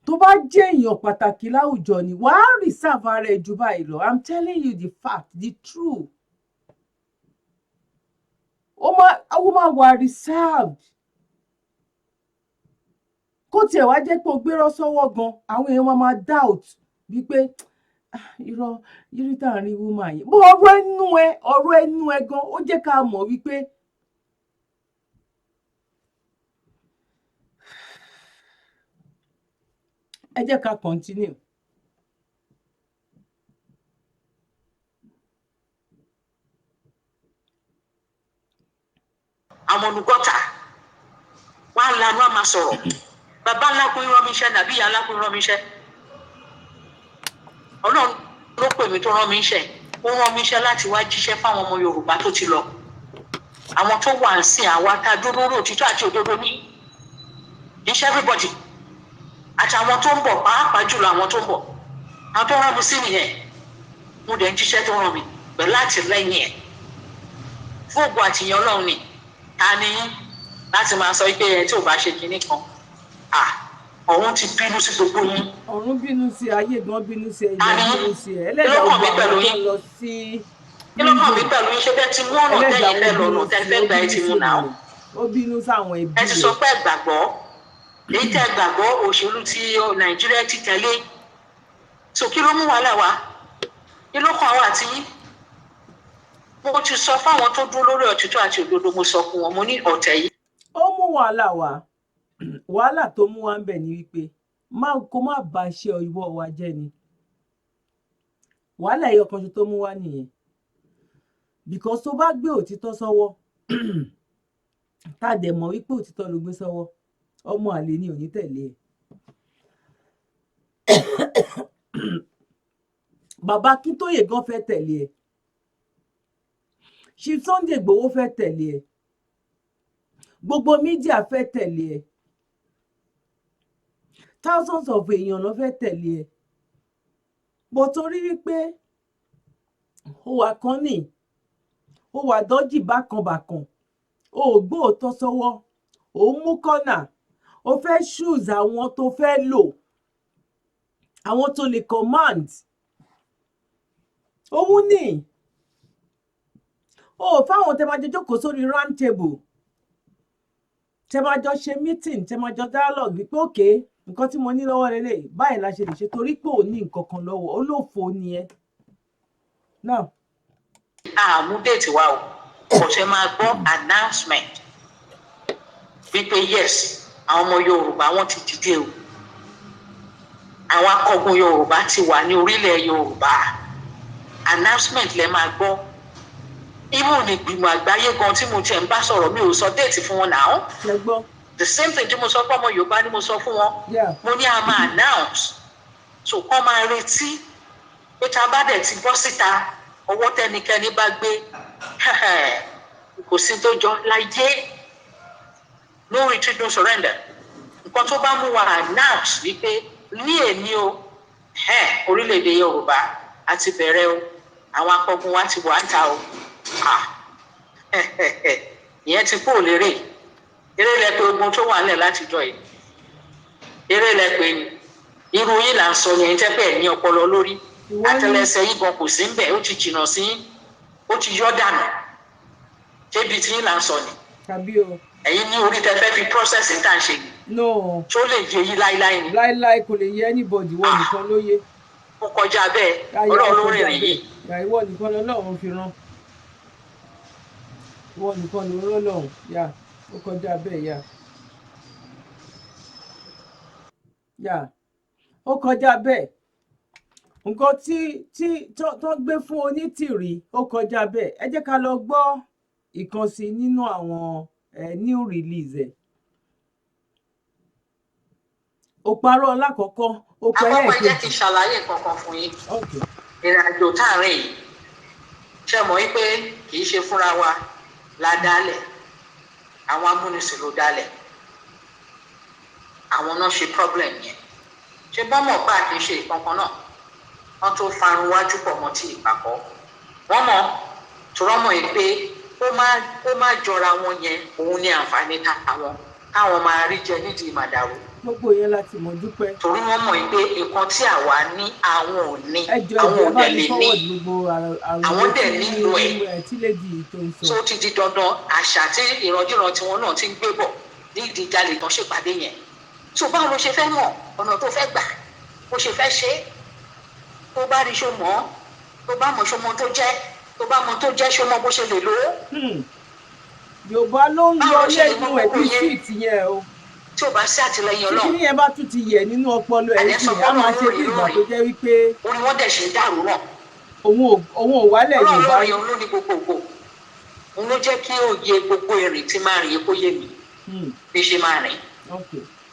Tó bá jẹ́ èèyàn pàtàkì láwùjọ ni, wàá reserve ara ẹ̀ jù báyìí lọ. I'm telling you the fact, the truth. Ó máa wà reserved. Kó tiẹ̀ wá jẹ́ pé o gbérọ́ sọ́wọ́ gan, àwọn èèyàn máa máa doubt wípé, "Ah, irọ́ yírí tá à ń rí woman yìí." Bó ọ̀rọ̀ ẹnu ẹ gan, ó jẹ́ ká mọ̀ wípé ẹ jẹ́ ká continue. Àwọn olùgọ́ta wọn á lanu, á máa sọ̀rọ̀. Bàbá ńlá kún rán mi iṣẹ́ nàbí ìyá ńlá kún rán mi iṣẹ́. Ọlọ́run ló pè mí tó rán mi iṣẹ́. Ó rán mi iṣẹ́ láti wá jíṣẹ́ fáwọn ọmọ Yorùbá tó ti lọ, àwọn tó wà ń sìn, àwa tá a dúró lórí òtítọ́ àti òdodo ní iṣẹ́, everybody, àti àwọn tó ń bọ̀, pàápàá jùlọ àwọn tó ń bọ̀. Àwọn tó rán mi sí nìyẹn. Mo dẹ̀ ń jíṣẹ́ tó rán mi pẹ̀lú àtìlẹ́yìn ẹ̀ fún ògùn àtìyàn Ọlọ́run. Ni ta ni yín láti máa sọ pé ẹ tí ò bá ṣe kinní kan? À, ọ̀run ti bínú sí gbogbo yín. Ọ̀run bínú sí, ayé gan bínú sí, ẹ̀yẹ Ta ni bínú sí ẹ, kí ẹlẹ́dàá ló kàn mí gbogbo pẹ̀lú àwọn tó yín? ń lọ sí Kí ló kàn mí pẹ̀lú yín? Ṣé bẹ́ẹ̀ ti mú ọ̀nà ẹlẹ́dàá tẹ́yìn fẹ́ wọn lọ ọ̀nà bínú tẹ́ sí, fẹ́ ó gbà ẹ bínú ti sí mú náà. ènìyàn, ó bínú sáwọn ẹbí Ẹ ti sọ rẹ̀. pé ẹ gbàgbọ́ èyí tẹ́ ẹ gbàgbọ́, òṣèlú tí Nàìjíríà ti tẹ̀lé. So kí ló mú wàhálà wá? Kí ló kàn wá àti yín? Mo ti sọ fáwọn tó dúró lórí òtítọ́ àti òdodo, mo sọ fún wọn, mo ní ọ̀tẹ̀ yìí Ó mú wàhálà wá. Wàhálà tó mú wá ń bẹ̀ ni wípé má kó má ba iṣẹ́ ọwọ́ wa jẹ́ ni. Wàhálà ẹyọ kan ṣo tó mú wá nìyẹn, because tó bá gbé òtítọ́ sọ́wọ́, tá a dẹ̀ mọ̀ wípé òtítọ́ ló gbé sọ́wọ́, ọmọ àlè ni ò ní tẹ̀lé ẹ̀. Bàbá Akíntóyè gan fẹ́ tẹ̀lé ẹ̀, Chief Sunday Igboho fẹ́ tẹ̀lé ẹ̀, gbogbo media fẹ́ tẹ̀lé ẹ̀, thousands of èèyàn ló fẹ́ tẹ̀lé ẹ̀, bó torí wípé ó wà kan ní, ó wà dọ́jì bákan bákan, ó ò gbóòótọ́ sọ́wọ́, ó ń mú kọ́nà, ó fẹ́ choose àwọn tó fẹ́ lò, àwọn tó lè command òun ní o ò fáwọn tẹ máa jọ jókòó sórí round table, tẹ máa jọ ṣe meeting, tẹ máa jọ dialogue wípé, "Okay, nǹkan tí mo ní lọ́wọ́ lélẹ̀, báyìí la ṣe lè ṣe," torí pé ò ní nǹkan kan lọ́wọ́, olófo ni ẹ náà. Àmú date wa o, kò ṣe máa gbọ́ announcement wípé yes, àwọn ọmọ Yorùbá, wọ́n ti dìde o, àwọn akọgun Yorùbá ti wà ní orílẹ̀ Yorùbá. Announcement lẹ máa gbọ́. Even ìgbìmọ̀ àgbáyé gan tí mo tiẹ̀ ń bá sọ̀rọ̀, mi ò sọ date fún wọn náà. Ṣe gbọ́. The same thing tí mo sọ fún ọmọ Yorùbá ni mo sọ fún wọn. Mo ní a máa announce, so kọ́ máa retí pé tá a bá dẹ̀ ti bọ́ síta, ọwọ́ tẹ́nikẹ́ni bá gbé, kò sí tó jọ láyé. No retreat, no surrender. Nǹkan tó bá mú wa announce wípé ní èmi o, orílẹ̀-èdè Yorùbá a ti bẹ̀rẹ̀ o, àwọn akọgun wa ti wà ń ta o. Ah, ìyẹn ti kúrò lérè. Eré lẹ pé ogun tó wà nílẹ̀ látijọ́ yìí, eré lẹ pé ni. Irú yìí là ń sọ yẹn, tẹ́ pẹ́ ní ọpọlọ lórí àtẹ́lẹsẹ̀ yìí gan kò sí ń bẹ̀, ó ti jìnnà sí yín, ó ti yọ́ dànù. Ṣébi tí yín là ń sọ ni? Tàbí o. Ẹ̀yin ní orí tẹ́ fẹ́ fi process ní tá à ń ṣe yìí. No. Tó lè yé yín láíláí ni? Láíláí, kò lè yé anybody, wọ́n nìkan ló yé. Ó kọjá bẹ́ẹ̀. Ọlọ́run ló rìnrìn yìí. Ìwọ nìkan lọ́lọ́run fi rán, ìwọ nìkan ló rán lọ́hùn yá. Ó kọjá bẹ́ẹ̀ yá yá, ó kọjá bẹ́ẹ̀. Nǹkan tí tó gbé fún Onítìrí, ó kọjá bẹ́ẹ̀. Ẹ jẹ́ ká lọ gbọ́ ìkànsí nínú àwọn new release ẹ̀. Ó parọ́ lákọ̀ọ́kọ́, ó pẹ́. Àkọ́kọ́, ẹ jẹ́ ẹlẹ́ẹ̀kejì. Kí n ṣàlàyé nǹkan kan fún yín. Ìrìn àjò tá à ń rìn yìí, ṣe mọ̀ wípé kì í ṣe fúnra wa la dálẹ̀? Àwọn amúnisìn ló dálẹ̀, àwọn náà ṣe problem yẹn. Ṣe bọ́ mọ̀ pé a kì í ṣe ìkankan náà, wọ́n tó farun wájú pọ̀ mọ́ ti ìpàkọ́. Wọ́n mọ̀ tòrọ́ mọ̀ yìí pé kó má jọra wọn yẹn, òun ní àǹfààní táwọn káwọn máa rí jẹ nídìí màdàrú. Gbogbo yẹn láti mọ̀, dúpẹ́. Torí wọ́n mọ̀ pé nǹkan tí àwa ní, àwọn ò ní. Ẹ jọ, Àwọn ẹ ò bá dẹ̀ mi lè ní. forward gbogbo àròyé Àwọn dẹ̀ tí nílò ẹ̀. Tí lady yìí tó ń sọ. Tó ti di dandan, àṣà tí ìrandíran tiwọn náà ti ń gbé bọ̀ ní ìdíjalè tán ṣèpàdé yẹn. So báwo ló ṣe fẹ́ mọ̀ ọ̀nà tó fẹ́ gbà, bó ṣe fẹ́ ṣe é? Tó bá rí, ṣó mọ̀ ọ́? Tó bá mọ̀, ṣó mọ̀ tó jẹ́? Tó bá mọ̀ tó jẹ́, ṣó mọ̀ bó ṣe lè lò ó? Yorùbá ló ń Báwo yọ ló ṣe lè lẹ́nu mọ ẹ̀ bí gbogbo yẹn? sweet yẹn o. Tí ò bá sí àtìlẹyìn Tí Ọlọ́run, kíní yẹn bá tún ti yẹ nínú ọpọlọ ẹ̀ àdé sí, sọ á máa fọ́lọ́run ṣe bí lórí ìgbà lórí tó jẹ́ wípé orí wọn dẹ̀ ṣe ń dàrú náà. òun ò wálẹ̀ Ọlọ́run Yorùbá. lórí òun ló ní gbogbogbò. Òun ló jẹ́ kí òye gbogbo ìrìn tí máa rìn kó yé mi bí ṣe máa rìn.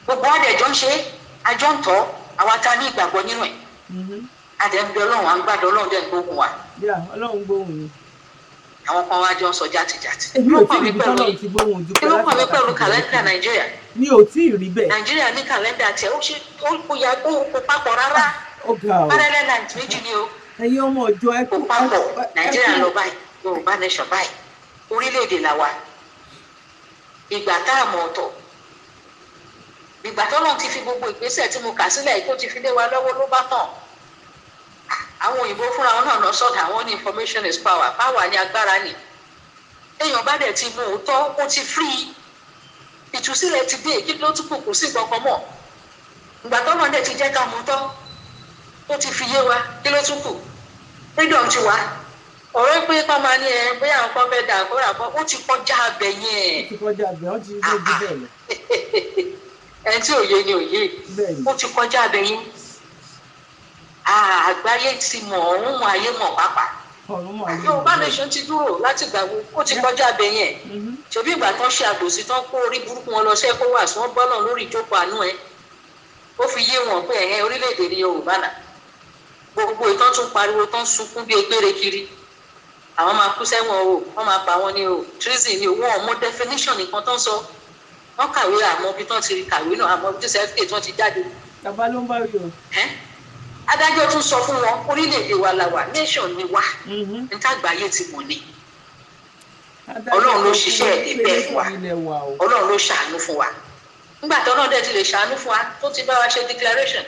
Gbogbo wa dẹ̀ jọ ń ṣe é, àjọ ń tọ́ àwa ta ní ìgbàgbọ́ nínú ẹ̀. A dẹ̀ ń bẹ Ọlọ́run, à ń gbàdọ̀, Ọlọ́run dẹ̀ ń gbóhùn wa. Yeah, Ọlọ́run gbóhùn ni. Àwọn kan wá jọ ń sọ játijàti. Èmi Kí ló ò tí kàn ì mí rí pẹ̀lú tọ́lọ́run ti gbóhùn Kí dúpẹ́ ló láti kàn mí pẹ̀lú wákàtí kàlẹ́ndà Nàìjíríà? Mi ò tí ì rí bẹ́ẹ̀. Nàìjíríà ní kàlẹ́ndà tiẹ̀, ó ṣe ó ya ó kó papọ̀ rárá. Ó ga o. Parallel lines méjì ni o. Ẹ̀yin ọmọ ọjọ́, ẹ Kò kú papọ̀. Nàìjíríà ẹ lọ báyìí, Yorùbá nation báyìí, orílẹ̀-èdè làwa. Ìgbà tá a mọ̀ ọ̀tọ̀, ìgbà tọ́lọ́run ti fi gbogbo ìgbésẹ̀ tí mo kà sílẹ̀ yìí tó ti fi lé wa lọ́wọ́, ló bá tàn. Àwọn òyìnbó fúnra wọn náà lọ sọ́dọ̀ àwọn ní information is power. Power ní agbára ni. Téèyàn bá dẹ̀ ti mú òótọ́, ó ti free, ìtúsílẹ̀ ti dé. Kí ló tún kù? Kù sí nǹkan mọ̀. Ìgbà tọ́lọ́run dẹ̀ ti jẹ́ ká mú tọ́, tó ti fi yé wa, kí ló tún kù? Freedom ti wà. Ọ̀rọ̀ pé kọ́ máa ní ẹ bóyá àwọn kan fẹ́ dà kó rà kọ́, ó ti kọjá abẹ yẹn. Ó ti kọjá abẹ, ó ti ṣe jù bẹ́ẹ̀ lọ. Ẹni tí òye ni òye. Ó ti kọjá abẹ yẹn. Àgbáyé ti mọ̀, ọ̀run mọ̀, ayé mọ̀ pàápàá. Ọ̀run mọ̀, ayé mọ̀. Yorùbá nation ti dúró láti gbà wo, ó ti kọjá abẹ yẹn. Ṣebí ìgbà tán ṣe àbòsí tán, kó orí burúkú wọn lọ sí ECOWAS, wọn bọ́ náà lórí ìjókòó àánú ẹ, ó fi yé wọn pé ẹ̀hẹ́n, orílẹ̀-èdè ní Yorùbá náà. Gbogbo ìtàn tún pariwo tán, sunkún bí egbére kiri, àwọn máa kú sẹ́wọ̀n o, wọ́n máa pa wọ́n ní o, treason ní o. Wọn ò mọ definition nìkan tán sọ. Wọ́n kàwé, àmọ́ ibi tán ti kàwé náà, àmọ́ ibi tí certificate wọ́n ti jáde. Bàbá ló ń bá wí o. Adájọ́ tún sọ fún wọn, orílẹ̀-èdè wa la wà, nation ni wà, nítàgbáyé ti mọ̀ ni. Ọlọ́run ló ṣiṣẹ́ ẹ̀ bẹ́ẹ̀ fún wa, Ọlọ́run ló ṣàánú fún wa. Nígbà tó náà dẹ̀ ti lè ṣàánú fún wa, tó ti bá wa ṣe declaration,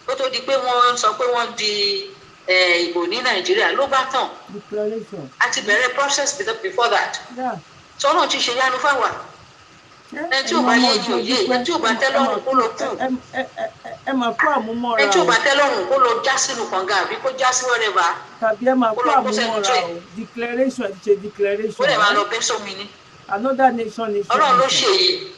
tó tó di pé wọ́n sọ pé wọ́n di ìbò ní Nàìjíríà, ló bá tàn. Declaration. A ti bẹ̀rẹ̀ process before that. Tọ́nà ti ṣe yánu fáwa. Ẹni tí ò bá yé ni òye, ẹni tí ò bá tẹ́ lọ́rùn kó lọ kú. Ẹ máa kó àmúmọ́ra. Ẹni tí ò bá tẹ́ lọ́rùn kó lọ já sínú kànga àbí kó já sí wherever. Tàbí ẹ máa kó kó lọ kó sẹ́nu àmúmọ́ra train. o. Declaration, ẹ ti ṣe declaration. Ó lè máa lọ bẹ́ sómi ni. Another nation, nation. Ọlọ́run ló Nation. ṣe yìí.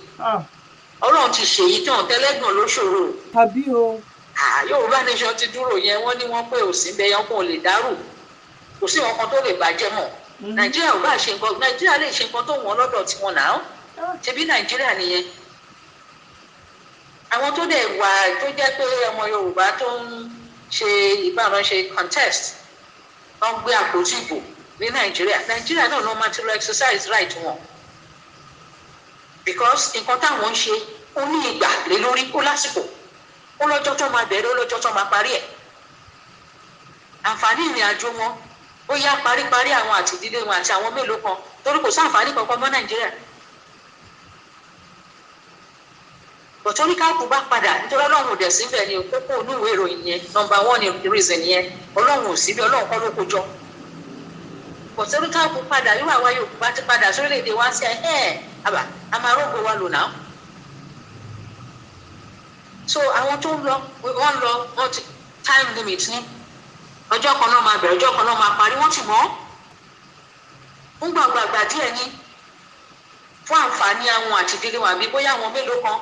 Ọlọ́run ti ṣèyí tán, tẹ́lẹ́gbọ̀n ló ṣòro. Tàbí o. Ah, Yorùbá nation ti dúró yẹn, wọ́n ní wọ́n pé òsín bẹ́ẹ̀ yẹn kò lè dárò, kò sí wọn kan tó lè bàjẹ́ mọ́. Nàìjíríà ò bá ṣe nǹkan, Nàìjíríà lè ṣe nǹkan tó wọ́n lọ́dọ̀ tiwọn náà. Ṣebí Nàìjíríà nìyẹn. Àwọn tó dẹ̀ wà tó jẹ́ pé ọmọ Yorùbá tó ń ṣe ìbáraṣe contest, wọ́n gbé àpótí ìbò ní Nàìjíríà, Nàìjíríà náà ló máa ti lọ exercise right wọn, because nǹkan táwọn ń ṣe, ó ní ìgbà lé lórí, ó lásìkò, ó lọ́jọ́ tó máa bẹ̀rẹ̀, ó lọ́jọ́ tó máa parí ẹ̀. Àǹfààní ìrìn àjò wọn ó yá paríparí, àwọn àti ìdílé wọn àti àwọn mélòó kan, torí kò sáǹfààní kankan mọ́ Nàìjíríà. Bọ̀tọ́ káàpù bá padà, nítorí Ọlọ́run ò dẹ̀ síbẹ̀ ni kókó inú ìwé ìròyìn yẹn. Number one reason yẹn, Ọlọ́run ò síbẹ̀, Ọlọ́run kọ́ ló kó jọ. Bọ̀tọ́ káàpù padà, irú àwa Yorùbá ti padà sórílẹ̀-èdè wa sí ẹ̀ àbá a máa rógbò wa lò náà. So àwọn tó ń lọ, wọ́n lọ, wọ́n ti time limit ní ọjọ́ kan náà máa bẹ̀rẹ̀, ọjọ́ kan náà máa parí. Wọ́n ti mọ̀ ń gbàgbàgbà díẹ̀ ní fún àǹfààní àwọn àti ìdílé wọn àbí bóyá àwọn mélòó kan.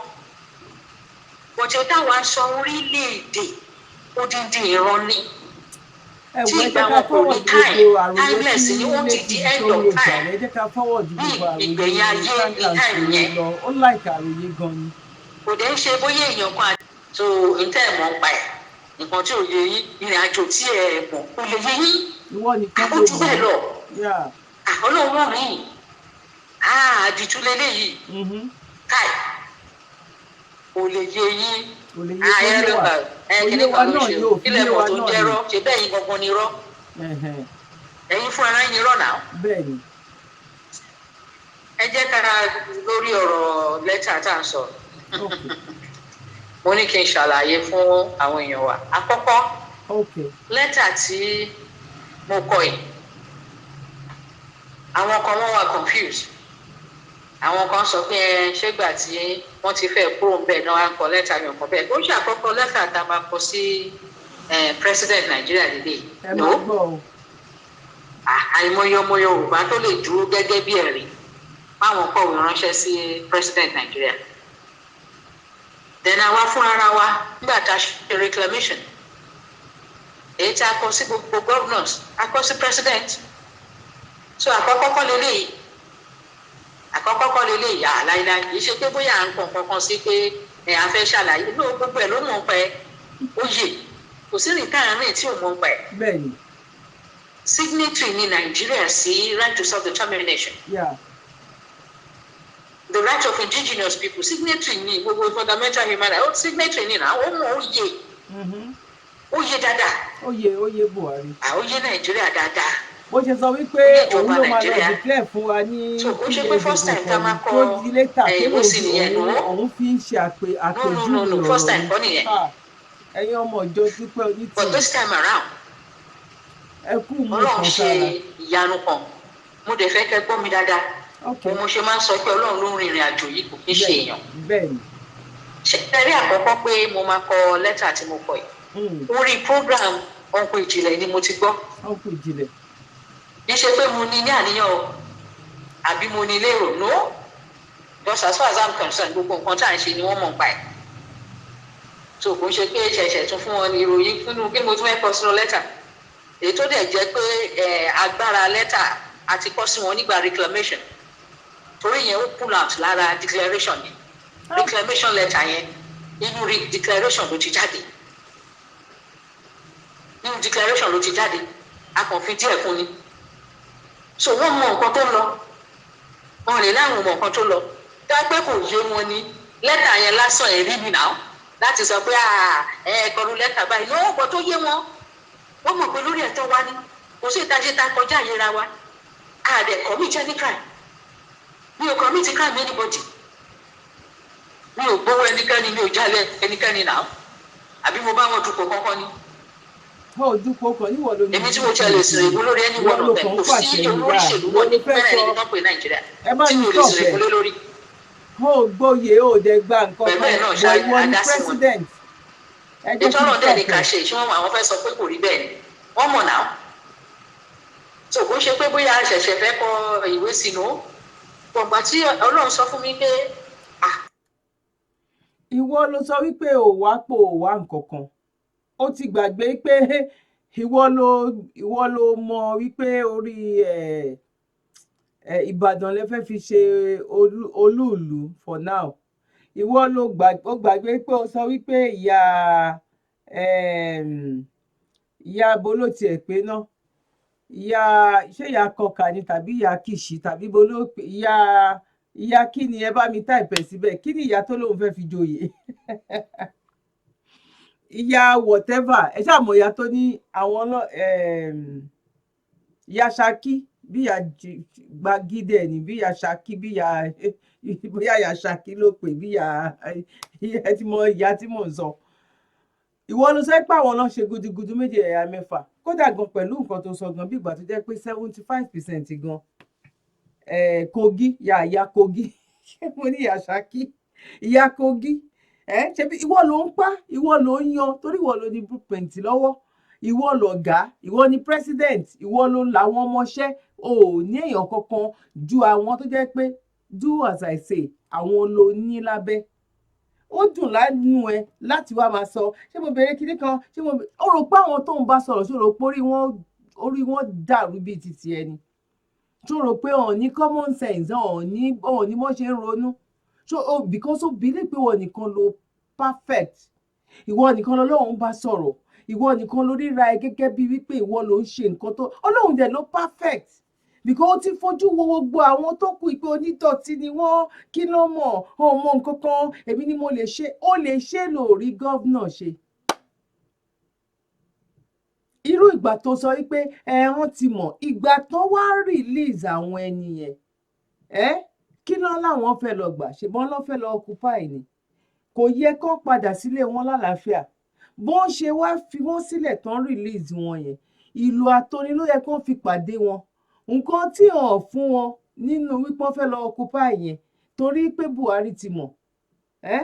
Bọ̀tẹ́ táwa ń sọ, orílẹ̀-èdè odindi ìran ni Ẹ tí wò, ẹ ìgbà jẹ́ ká wọn kò ní forward time, gbogbo àròyé timeless tí ni ó ti di Lady end tó of lò time. jàre. Ẹ jẹ́ ká forward Ní gbogbo àròyé ìgbẹ̀yìn ayé ní Franklin time ṣòro yẹn. lọ. Ó láìka àròyé gan ni. Kò dẹ̀ ń ṣe bóyá èèyàn kan àti so ntẹ́ ẹ̀ mọ̀ ń pa ẹ̀, nǹkan tí ò yé yín, ìrìn àjò tí ẹ̀ mọ̀ kò lè yé yín. Ìwọ nìkan Ó ló jù bẹ́ẹ̀ lọ. Ọlọ́run rán mi, àdìtú leléyìí káì kò lè yé yín. Kò lè yé Ayé tó ló yé wa. gbà ẹ Kò kíní yé wa kan ló náà ṣe yóò fi kílẹ̀ yé mọ̀ wa tó ń náà jẹ́rọ́ ni. ṣe bẹ́ẹ̀ yín gangan ni rọ́. Ẹ̀yin fúnra yín ni rọ́ náà. Bẹ́ẹ̀ ni. Ẹ jẹ́ ká lórí ọ̀rọ̀ lẹ́tà tá à ń sọ, mo ní kí n ṣàlàyé fún àwọn èèyàn wa. Àkọ́kọ́, lẹ́tà tí mo kọ yìí, àwọn kan wọ́n wà confused. Àwọn kan sọ pé ẹ ṣégbà tí wọ́n ti fẹ́ kúrò ń bẹ̀ náà á kọ lẹ́tà yàn kan bẹ́ẹ̀. Ó ṣe àkọ́kọ́ lẹ́tà tá a máa kọ sí president Nàìjíríà lédè. Ẹ No. máa gbọ́ o. Àìmọye ọmọ Yorùbá tó lè dúró gẹ́gẹ́ bí ẹ̀rí báwọn kọ̀wé ránṣẹ́ sí president Nàìjíríà. Then àwa fún ara wa, nígbà tá a ṣe reclamation, èyí tí a kọ sí gbogbo governors, a kọ sí president. So àkọ́kọ́ kọ́ leléyìí, àkọ́kọ́ kọ́ leléyìí. Àláìláì, kì í ṣe pé bóyá à ń kọ nǹkan kan sí pé ẹ̀ a fẹ́ ṣàlàyé ló. Gbogbo ẹ̀ ló mọ̀ ń pẹ́. Ó yè kò sí rìn káàárín tí ò mọ̀ ń pẹ́. Signatory ní Nàìjíríà sí right to self-determination, the right of indigenous people. Signatory ní gbogbo fundamental human rights. Ó signatory ní náà. Ó mọ̀, ó yè, ó yé dáadáa. Ó yé, ó yé Buhari. À, ó yé Nàìjíríà dáadáa. Bó ṣe sọ wípé Ìjọba òun ló máa lọ Nàìjíríà. declare fún wa ní So, ó ṣe pé first time tá a máa kọ, tó di later ìwé sí nìyẹn, òun no? òun fi ń ṣe àpèjúwe No, no, no, first ọ̀rọ̀ time kọ́ nìyẹn. Ah, ẹ̀yin ọmọ ìjọ Dúpẹ́ But Onítìrì, this time around, ẹ kú mú Ọlọ́run kan ṣe sára. ìyanu kan. Mo dẹ̀ fẹ́ kẹ́ gbọ́ mi dáadáa. Mo ṣe máa ń sọ pé Ọlọ́run ló ń rin ìrìn àjò yìí, kò kí ń ṣe èèyàn. Ṣe ẹ rí àkọ́kọ́ pé mo máa kọ lẹ́tà tí mo kọ yìí, orí program Uncle Ìjìnlẹ̀ ni mo ti gbọ́. Uncle Ìjìnlẹ̀. Kì í ṣe pé mo ní ní àníyàn o, àbí mo ní lérò. No, just as far as I'm concerned, gbogbo nǹkan tá à ń ṣe ni wọ́n mọ̀ nípa ẹ̀. So kò ń ṣe pé ṣẹ̀ṣẹ̀ tún fún wọn ní ìròyìn fúnnu kí mo tún fẹ́ kọ sínú lẹ́tà. Èyí tó dẹ̀ jẹ́ pé agbára lẹ́tà àti kọ sí wọn nígbà reclamation, torí yẹn ó pull out lára declaration yẹn. Reclamation letter yẹn, inú declaration ló ti jáde, nínú declaration ló ti jáde. A kàn fi díẹ̀ kún ni. So wọ́n mọ nǹkan tó ń lọ. Wọn lè láwọn mọ nǹkan tó lọ dápẹ́ kò yé wọn ní lẹ́tà yẹn lásán. Ẹ̀rí mi náà láti sọ pé ẹ kọlu lẹ́tà báyìí lọ́wọ́ nǹkan tó yé wọn. Wọ́n mọ̀ pé lórí ẹ̀tọ́ wa ni. Kò sí ìtajẹ́ ta kọjá àyèrà wa. A dẹ̀ commit any crime. Mi ò commit crime anybody. Mi ò gbowó ẹnikẹ́ni, mi ò jalè ẹnikẹ́ni náà, àbí mo bá wọn dupò kankan ni? Ó dúpọ̀ kan níwọ̀ ló ní. Èmi tí mo tẹ lè sèrè ìbò lórí ẹni wọ́n ọ̀bẹ, kò sí olóríṣèlú wọn ní fẹ́rẹ̀ ní tán pé Nàìjíríà Ẹ bá tí mi mi ò lè stop sèrè ẹ. ìbò lé lórí. Ó gbóyè, ó dẹ̀ gba nǹkan Pẹ̀lú kan ẹ̀ náà bọ̀ ṣá, ìwọ ni adá sí wọn. president. Ẹ jẹ́ Ètò kí n ọ̀rọ̀ dẹ̀ ní stop ká ẹ. ṣe ṣé wọ́n àwọn fẹ́ sọ pé kò rí bẹ́ẹ̀ ni. Wọ́n mọ̀ náà. So kò ń ṣe pé bóyá a ṣẹ̀ṣẹ̀ fẹ́ kọ ìwé sínú gbọ̀ngbà tí Ọlọ́run sọ fún mi pé Ìwọ ló sọ wípé ò wá pò, ò wá nǹkan kan. Ó ti gbàgbé pé ìwọ ló mọ wípé orí ẹ ẹ Ìbàdàn lè fẹ́ fi ṣe olúùlú for now. Ìwọ ló ó gbàgbé pé ó sọ wípé ìyá bolo tiẹ̀ pé ná, ìyá, ṣé ìyá kọkà ni tàbí ìyá kìṣì tàbí bolo ìyá kí ni? Ẹ bá mi type ẹ̀ síbẹ̀. Kí ni ìyá tó lóun fẹ́ fi joyè, ìyá whatever? Ẹ ṣáà mọ̀ ìyá tó ní àwọn náà, ìyá Ṣakí, bí ìyá Gbàgídé ẹ̀ ní, bí ìyá Ṣakí, bí ìyá, bóyá ìyá Ṣakí ló pè, bí ìyá ẹ ti mọ ìyá tí mò ń sọ. Ìwọ ló sọ pé àwọn náà ṣe gudugudu méje ẹ̀yà mẹ́fà. Kódà gan, pẹ̀lú nǹkan tó sọ gan, bí ìgbà tó jẹ́ pé 75% gan, Kogi, ìyá Kogi, mo ní ìyá Ṣakí, ìyá Kogi ẹ. Ṣebí ìwọ ló ń pa, ìwọ ló ń yan, torí ìwọ ló ní blueprint lọ́wọ́, ìwọ lọ̀gá, ìwọ ni president, ìwọ ló làwọn ọmọọṣẹ́. O ò ní èèyàn kankan ju àwọn tó jẹ́ pé do as I say, àwọn ló ní lábẹ́. Ó dùn lánú ẹ láti wá máa sọ, ṣé mo bèrè kinní kan? Ṣé mo ó rò pé àwọn tó ń bá sọ̀rọ̀, ṣó rò pé orí wọn dàrú bíi titi ẹni? Ṣó rò pé ọ̀n ní common sense, ọ̀n ní bọ́n ṣe ń ronú? Ṣó o, because ó believe pé ìwọ nìkan ló perfect, ìwọ nìkan lọ́lọ́run bá sọ̀rọ̀, ìwọ nìkan ló ríra ẹ gẹ́gẹ́ bíi wípé ìwọ ló ń ṣe nǹkan tó Ọlọ́run dẹ̀ ló perfect, because ó ti fojú wo gbogbo àwọn tó kù pé onídọ̀tí ni wọ́n. Kí ló mọ̀? Ọmọ nǹkan kan, èmi ni mo lè ṣe. Ó lè ṣe lórí governor ṣe irú ìgbà tó sọ wípé ẹ wọ́n ti mọ̀ ìgbà tó wá release àwọn ẹni yẹn. Ẹ kí ló láwọn fẹ́ lọ gbà? Ṣùgbọ́n lọ́ fẹ́ lọ occupy ni. Kò yẹ kó padà sílé wọn lálàáfíà. Bó ń ṣe wá fi wọ́n sílẹ̀ tán, release wọn yẹn, ìlú àtọni ló yẹ kó fi pàdé wọn. Nǹkan tí hàn fún wọn nínú wípé wọ́n fẹ́ lọ occupy yẹn. Torí pé Buhari ti mọ̀ ẹ́,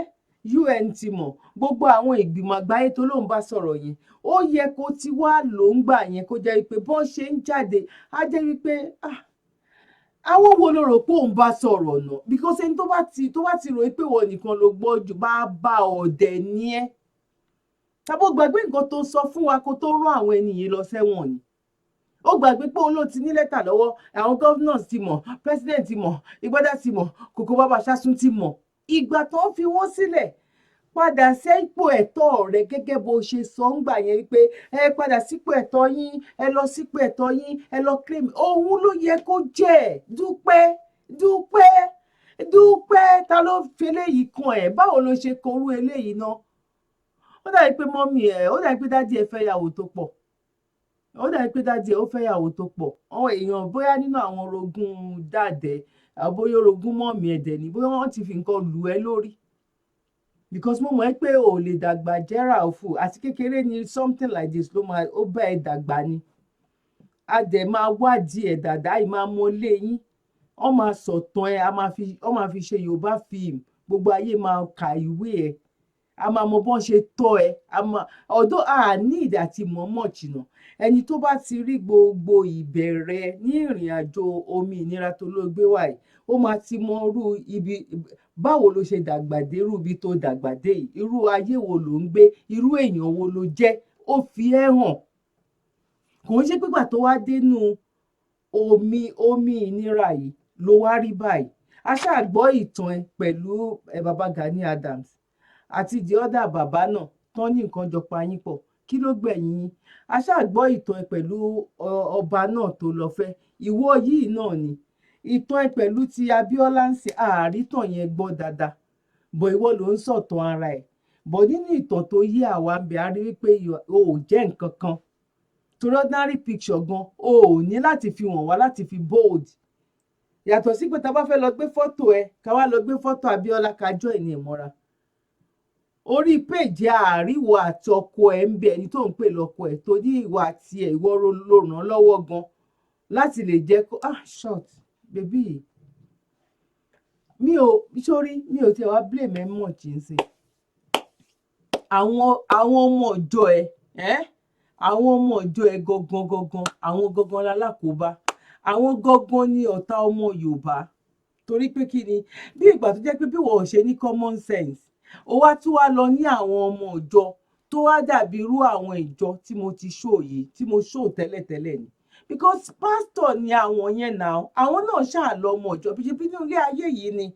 UN ti mọ̀, gbogbo àwọn ìgbìmọ̀ àgbáyé tó lóun bá sọ̀rọ̀ yẹn, ó yẹ kó ti wá ló ń gbà yẹn, kó jẹ́ wípé bọ́n ṣe ń jáde, á jẹ́ wípé, ah, àwọn wo ló rò pé òun bá sọ̀rọ̀ nà? Because ẹni tó bá ti rò pé ìwọ nìkan ló gbọ́ jù, bá bá ọ̀dẹ̀ ní ẹ́. Tàbó gbàgbé nǹkan tó sọ fún wa kó tó rán àwọn ẹni yìí lọ sẹ́wọ̀n ni? Ó gbàgbé pé òun ló ti ní lẹ́tà lọ́wọ́, àwọn governors ti mọ̀, president ti mọ̀, ìgbádà ti mọ̀, kòkó bàbá ṣáṣún ti mọ̀. Ìgbà tó ń fi wọ́n sílẹ̀, padà sípò ẹ̀tọ́ rẹ gẹ́gẹ́ bó ṣe sọ ń gbà yẹn wípé ẹ padà sípò ẹ̀tọ́ yín, ẹ lọ sípò ẹ̀tọ́ yín, ẹ lọ claim. Òun ló yẹ kó jẹ́. Dúpẹ́, Dúpẹ́, Dúpẹ́, ta ló fi eléyìí kan ẹ̀? Báwo ló ṣe korú eléyìí náà? Ó dàbí pé mummy ẹ̀, ó dàbí pé daddy ẹ̀ fẹ́ yàwó tó pọ̀. Ó dàbí pé daddy ẹ̀, ó fẹ́ yàwó tó pọ̀. Àwọn èèyàn, bóyá nínú àwọn orogún dàdẹ, bóyá orogún mummy ẹ̀dẹ̀ ni, bóyá wọ́n ti fi nǹkan lù ẹ́ lórí, because mo mọ̀ ẹ́ pé o ò lè dàgbà jẹ́ Ràúfù. Àti kékeré ni something like this ló máa ó bá ẹ dàgbà ni. A dẹ̀ máa wádìí ẹ̀ dáadáa yìí, máa mọ lé yín, wọ́n máa sọ̀tàn ẹ̀, a máa fi wọ́n máa fi ṣe Yorùbá fíìmù, gbogbo ayé máa ka ìwé ẹ̀, a máa mọ bọ́n ṣe tọ́ ẹ. A máa ọ̀dọ́ a ní ìdí àti mọ̀ọ́mọ̀ jìnnà. Ẹni tó bá ti rí gbogbo ìbẹ̀rẹ̀ ní ìrìn àjò omi ìnira tó ló gbé wá yìí, ó máa ti mọ irú ibi, báwo ló ṣe dàgbà dé irú ibi tó dàgbà dé yìí, irú ayé wo ló ń gbé, irú èèyàn wo ló jẹ́. Ó fi ẹ́ hàn. Kò ń ṣe pígbà tó wá dénú omi ìnira yìí ló wá rí báyìí. A ṣáà gbọ́ ìtàn ẹ pẹ̀lú ẹ, baba Gani Adams àti the other bàbá náà tán ní nǹkan jọ pa yín pọ̀. Kí ló gbẹ̀yìn yín? A ṣáà gbọ́ ìtàn ẹ pẹ̀lú ọba náà tó lọ fẹ́. Ìwọ yìí náà ni ìtàn ẹ pẹ̀lú ti Abíọ́lá ń ṣe àárítàn yẹn gbọ́ dáadáa bọ̀. Ìwọ ló ń sọ̀tàn ara ẹ̀ bọ̀. Nínú ìtàn tó yé àwa ń bẹ̀, á rí wípé o ò jẹ́ nǹkan kan, torí ordinary picture gan o ò ní láti fi wọ̀n wá láti fi bold. Yàtọ̀ sí pé tá a bá fẹ́ lọ gbé fọ́tò ẹ, ká wá lọ gbé fọ́tò Abíọ́lá, ká jọ ẹ̀ ní ìmọ̀ra orí péjì àríwọ àti ọkọ ẹ̀ ń bẹ, ẹni tó ń pè lọ́kọ ẹ̀, tó ní ìwà àti ẹ̀, ìwọ ló ràn án lọ́wọ́ gan láti lè jẹ́ kó, ah, short baby. Mi ò sórí, mi ò tiẹ̀ wá blame ẹ much nsìn. Àwọn ọmọ ìjọ ẹ, àwọn ọmọ ìjọ ẹ gangan gangan, àwọn gangan lálákòóbá, àwọn gangan ní ọ̀tá ọmọ Yorùbá. Torí pé kí ni? Bí ìgbà tó jẹ́ pé bí wọ́n ò ṣe ní common sense, ó wá tún wá lọ ní àwọn ọmọ ìjọ tó wá dàbí irú àwọn ìjọ tí mo ti show yìí, tí mo show tẹ́lẹ̀tẹ́lẹ̀ ni, because pastor ni àwọn yẹn náà. Àwọn náà ṣáà lọ ọmọ ìjọ bí ṣe bí nínú ilé ayé yìí ni.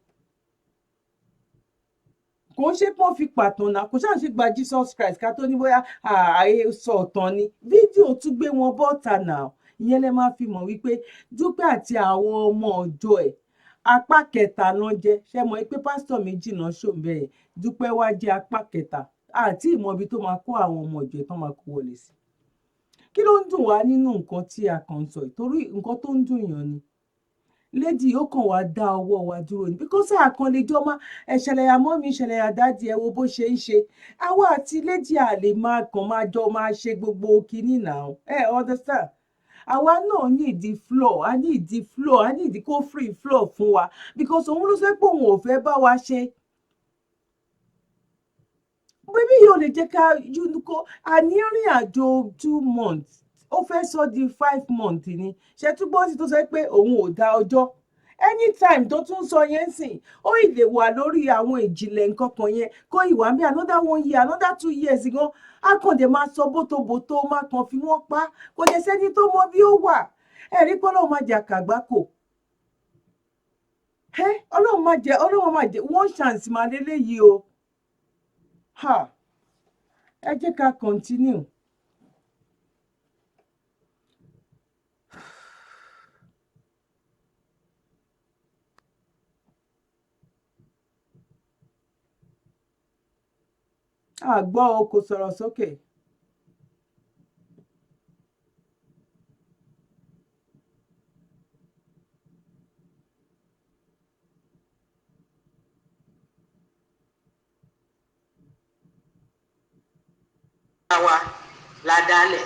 Kò ń ṣe pé wọ́n fi pàtàn náà, kò ṣáà ṣe gba Jesus Christ ká tó ní bóyá ààyè sọ ọ̀tàn ni. Fídíò tún gbé wọn bọ́ta náà. Ìyẹn lẹ máa fi mọ̀ wípé Dúpẹ́ àti àwọn ọmọ ọjọ́ ẹ̀, apá kẹta náà jẹ́. Ṣe mọ̀ pé pásítọ̀ méjì náà ṣòǹbẹ̀ yẹn? Dúpẹ́ wá jẹ́ apá kẹta àti ìmọ̀ ibi tó máa kó àwọn ọmọ ìjọ tó máa kó wọlé sí. Kí ló ń dùn wá nínú nǹkan tí a kàn ń sọ yìí? Torí nǹkan tó ń dùn yàn ni, lady, ó kàn wá dá ọwọ́ wa dúró ni, because àkàn lè jọ máa ẹ̀ṣẹ̀lẹ̀ yà mọ́ mi, ìṣẹ̀lẹ̀ yà daddy ẹ wo bó ṣe ń ṣe. Àwa àti lady à lè máa kàn máa jọ máa ṣe gbogbo kinní náà, ẹ understand? Àwa náà ní ìdí floor, a ní ìdí floor, a ní ìdí kó free floor fún wa, because òun ló sọ pé òun ò fẹ́ bá wa ṣe. Bíbí yóò lè jẹ́ ká kó àní rìn àjò 2 months, ó fẹ́ sọ di 5 months ni. Ṣètúgbọ́n sì tó sọ pé òun ò dá ọjọ́ anytime tó tún sọ yẹn sìn, ó ì lè wà lórí àwọn ìjìnlẹ̀ nǹkan kan yẹn, kó ìwà ń bí another one year, another 2 years gan. Á kàn dé máa sọ bótóbótó, má kàn fi wọ́n pa. Kò dé sẹ́ni tó mọ bí ó wà. Ẹ̀rí pé Ọlọ́run má jẹ́ àkàgbákò ẹ. Ọlọ́run má jẹ́, Ọlọ́run má jẹ́. One chance máa lélẹ́yìí o. Ha, ẹ jẹ́ ká continue. Àgbọ̀ o, kò sọ̀rọ̀ sókè. Wa la dálẹ̀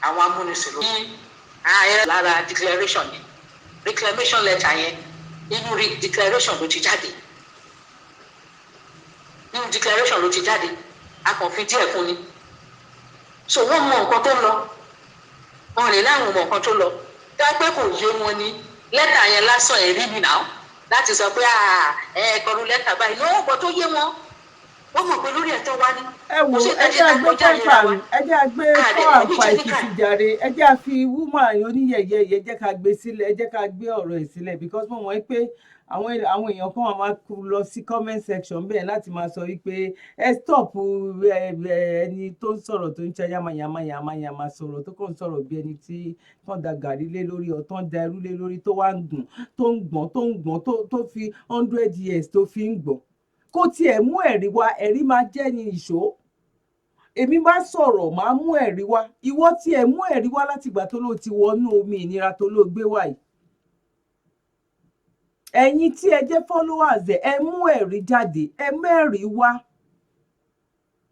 àwọn amúnisìn ló ní ààyè lára declaration yẹn, reclamation letter yẹn. Inú declaration ló ti jáde, nínú declaration ló ti jáde. A kàn fi díẹ̀ kún ni. So wọ́n mọ nǹkan tó ń lọ, wọn lè láwọn mọ nǹkan tó lọ. Dá pé kò yé wọn ni lẹ́tà yẹn lásán, ẹ̀rí mi náà láti sọ pé ẹ kọlu lẹ́tà báyìí lọ́wọ́ bọ́ tó yé wọn, wọ́n mọ̀ pé lórí ẹ̀tọ́ wa ni. Ẹ wo, ẹ jẹ́ àgbé kọ́ńtà, ẹ jẹ́ àgbé 4 and 5 Èkìtì jàre. Ẹ jẹ́ àfi woman oníyẹ̀yẹ̀ yẹ, jẹ́ ká gbé sílẹ̀, ẹ jẹ́ ká gbé ọ̀rọ̀ ẹ̀ sílẹ̀, because mo mọ̀ pé àwọn èèyàn kan máa kú lọ sí comment section bẹ́ẹ̀ láti máa sọ wípé ẹ stop ẹni tó ń sọ̀rọ̀, tó ń ṣe yamayama sọ̀rọ̀, tó kàn ń sọ̀rọ̀ bí ẹni tí tán da gàrí lé lórí ọ̀, tán da ẹrú lé lórí, tó wá ń gùn, tó ń gbọ̀n, tó ń gbọ̀n, tó fi 100 years tó fi ń gbọ̀n, kó tiẹ̀ mú ẹ̀rí wá. Ẹ̀rí máa jẹ́ ní ìṣó. Èmi bá sọ̀rọ̀, máa mú ẹ̀rí wá. Ìwọ tiẹ̀ mú ẹ̀rí wá látìgbà tó ló ti wọnú omi ìnira tó ló gbé wá yìí. Ẹ̀yin tí ẹ jẹ́ followers ẹ̀, ẹ mú ẹ̀rí jáde, ẹ mẹ́rìí wá.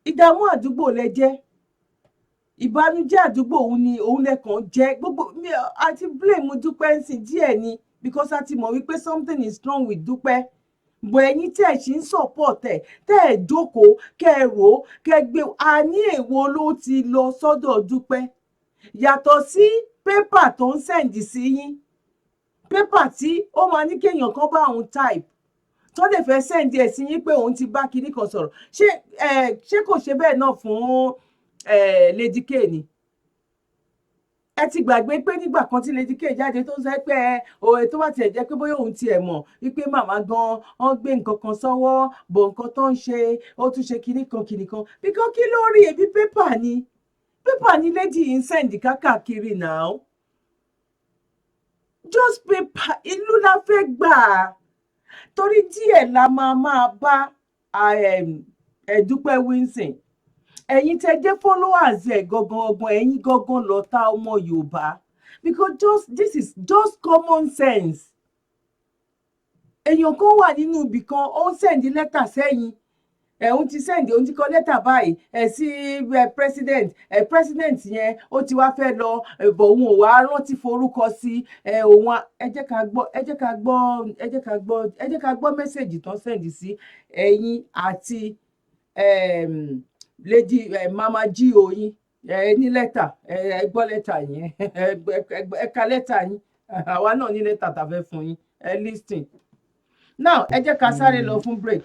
Ìdààmú àdúgbò lẹ jẹ́, ìbànújẹ́ àdúgbò òun ni òun lẹ́kàn jẹ́. Gbogbo àti blame Dúpẹ́ ń sìn díẹ̀ ni, because a ti mọ̀ wípé something is wrong with Dúpẹ́. Bọ̀ ẹ̀yin tí ẹ̀ ṣì ń support ẹ̀, tẹ́ ẹ̀ jókòó kẹ́ ẹ rò ó, kẹ́ ẹ gbé àní èwo ló ti lọ sọ́dọ̀ Dúpẹ́ yàtọ̀ sí paper tó ń send sí yín, paper tí ó máa ní kéèyàn kan bá òun type, tó lè fẹ́ send ẹ̀ sí yín pé òun ti bá kinní kan sọ̀rọ̀? Ṣé ẹ ṣé kò ṣe bẹ́ẹ̀ náà fún Lady K ni? Ẹ ti gbàgbé pé nígbà kan tí Lady K jáde tó ń sọ pé ẹ òye tó bá tiẹ̀ jẹ́ pé bóyá òun tiẹ̀ mọ̀ wípé màmá gan wọ́n gbé nǹkan kan sọ́wọ́ bọ̀, nǹkan tó ń ṣe, ó tún ṣe kinní kan kinní kan. Bíkọ́ kí ló rí ebi paper ni, paper ni lady yìí ń send kákàkiri now, just paper. Ìlú la fẹ́ gbà á, torí díẹ̀ la máa máa bá Dúpẹ́ Wilson. Ẹ̀yin tẹ́ jẹ́ followers ẹ̀ gangan gangan, ẹ̀yin gangan lọ̀tá ọmọ Yorùbá, because just this is just common sense. Èèyàn kan wà nínú ibì kan, ó ń send lẹ́tà sẹ́yìn ẹ̀, òun ti send, òun ti kọ lẹ́tà báyìí ẹ̀ sí president ẹ̀. President yẹn ó ti wá fẹ́ lọ bọ̀, òun ò wá rántí forúkọ sí ẹ̀ òun. Ẹ jẹ́ ká gbọ́, ẹ jẹ́ ká gbọ́, ẹ jẹ́ ká gbọ́, ẹ jẹ́ ká gbọ́ message tán send sí ẹ̀yin àti lady mama G.O yín. Ẹ ní lẹ́tà, ẹ gbọ́ lẹ́tà yẹn, ẹ ka lẹ́tà yín. Àwa náà ní lẹ́tà tá a fẹ́ fún yín. Ẹ listen now. Ẹ jẹ́ ká sáré lọ fún break.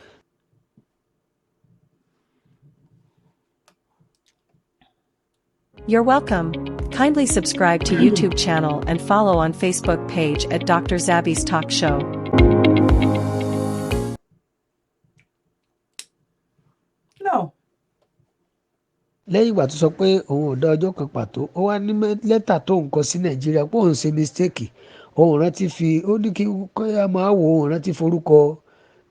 You're welcome. Kindly subscribe to YouTube channel and follow on Facebook page at Dr. Zabby's Talk Show. No. Lẹ́yìn ìgbà tó sọ pé òun ò dá ọjọ́ kan pàtó, ó wá ní lẹ́tà tó ń kọ sí Nàìjíríà pé òun ṣe mistake, òun rántí fi, ó ní kí kọ́yà máa wò, òun rántí forúkọ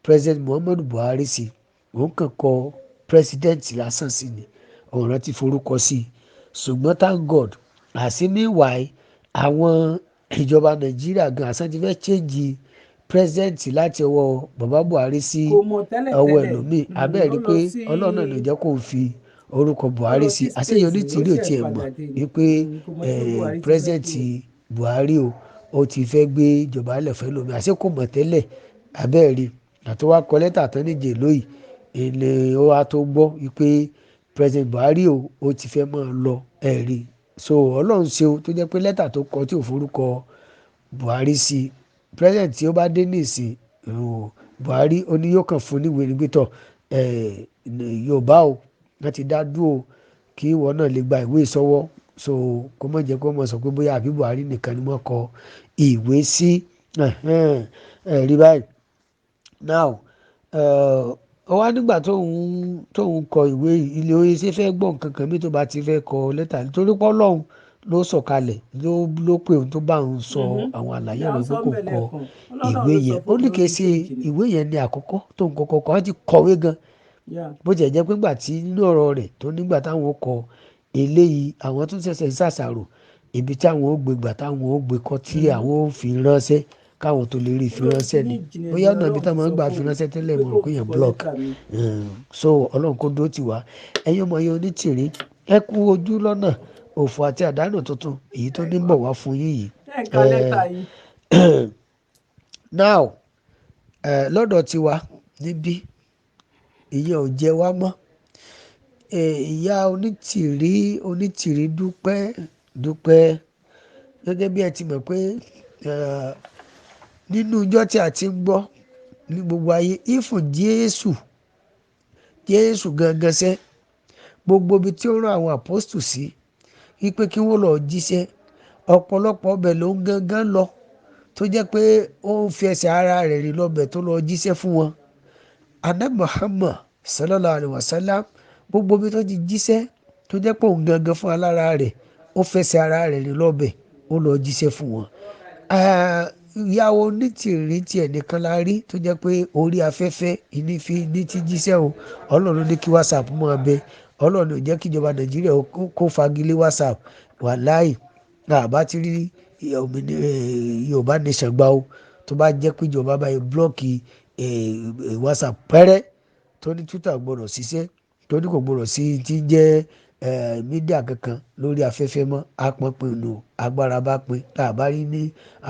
President Muhammadu Buhari sí, òun kàn kọ president lásán sí ni, òun rántí forúkọ sí. Ṣùgbọ́n thank God, àṣì meanwhile àwọn ìjọba Nàìjíríà gan àṣà ti fẹ́ change president láti ọwọ́ bàbá Buhari sí Kò mọ̀ tẹ́lẹ̀ ọwọ́ tẹ́lẹ̀. ẹlòmíì. Abẹ́ẹ̀ rí Ó pé lọ sí Ọlọ́run náà ló jẹ́ kó fi orúkọ ó Buhari lọ sí. sí Àṣeyàn space ó onítìrí ò ṣẹ̀ tiẹ̀ mọ̀ padà dé ni. wípé Kò mọ̀ pé Buhari ti fẹ́ president kúrò. Buhari o, ó ti fẹ́ gbé ìjọba lẹ̀ fẹ́ lómi, àṣé kò mọ̀ tẹ́lẹ̀. Abẹ́ẹ̀ rí àti wá kọ lẹ́tà tán níjẹ̀ lóyìí ilé, ó wá tó gbọ́ wípé President Buhari o, ó ti fẹ́ máa lọ. Ẹ̀ rí, so Ọlọ́run ṣeun tó jẹ́ pé lẹ́tà tó kọ tí ò forúkọ Buhari sí, president tí ó bá dé nísìn Buhari ó ní yóò kàn fún níwèé ní gbẹ́tọ̀ Yorùbá o, wọ́n ti dá dúró kí ìwọ náà lè gba ìwé ìsọwọ́, so kó má jẹ́ kó mọ̀ sọ pé bóyá àbí Buhari nìkan ni wọ́n kọ ìwé sí. Ẹ rí báyìí now, ó wá nígbà tóun kọ ìwé yìí, ilé oyin ṣe fẹ́ gbọ́ nǹkan kan mi tó bá ti fẹ́ kọ lẹ́tà, nítorí pé Ọlọ́run ló sọ̀kalẹ̀, ló pè òun tó bá òun sọ àwọn àlàyé Ìyá ọ̀rọ̀ pé sọ kò ń bẹ̀ kọ lẹ́ẹ̀kan. Ọlọ́run ìwé ló sọ yẹn. fún Ó ní òun kì í lórí ṣe stage ni. ìwé yẹn ni àkọ́kọ́ tóun kọ́kọ́ kọ, wọ́n ti kọ̀wé gan. Bó tiẹ̀ jẹ́ pé nígbà tí nínú ọ̀rọ̀ rẹ̀ tó nígbà táwọn kọ eléyìí, àwọn tún ṣẹ̀ṣẹ̀ ń ṣàṣàrò ibi tí àwọn ó gbé gbà, táwọn ó gbé kọ́, tí àwọn ó fi ránṣẹ́ káwọn tó lè rí fi Olórí ránṣẹ́ ní ni. ìjìnlẹ̀ Bóyá ni ọ̀nà ibi Ọlọ́run táwọn máa ń sọ gbà fún fi òun ránṣẹ́ tẹ́lẹ̀, pé mo rò kó pé èèyàn kọ block. lẹ́tà mi. So Ọlọ́run kó dúró tì wá. Ẹ̀yin ọmọ yẹn onítìrí, ẹ kú ojú lọ́nà òfò àti àdánù tuntun èyí tó ní ń bọ̀ wá fún yín yìí. Ẹ ka lẹ́tà yín. Now Lọ́dọ̀ tiwa níbí ìyẹn ò jẹ wá mọ́. Ìyá Onítìrí, Onítìrí dúpẹ́ dúpẹ́. Gẹ́gẹ́ bí ẹ ti mọ̀ pé nínú ìjọ tí a ti ń gbọ́ ní gbogbo ayé, ìfún Jésù, Jésù gangan sẹ́, gbogbo ibi tí ó rán àwọn àpọ́stù sí wípé kí wọ́n lọ jíṣẹ́, ọ̀pọ̀lọpọ̀ ọbẹ̀ ló ń gangan lọ, tó jẹ́ pé ó ń fi ẹsẹ̀ ara rẹ̀ rìn lọ́bẹ̀ tó lọ jíṣẹ́ fún wọn. Ànábì Muhammad sallallahu alaihi wasallam, gbogbo ibi tó ti jíṣẹ́ tó jẹ́ pé òun gangan fún alára rẹ̀, ó fẹsẹ̀ ara rẹ̀ rìn lọ́bẹ̀, ó lọ jíṣẹ́ fún wọn. Ìyàwó Onítìrí tiẹ̀ nìkan la rí tó jẹ́ pé orí afẹ́fẹ́ ìnífi ní ti jíṣẹ́ o. Ọlọ́run ní kí WhatsApp máa bẹ, Ọlọ́run ò jẹ́ kí ìjọba Nàìjíríà kó fagilé WhatsApp. Wàláì àbá ti rí Yorùbá nation gbà o, tó bá jẹ́ pé ìjọba báyìí blọ́ọ̀kì WhatsApp pẹ́rẹ́, tó ní Twitter gbọ́dọ̀ ṣiṣẹ́, tó ní kò gbọ́dọ̀ sí ti ń jẹ́ mídíà kankan lórí afẹ́fẹ́ mọ́, apọ̀npin nù, agbára bá pin, àbá rí ní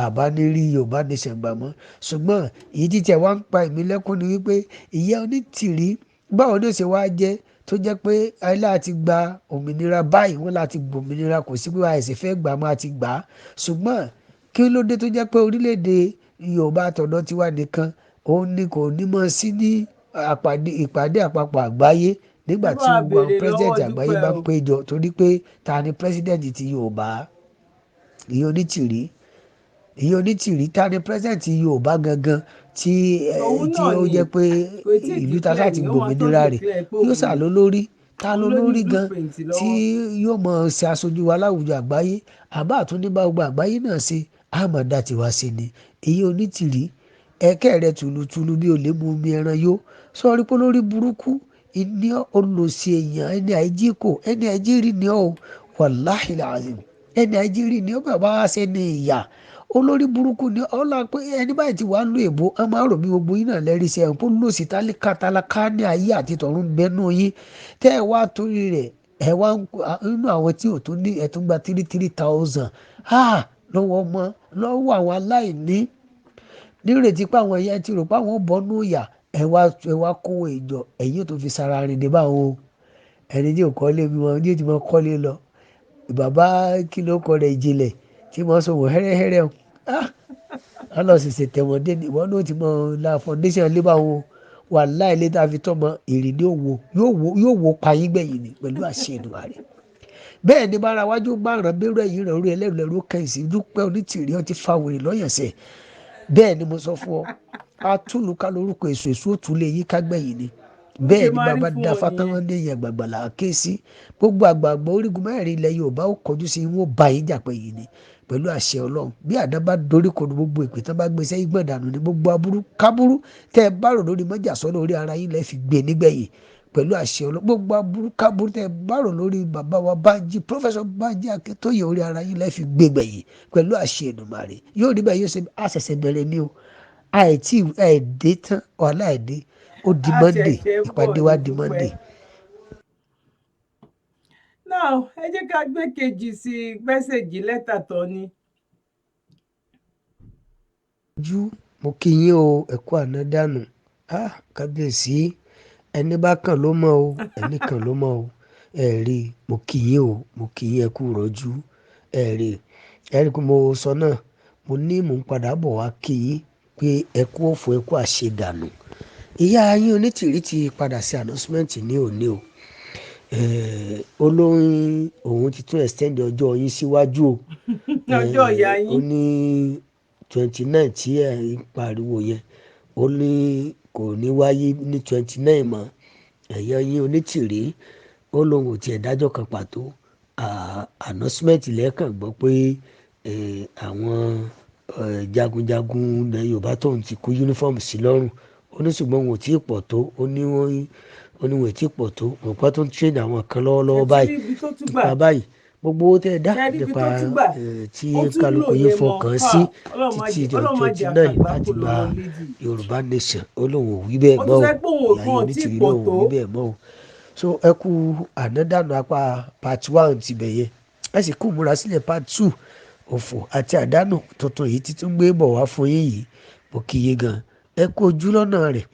àbá ní rí Yorùbá nation gbà mọ́. Ṣùgbọ́n èyí títẹ̀ wá ń pa èmi lẹ́kún ni wípé ìyá Onítìrí báwo ni ó ṣe wá jẹ́ tó jẹ́ pé ayé láti gba òmìnira báyìí, wọ́n láti gbòmìnira, kò sí pé àìsàn fẹ́ gbà máa ti gbà á. Ṣùgbọ́n kí ló dé tó jẹ́ pé orílẹ̀-èdè Yorùbá àtọ̀dọ̀ tiwa nìkan òun ni kò ní mọ̀ sí ní ìpàdé àpapọ̀ àgbáyé nígbà tí gbogbo àwọn president àgbáyé bá ń péjọ, torí pé ta ni president ti Yorùbá? Ìyá Onítìrí, ìyá Onítìrí, ta ni president Yorùbá gangan tí ó jẹ́ pé ìlú ta láti gbòmìnira rẹ̀ yóò sà ló lórí, ta ló lórí gan tí yóò mọ̀ ṣe aṣojú wa láwùjọ àgbáyé? Àbá àtúndínbá gbogbo àgbáyé náà ṣe àmọ̀dá tiwa ṣe ni. Ìyá Onítìrí, ẹ̀kẹ́ rẹ̀ tùlùtùlù bí olè mu omi ẹran yó, sọrí pé lórí burúkú ìní olùsí èèyàn, ẹni àìjí kò, ẹni àìjí rí ni ọ́, wàláhì làzìm, ẹni àìjí rí ni ọ́, bàbá wa ṣe ni ìyà olórí burúkú ni ọlá pé ẹni báyìí ti wàá lo èbó, ẹ máa rò bí gbogbo yín náà lẹ́rìí sí ẹ̀ kó lòsì tálíkà tálákà ní ayé àti tọ̀run bẹ́nu yín tẹ́ ẹ wá torí rẹ̀ ẹ wá nínú àwọn tí ò tún ní ẹ tún gba 3,000 lọ́wọ́ ọmọ lọ́wọ́ àwọn aláìní nírètí pé àwọn ẹ̀yà ti rò pé àwọn bọ́nú ìyà, ẹ wá kówó ìjọ ẹ̀yìn tó fi sara rìn dé báwọn o. Ẹni tí ò kọ́lé bí wọn ní ó ti mọ kọ́lé lọ, bàbá kí ló kọ́ rẹ̀ ìjìnlẹ̀ tí wọ́n sọ wò hẹ́rẹ́hẹ́rẹ́ o, ọlọ́sẹ̀sẹ̀ tẹ̀wọ̀n dé ni ìwọ náà ti mọ la foundation lé báwọn o. Wàláhì ilé tá a fi tọ́mọ èrè ní òwò yóò wò payín gbẹ̀yìn ni pẹ̀lú àṣẹ Èdùmàrè. Bẹ́ẹ̀ ni bára wájú bá ràn bẹ́rù ẹ̀yìn rẹ̀ orí ẹlẹ́rù lẹ́rù kẹ́yìn sí Dúpẹ́ Onítìrí ọtí fa wèrè lọ́yẹ̀sẹ̀. Bẹ́ẹ̀ ni mo sọ fún ọ, atúlùká lórúkọ èso èso òtún lè yí kágbẹ̀yìn ni. Bẹ́ẹ̀ ni bàbá da fátáwọn ní ìyẹn àgbààgbà là á ké sí gbogbo àgbààgbà orígun mẹ́rin ilẹ̀ Yorùbá ó kọjú sí wọn bá yín jà pé yìí ni pẹ̀lú àṣẹ Ọlọ́run. Bí àdá bá dorí kodò gbogbo ìpè tán bá gbé sẹ́yìn gbọ̀n dànù ní gbogbo aburú kábúrú tẹ́ ẹ bá rò lórí mọ́jà sọ́nà orí ara yín lẹ́ fi gbé nígbẹ̀yìn pẹ̀lú àṣẹ Ọlọ́run. Gbogbo aburú kábúrú tẹ́ ẹ bá rò lórí bàbá wa Bánjí, Professor Bánjí Akíntóyè, orí ara yín lẹ́ fi gbé gbẹ̀yìn pẹ̀lú àṣẹ Èdùmàrè. Yóò rí bẹ́ẹ̀, yóò ṣe àṣẹ̀ṣẹ̀ bẹ̀rẹ̀ ni o, àìtí àìdé tán wàhálà àìdé ó di Monday, ìpàdé wa di Monday. Now ẹ jẹ́ ká gbé kejì sí message lẹ́tà tó ní. Ojú mo kí yín o, ẹ kú àná dànù, kábíyèsí, ẹni bá kàn ló mọ̀ o, ẹni kàn ló mọ̀ o. Ẹ rí, mo kí yín o, mo kí yín, ẹ kú rọ́jú. Ẹ rí, ẹ rí pé mo sọ náà, mo ní mò ń padà bọ̀ wá kí yín pé ẹ kú òfò, ẹ kú àṣedànù. Ìyá yín Onítìrí ti padà sí announcement ní òní o. Olórin òun ti tún extend ọjọ́ yín síwájú o. Ọjọ́ ìyá yín. Ó ní 29 tí ẹ ń pariwo yẹn, ó ní kò ní wáyé ní 29 mọ́. Ẹ̀yà yín Onítìrí ó lóun ò tiẹ̀ dájọ́ kan pàtó, announcement lẹ́ẹ̀kan gbọ́ pé àwọn jagunjagun ilẹ̀ Yorùbá tóun ti kó uniform sí lọ́rùn, ó ní ṣùgbọ́n wọn ò tí ì pọ̀ tó, ó ní wọn ò tí ì pọ̀ tó, wọn pa tó ń train àwọn kan lọ́wọ́lọ́wọ́ báyìí nípa báyìí. Gbogbo owó tẹ́ ẹ dá nípa tí kálukú yín fọkàn sí títí ìjọ 29 láti gba Yorùbá nation, ó lóun ò wí bẹ́ẹ̀ mọ́ o, ìyá yín Onítìrí lóun ò wí bẹ́ẹ̀ mọ́ o. So ẹ kú ànádànù apá part 1 ti bẹ̀ yẹn, ẹ sì kú múra sílẹ̀ part 2 òfò àti àdánù tuntun yìí títún gbé bọ̀ wá fún yín yìí. Mo kí yín gan, Ẹ kú ojú lọ́nà rẹ̀.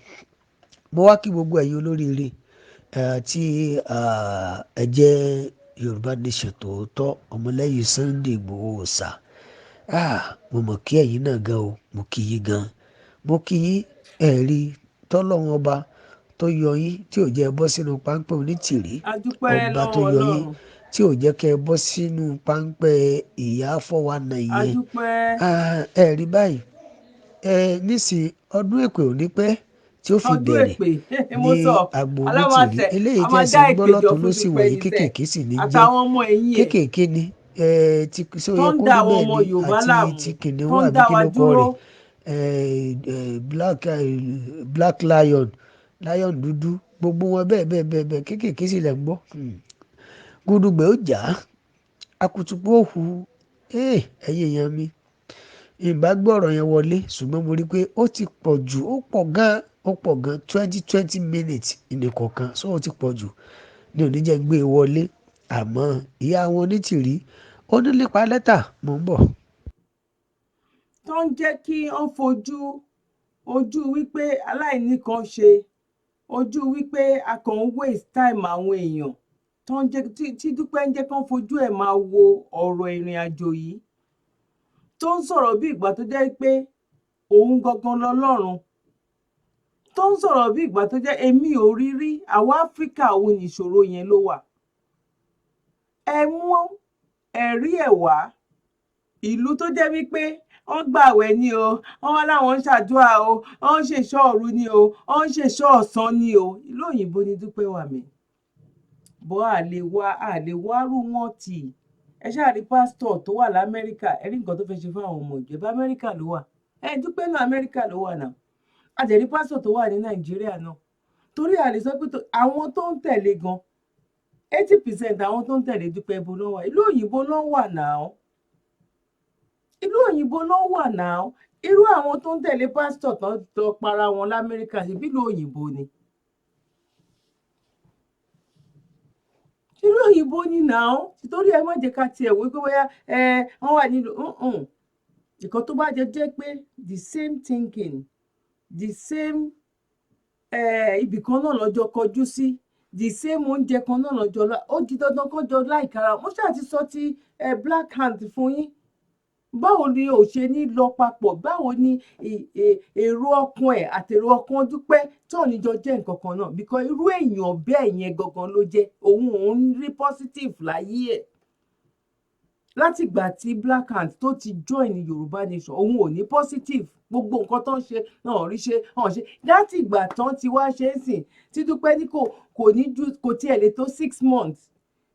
Mo wá kí gbogbo ẹ̀yin olóríire tí ẹ jẹ́ Yorùbá Nation tòótọ́, ọmọlẹ́yìn Sunday Igboho Òòṣà. Mo mọ̀ kí ẹ̀yin náà gan o, mo kí yín gan, mo kí yín. Ẹ̀rí tọ́lọ́run ọba tó yọ yín tí ò jẹ́ ẹ bọ́ sínú páńpẹ́ onítìrí, A dúpẹ́ ọba tó lọ́wọ́ yọ yín Ọlọ́run. tí ò jẹ́ kẹ́ ẹ bọ́ sínú páńpẹ́ ìyá 419 A yẹn. dúpẹ́. Ẹ rí báyìí, ẹ nísìn ọdún èpè ò ní pẹ́ tí ó fi Ọdún bẹ̀rẹ̀ èpè, mo ní sọ agbo aláwọ̀ onítìrí. àtẹ Eléyìí a tí máa ẹ sì dá ń gbọ́ èpè jọ lọ́tún fún lósì Dúpẹ́ wọ̀nyí níṣẹ́ kéékèèké sì ní jẹ́ àtàwọn ọmọ ẹ̀yìn ẹ̀ kéékèèké ni tí ṣó tó yẹ ń kó dá rí àwọn bẹ́ẹ̀ ọmọ ni Yorùbá àti láàmú, ti tó kìnìún ń àbí dá kí wa ló kọ dúró. rẹ̀, black lion, lion dúdú, gbogbo wọn bẹ́ẹ̀ bẹ́ẹ̀ bẹ́ẹ̀ bẹ́ẹ̀, kéékèèké sì lẹ̀ ń gbọ́. Gudugbẹ̀ ó jà á, akutupu ó hu. Ẹ̀yin èèyàn mi, ìbá gbọ́ ọ̀rọ̀ yẹn wọlé, ṣùgbọ́n mo rí i pé ó ti pọ̀ jù, ó pọ̀ gan, ó pọ̀ gan, 20 20 minutes ìnìkọ̀ọ̀kan, so ó ti pọ̀ jù ní òní jẹ́ ń gbé e wọlé. Àmọ́ ìyá wọn onítìrí ó ní nípa lẹ́tà, mò ń bọ̀. Tó ń jẹ́ kí wọ́n fojú ojú wípé aláìní kan ṣe ojú wípé a kàn ń waste time àwọn èèyàn, tó ń jẹ́ tí Dúpẹ́ ń jẹ́ kán fojú ẹ̀ máa wo ọ̀rọ̀ ìrìn àjò yìí, tó ń sọ̀rọ̀ bí ìgbà tó jẹ́ pé òun gangan lọ́lọ́run, tó ń sọ̀rọ̀ bí ìgbà tó jẹ́ èmi ò rí rí. Àwa Áfíríkà, òun nìṣòro yẹn ló wà. Ẹ mú ẹ̀rí ẹ̀ wá, ìlú tó jẹ́ wípé wọ́n gbààwẹ̀ ni o, wọ́n wá láwọn ń ṣàdúrà o, wọ́n ń ṣèṣọ́ òru ni o, wọ́n ń ṣèṣọ́ ọ̀sán ni o. Ìlú òyìnbó ni Dúpẹ́ wà mí bọ́. A lè wárú wọn tì. Ẹ ṣáà rí pásítọ̀ tó wà lamẹ́ríkà, ẹ rí nǹkan tó fẹ́ ṣe fún àwọn ọmọ ìjọba. Amẹ́ríkà ló wà, ẹ Dúpẹ́ náà Amẹ́ríkà ló wà náà. A dẹ̀ rí pásítọ̀ tó wà ní Nàìjíríà náà, torí a lè sọ pé àwọn tó ń tẹ̀lé gan, 80% àwọn tó ń tẹ̀lé Dúpẹ́, ibo ló wà? Ìlú òyìnbó ló wà náà, ìlú òyìnbó ló wà náà. Irú àwọn tó ń tẹ̀lé pásítọ̀ tó ń tọ́ para wọn lamẹ́ríkà, ṣe bí ìlú òyìnbó ni? Ìlú òyìnbó ni náà. Torí ẹ má jẹ́ ká tiẹ̀ wí pé bóyá ẹ wọ́n wà nílùú ìkan tó bá jẹ jẹ́ pé the same thinking, the same ibì kan náà lọ́jọ́ kọjú sí, the same oúnjẹ kan náà lọ́jọ́ lọ, ó di dandan kan jọ láìkara. Mo ṣáà ti sọ ti black hand fún yín. Báwo ni ò ṣe ní lọ papọ̀? Báwo ni èrò ọkàn ẹ̀ àtèrò ọkàn Dúpẹ́ tí ò ní jọ jẹ́ nǹkan kan náà? Because irú èèyàn bẹ́ẹ̀ yẹn gangan ló jẹ́ òun òun rí positive láyé ẹ̀. Látìgbà tí black hand tó ti join Yorùbá Nation, òun ò ní positive. Gbogbo nǹkan tó ń ṣe náà rí ṣe hàn ṣe. Látìgbà tán ti wá ṣe é sìn tí Dúpẹ́ ní kò ní ju, kò tiẹ̀ lè tó 6 months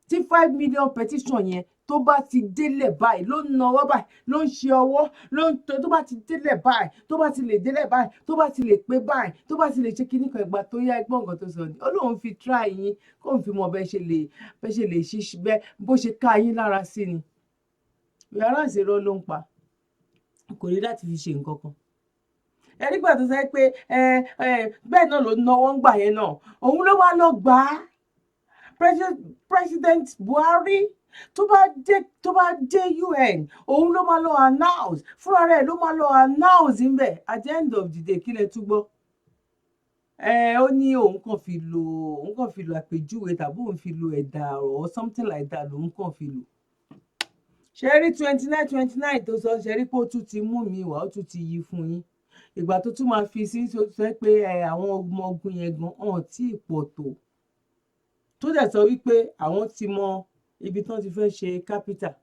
tí 5 million petition yẹn tó bá ti délẹ̀ báyìí, ló ń nawọ́ báyìí, ló ń ṣe ọwọ́, ló ń tó bá ti délẹ̀ báyìí, tó bá ti lè délẹ̀ báyìí, tó bá ti lè pé báyìí, tó bá ti lè ṣe kíní kan, ìgbà tó yá, ẹgbọ́n nǹkan tó sọ ni ó lóun fi try yín, kóun fi mọ bẹ́ẹ̀ ṣe lè ṣiṣẹ́ bẹ́ẹ̀, bó ṣe ká yín lára sí ni. Yàrá ìṣèrò ló ń pa, kò ní láti fi ṣe nǹkan kan. Ẹ nígbà tó sọ pé ẹ ẹ bẹ́ẹ̀ náà ló náwó ń gbà yẹn náà, òun ló wá lọ gbà á. President Buhari tó bá dé UN, òun ló máa lọ announce fúnra rẹ̀, ló máa lọ announce ńbẹ̀. At the end of the day, kí lẹ tún gbọ́? Ẹ ó ní òun kàn fi lo àpèjúwe tàbí òun fi lo ẹ̀dà or something like that, lòun kàn fi lò. Ṣe rí 29 29 tó sọ, ṣe rí pé ó tún ti mú mi wá, ó tún ti yí fún yín. Ìgbà tó tún máa fi sí, tó sọ pé àwọn ọmọ ogun yẹn gan hàn tí ì pọ̀ tó, tó dẹ̀ sọ wípé àwọn ti mọ ibi tí wọ́n ti fẹ́ ṣe capital,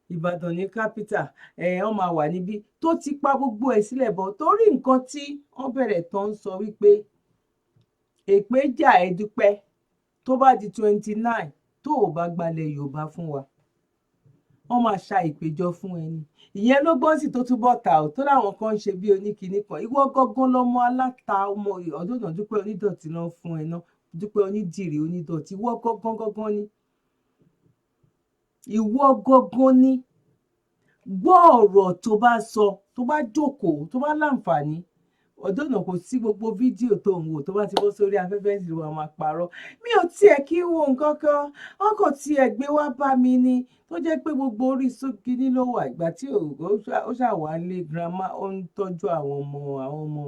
Ìbàdàn ní capital ẹ, wọ́n máa wà níbí, tó ti pa gbogbo ẹ̀ sílẹ̀ bọ̀. Torí nǹkan tí wọ́n bẹ̀rẹ̀ tán ń sọ wípé èpè jà ẹ́ Dúpẹ́, tó bá di 29, tó ò bá gbalẹ̀ Yorùbá fún wa, wọ́n máa ṣa ìpéjọ fún ẹni. Ìyẹn ló gbọ́n sí tó túbọ̀ tà ó, tó láwọn kan ń ṣe bí oníkinní kan. Ìwọ gángan lọmọ aláta, ọmọ ọdún náà, Dúpẹ́ onídọ̀tí náà fún ẹ náà, Dúpẹ́ onídìrí onídọ̀tí. Ìwọ gángan gángan ni, ìwọ gángan ni. Gbọ́ ọ̀rọ̀ tó bá sọ, tó bá jókòó, tó bá láǹfààní. Ọdún náà kò sí gbogbo fídíò tó ń wò tó bá ti bọ́ sórí afẹ́fẹ́ sí wa máa parọ́. Mi ò tiẹ̀ kí ń wo nǹkan kan, wọn kò tiẹ̀ gbé wá bá mi ni, tó jẹ́ pé gbogbo orí sókíní ló wà. Ìgbà tí ó ṣàwà lé grandma, ó ń tọ́jú àwọn ọmọ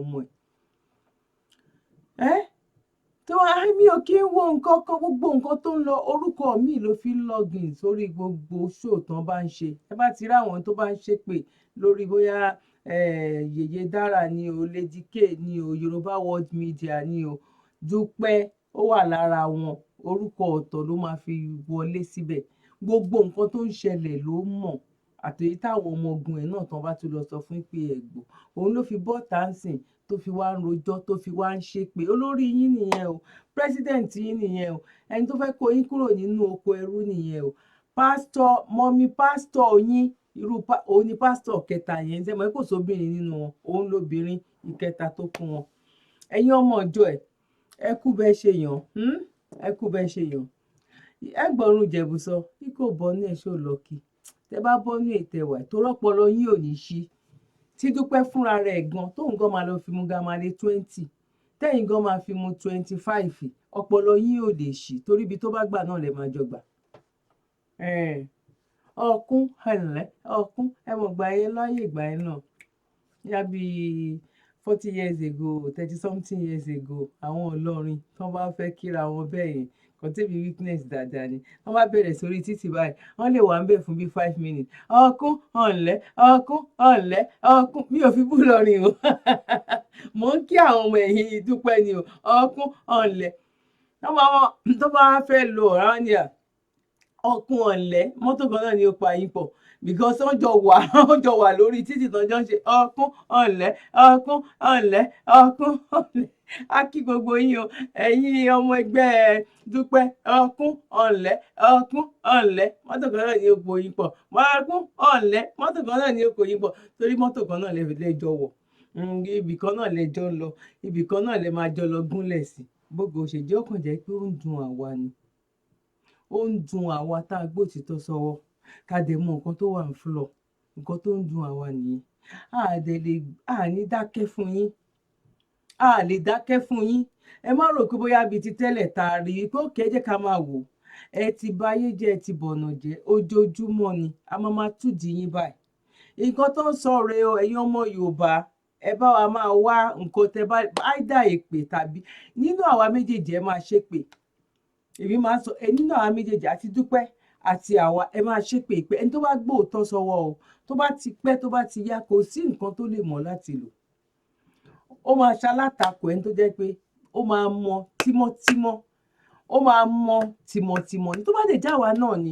ọmọ ẹ̀ tó wá. Mi ò kí ń wo nǹkan kan. Gbogbo nǹkan tó ń lọ, orúkọ mi ló fi ń login sórí gbogbo show tán bá ń ṣe. Ẹ bá ti rí àwọn tó bá ń ṣépè lórí, bóyá Yèyé Dára ni o, Lady K ni o, Yorùbá World Media ni o, Dúpẹ́ ó wà lára wọn. Orúkọ ọ̀tọ̀ ló máa fi wọlé síbẹ̀. Gbogbo nǹkan tó ń ṣẹlẹ̀ ló mọ̀, àtèyí táwọn ọmọ ogun ẹ̀ náà tán bá tún lọ sọ fún pé ẹ̀gbọ́n òun ló fi bọ́ táǹsìn tó fi wá ń rojọ́, tó fi wá ń ṣépè. Olórí yín nìyẹn o, president yín nìyẹn o, ẹni tó fẹ́ kó yín kúrò nínú oko ẹrú nìyẹn o. Pásítọ̀, mummy pásítọ̀ yín, irú òun ni pásítọ̀ kẹta yẹn. Ṣe mọ̀ kò sóbìnrin nínú wọn? Òun lóbìnrin ìkẹta tó kún wọn. Ẹ̀yin ọmọ ìjọ ẹ̀, ẹ kú bẹ́ẹ̀ ṣe yàn, ẹ kú bẹ́ẹ̀ ṣe yàn. Ẹgbọ̀rún Ìjẹ̀bù sọ bí kò bọ́ ní ẹ̀ṣọ́ lọ́kì. Tẹ bá bọ́ ní ètò ẹ̀wà tó rọ́pọlọ yín ò ní ṣí tí Dúpẹ́ fúnra rẹ̀ gan, tóun gan máa lọ fi mu gamale 20, tẹ́yìn gan máa fi mu 25, ọpọlọ yín ò lè ṣí, torí ibi tó bá gbà náà lè máa jọ gbà. Ọkún ẹ̀lẹ́ ọkún, ẹ mọ̀ gbà yẹn láyé ìgbà yẹn náà, yá bíi 40 years ago, 30 something years ago, àwọn Ìlọrin tí wọ́n bá fẹ́ kíra wọn bẹ́ẹ̀ yẹn, kò tẹ́bi witness dáadáa ni. Wọ́n bá bẹ̀rẹ̀ sórí títì báyìí, wọ́n lè wà ń bẹ̀ fún bíi 5 minutes. Ọkún ọ̀nlẹ́, ọkún ọ̀nlẹ́, ọkún. Mi ò fi bú lọrin o, mò ń kí àwọn ọmọ ẹ̀yìn Dúpẹ́ ni o. Ọkún ọ̀nlẹ́ tó bá fẹ́ lo ọ̀rá ni à ọkùn ọ̀nlẹ́, mọ́tò kan náà ni ó pa yín pọ̀, because wọ́n jọ wà lórí títì tó jọ ń ṣe ọkún ọ̀nlẹ́, ọkún ọ̀nlẹ́, ọkún ọ̀nlẹ́. Á kí gbogbo yín o, ẹ̀yin ọmọ ẹgbẹ́ Dúpẹ́. Ọkún ọ̀nlẹ́, ọkún ọ̀nlẹ́, mọ́tò kan náà ni ó po yín pọ̀. Ọkún ọ̀nlẹ́, mọ́tò kan náà ni ó kó yín pọ̀, torí mọ́tò kan náà lè jọ wọ̀, ibì kan náà lè jọ ń lọ, ibì kan náà lè máa jọ lọ gúnlẹ̀ sí. Gbogbo òṣèjì ọkàn jẹ́ pé ó ń dùn àwa ni, ó ń dùn àwa tá a gbóòtítọ́ sọ́wọ́, ká dẹ̀ mọ nǹkan tó wà ń flọ̀. Nǹkan tó ń dùn àwa nìyẹn. A dẹ̀ lè a ní dákẹ́ fún yín, a lè dákẹ́ fún yín. Ẹ má rò pé bóyá bíi ti tẹ́lẹ̀ tá a rí i pé òkè, ẹ jẹ́ ká máa wò. Ẹ ti bayé jẹ́, ẹ ti bọ̀nà jẹ́. Ojoojúmọ́ ni a máa máa túdìí yín báyìí. Nǹkan tó ń sọ rèé o. Ẹ̀yin ọmọ Yorùbá, ẹ bá wa máa wá nǹkan tẹ bá áìdá èpè tàbí nínú àwa méjèèjì, ẹ máa ṣépè. Èmi máa ń sọ ẹ, nínú àwa méjèèjì, àti Dúpẹ́ àti àwa, ẹ máa ṣépè pé ẹni tó bá gbóòótọ́ sọ́wọ́ o, tó bá ti pẹ́, tó bá ti yá, kò sí nǹkan tó lè mọ̀ láti lò. Ó máa ṣalátakò ẹni tó jẹ́ pé ó máa mọ tímọ́tímọ́, ó máa mọ tìmọ̀tìmọ̀ ní. Tó bá lè já wa náà ni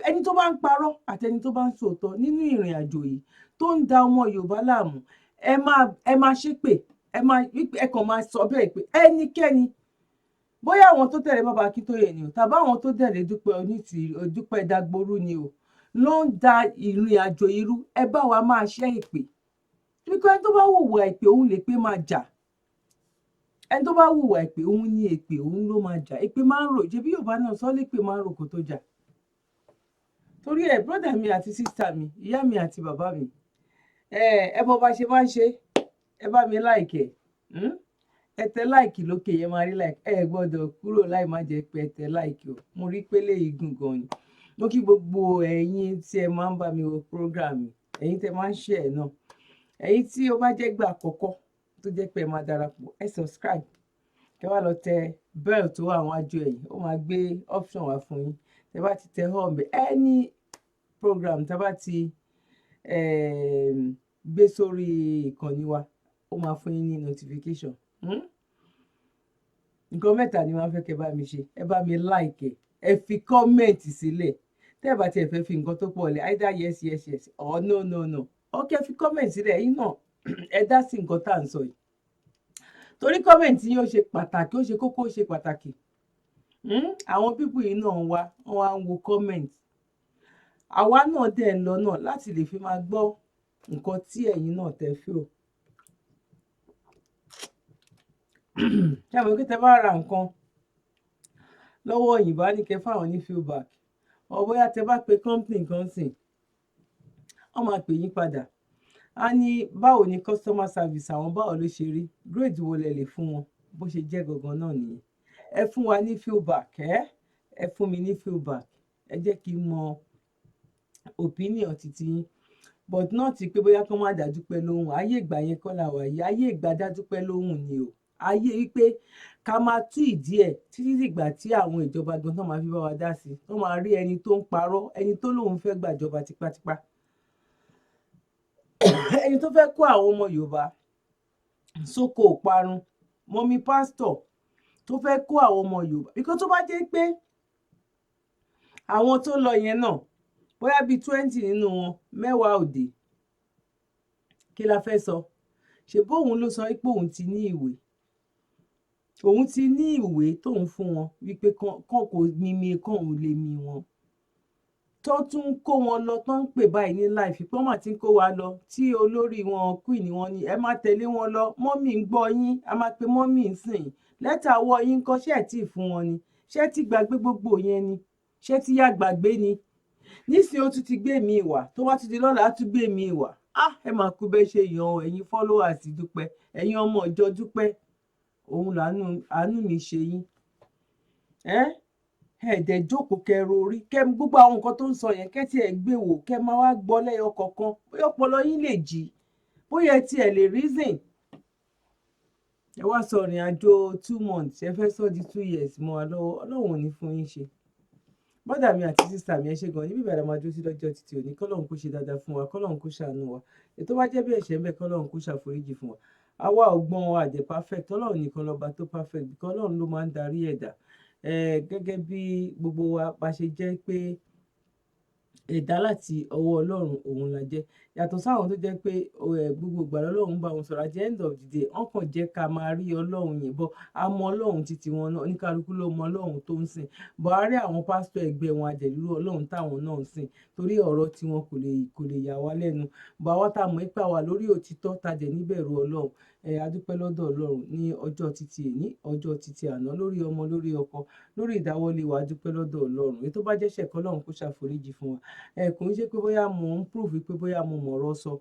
ẹni tó bá ń parọ́ àti ẹni tó bá ń sòótọ́ nínú ìrìn àjò yìí tó ń da ọmọ Yorùbá láàmú, ẹ máa ṣépè, ẹ máa ẹ kàn máa sọ bẹ́ẹ̀ pé ẹnikẹ́ni, bóyá àwọn tó tẹ̀lé bàbá Akíntóyè ni o, tàbí àwọn tó tẹ̀lé Dúpẹ́ Onítìrí, Dúpẹ́ Dagboru ni o, ló ń da ìrìn àjò irú, ẹ bá wa máa ṣẹ́ ìpè. Wípé ẹni tó bá hùwà ìpè, òun lè pé máa jà. Ẹni tó bá hùwà ìpè, òun ní èpè, òun ló máa jà. Èpè máa ń rò jẹbi Yorùbá náà sọ lépè máa ń rò kó tó jà. Torí ẹ, brother mi àti sister mi, ìyá mi àti bàbá mi, ẹ bọ́ bá ṣe máa ń ṣe, ẹ bá mi like ẹ, Ẹ tẹ like lókè yẹn, máa rí like. Ẹ gbọ́dọ̀ kúrò láì má jẹ́ pé ẹ tẹ like o. Mo rí pé léyìí gùn gan ni. Mo kí gbogbo ẹ̀yin tí ẹ máa ń bá mi wo program mi, ẹ̀yin tẹ máa ń share náà, ẹ̀yin tí ó bá jẹ́ gbà àkọ́kọ́ tó jẹ́ pé ẹ máa darapọ̀, ẹ subscribe, kẹ wá lọ tẹ bell tó wà wájú ẹ̀yìn, ó máa gbé option wá fún yín. Tẹ bá ti tẹ home, any program tẹ bá ti gbé sórí ìkànnì wa, ó máa fún yín ní notification. Nǹkan mẹ́ta ni wọ́n fẹ́ kẹ́ bá mi ṣe: ẹ bá mi like, ẹ fi comment sílẹ̀. Tẹ́ ẹ bá tiẹ̀ fẹ́ fi nǹkan tó pọ̀ lẹ̀, either yes, yes, yes or no, no, no. Ok, fi comment sílẹ̀. Ẹ̀yin náà, ẹ dá sí nǹkan tá à ń sọ yìí, torí comment yín ó ṣe pàtàkì, ó ṣe kókó, ó ṣe pàtàkì. Àwọn people yìí náà ń wá, wọ́n wá ń wo comment. Àwa náà dẹ̀ ń lọ náà láti lè fi máa gbọ́ nǹkan tí ẹ̀yin náà tẹ́ feel. Ṣé àwọn kí tẹ bá ra nǹkan lọ́wọ́ òyìnbó, á ní kẹ́ fáwọn ní feedback, ọ bóyá tẹ bá pe company kan sìn, wọ́n máa pè yín padà. Á ní báwo ni customer service àwọn, báwo ló ṣe rí, grade wo lẹ lè fún wọn? Bó ṣe jẹ́ gangan náà nìyẹn. Ẹ fún wa ní feedback, ẹ fún mi ní feedback, ẹ jẹ́ kí n mọ opinion titi yín, but not pé bóyá kí wọ́n má dá Dúpẹ́ lóhùn. Ayé ìgbà yẹn kọ́ la wà yìí. Ayé ìgbà dá Dúpẹ́ lóhùn ni o. Ayé wípé ká máa tú ìdí ẹ̀ títí dìgbà tí àwọn ìjọba gan tán máa fi bá wa dá sí, tó máa rí ẹni tó ń parọ́, ẹni tó lóun fẹ́ gbàjọba tipátipá, ẹni tó fẹ́ kó àwọn ọmọ Yorùbá sóko ìparun, mummy pásítọ̀ tó fẹ́ kó àwọn ọmọ Yorùbá. Because tó bá jẹ́ pé àwọn tó lọ yẹn náà, bóyá bíi 20 nínú wọn, 10 òde, kí la fẹ́ sọ? Ṣe bóun ló sọ pé òun ti ní ìwé, òun ti ní ìwé tóun fún wọn wípé kán kò mímí kán òun lè mí wọn, tó tún ń kó wọn lọ, tó ń pè báyìí ní live pé wọ́n mà ti ń kó wa lọ, tí olórí wọn queen wọn ni ẹ má tẹ̀lé wọn lọ. Mummy ń gbọ́ yín, a máa pe mummy ń sìn lẹ́tà ọwọ́ yín kọ́. Ṣé ẹ̀ tí ì fún wọn ni? Ṣé tí gbàgbé gbogbo yẹn ni? Ṣé tí yá gbàgbé ni? Nísìnyí ó tún ti gbé mi wá, tó bá tún di lọ́la á tún gbé mi wá. Ah, ẹ máa kú bẹ́ẹ̀ ṣe yan ẹ̀yin followers Dúpẹ́, ẹ̀yin ọmọ ìjọ Dúpẹ́, òun làánú àánú mi ṣe yín. Ẹ ẹ dẹ̀ jókòó kẹrò orí kẹ gbogbo àwọn nǹkan tó ń sọ yẹn, kẹ́ tiẹ̀ gbé wò, kẹ́ máa wá gbọ́ lẹ́yọ kọ̀ọ̀kan, bóyá ọpọlọ yín lè jí, bóyá ẹ tiẹ̀ lè reason. Ẹ wá sọ ìrìn àjò 2 months, ẹ fẹ́ sọ di 2 years mọ́ wa lọ́wọ́. Ọlọ́run ò ní fún yín ṣe. Brother mi àti sister mi, ẹ ṣe gan. Níbi ìbàdàn máa dúró sí lọ́jọ́ títí òní. Kọ́lọ́run kó ṣe dáadáa fún wa, kọ́lọ́run kó ṣàánú wa. Ètò bá jẹ́ bí ẹ̀ṣẹ̀ ń bẹ, kọ́lọ́run kó ṣàforíjì fún wa. Àwa ọgbọ́n wa àjẹ́ perfect, Ọlọ́run nìkan lọ́ba tó perfect, because Ọlọ́run ló máa ń darí ẹ̀dá. Gẹ́gẹ́ bí gbogbo wa bá ṣe jẹ́ pé ẹ̀dá láti ọwọ́ Ọlọ́run òun la jẹ́, yàtọ̀ sáwọn tó jẹ́ pé gbogbo ìgbà lọ́lọ́run bá wọn sọ̀rọ̀, at the end of the day wọ́n kàn jẹ́ ká máa rí Ọlọ́run yẹn bọ́. A mọ Ọlọ́run títí wọn náà, oníkálukú ló mọ Ọlọ́run tó ń sìn bọ́. A rí àwọn pásítọ̀ ẹgbẹ́ wọn, àjẹ̀lúrú Ọlọ́run táwọn náà ń sìn, torí ọ̀rọ̀ tiwọn kò lè yà wá lẹ́nu bọ́. Àwa tá a mọ̀ pé àwa lórí òtítọ́, tá a dẹ̀ níbẹ̀rù Ọlọ́run, ẹ a dúpẹ́ lọ́dọ̀ Ọlọ́run ní ọjọ́ títí èní, ọjọ́ títí àná, lórí ọmọ, lórí ọkọ, lórí ìdáwọ́lé wa. A dúpẹ́ lọ́dọ̀ Ọlọ́run. Èyí tó bá jẹ́ṣẹ̀, kọ́lọ́run kó ṣàforíjì fún wa. Ẹ kò ń ṣe pé bóyá mo ń prove pé bóyá mo mọ̀rọ̀ sọ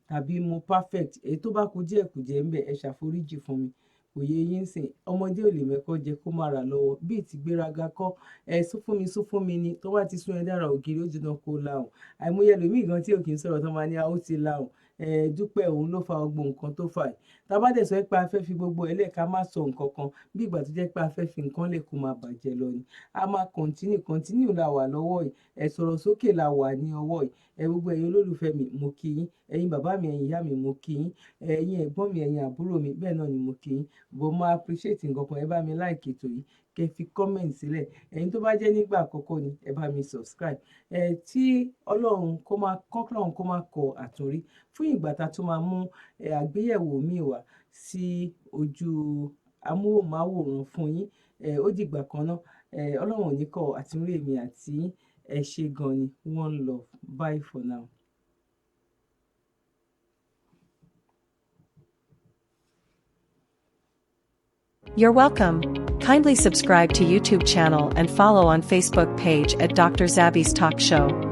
tàbí mo perfect. Èyí tó bá kù díẹ̀ kù díẹ̀ ńbẹ̀, ẹ ṣàforíjì fún mi. Kò yé yín sìn, ọmọdé ò lè mẹ́kọ́ jẹ kó má ra lọ́wọ́ bíi ti gbéraga kọ́. Ẹ sún fún mi, sún fún mi ni. Tó bá ti sún ẹ dára ògiri, ó dínà kó lahùn. Àìmọye ẹlòmíì gan tí ò kì í sọ̀rọ̀ tó máa ní a ó ti lahùn. Ẹ dúpẹ́, òun ló fa gbogbo nǹkan tó fà yìí. Tá a bá dẹ̀ sọ pé a fẹ́ fi gbogbo ẹ̀ lẹ̀, ká má sọ nǹkan kan, bí ìgbà tó jẹ́ pé a fẹ́ fi nǹkan lẹ̀ kó máa bàjẹ́ lọ ni. A máa continue, continue la wà lọ́wọ́ yìí. Ẹ sọ̀rọ̀ sókè la wà ní ọwọ́ yìí. Ẹ gbogbo ẹ̀yin olólùfẹ́ mi, mo kí yín. Ẹ̀yin bàbá mi, ẹ̀yin ìyá mi, mo kí yín. Ẹ̀yin ẹ̀gbọ́n mi, ẹ̀yin àbúrò mi, bẹ́ẹ̀ náà ni mo kí yín. Bó máa appreciate nǹkan kan, ẹ bá mi like ètò yìí, kẹ́ fi comment sílẹ̀. Ẹ̀yin tó bá jẹ́ nígbà àkọ́kọ́ ni, ẹ bá mi subscribe. Ẹ tí Ọlọ́run kó máa kọ́kọ́run kó máa kọ àtúnrí fún ìgbà tá a tún máa mú àgbéyẹ̀wò míì wá sí ojú amóhùnmáwòrán fún yín. Ẹ ó dìgbà kan náà. Ẹ Ọlọ́run ò ní kọ àtúnrí èmi àti yín. Ẹ ṣé gan ni. One love, bye for now. You're welcome. Kindly subscribe to YouTube channel and follow on Facebook page at Dr. Zabby's Talk Show.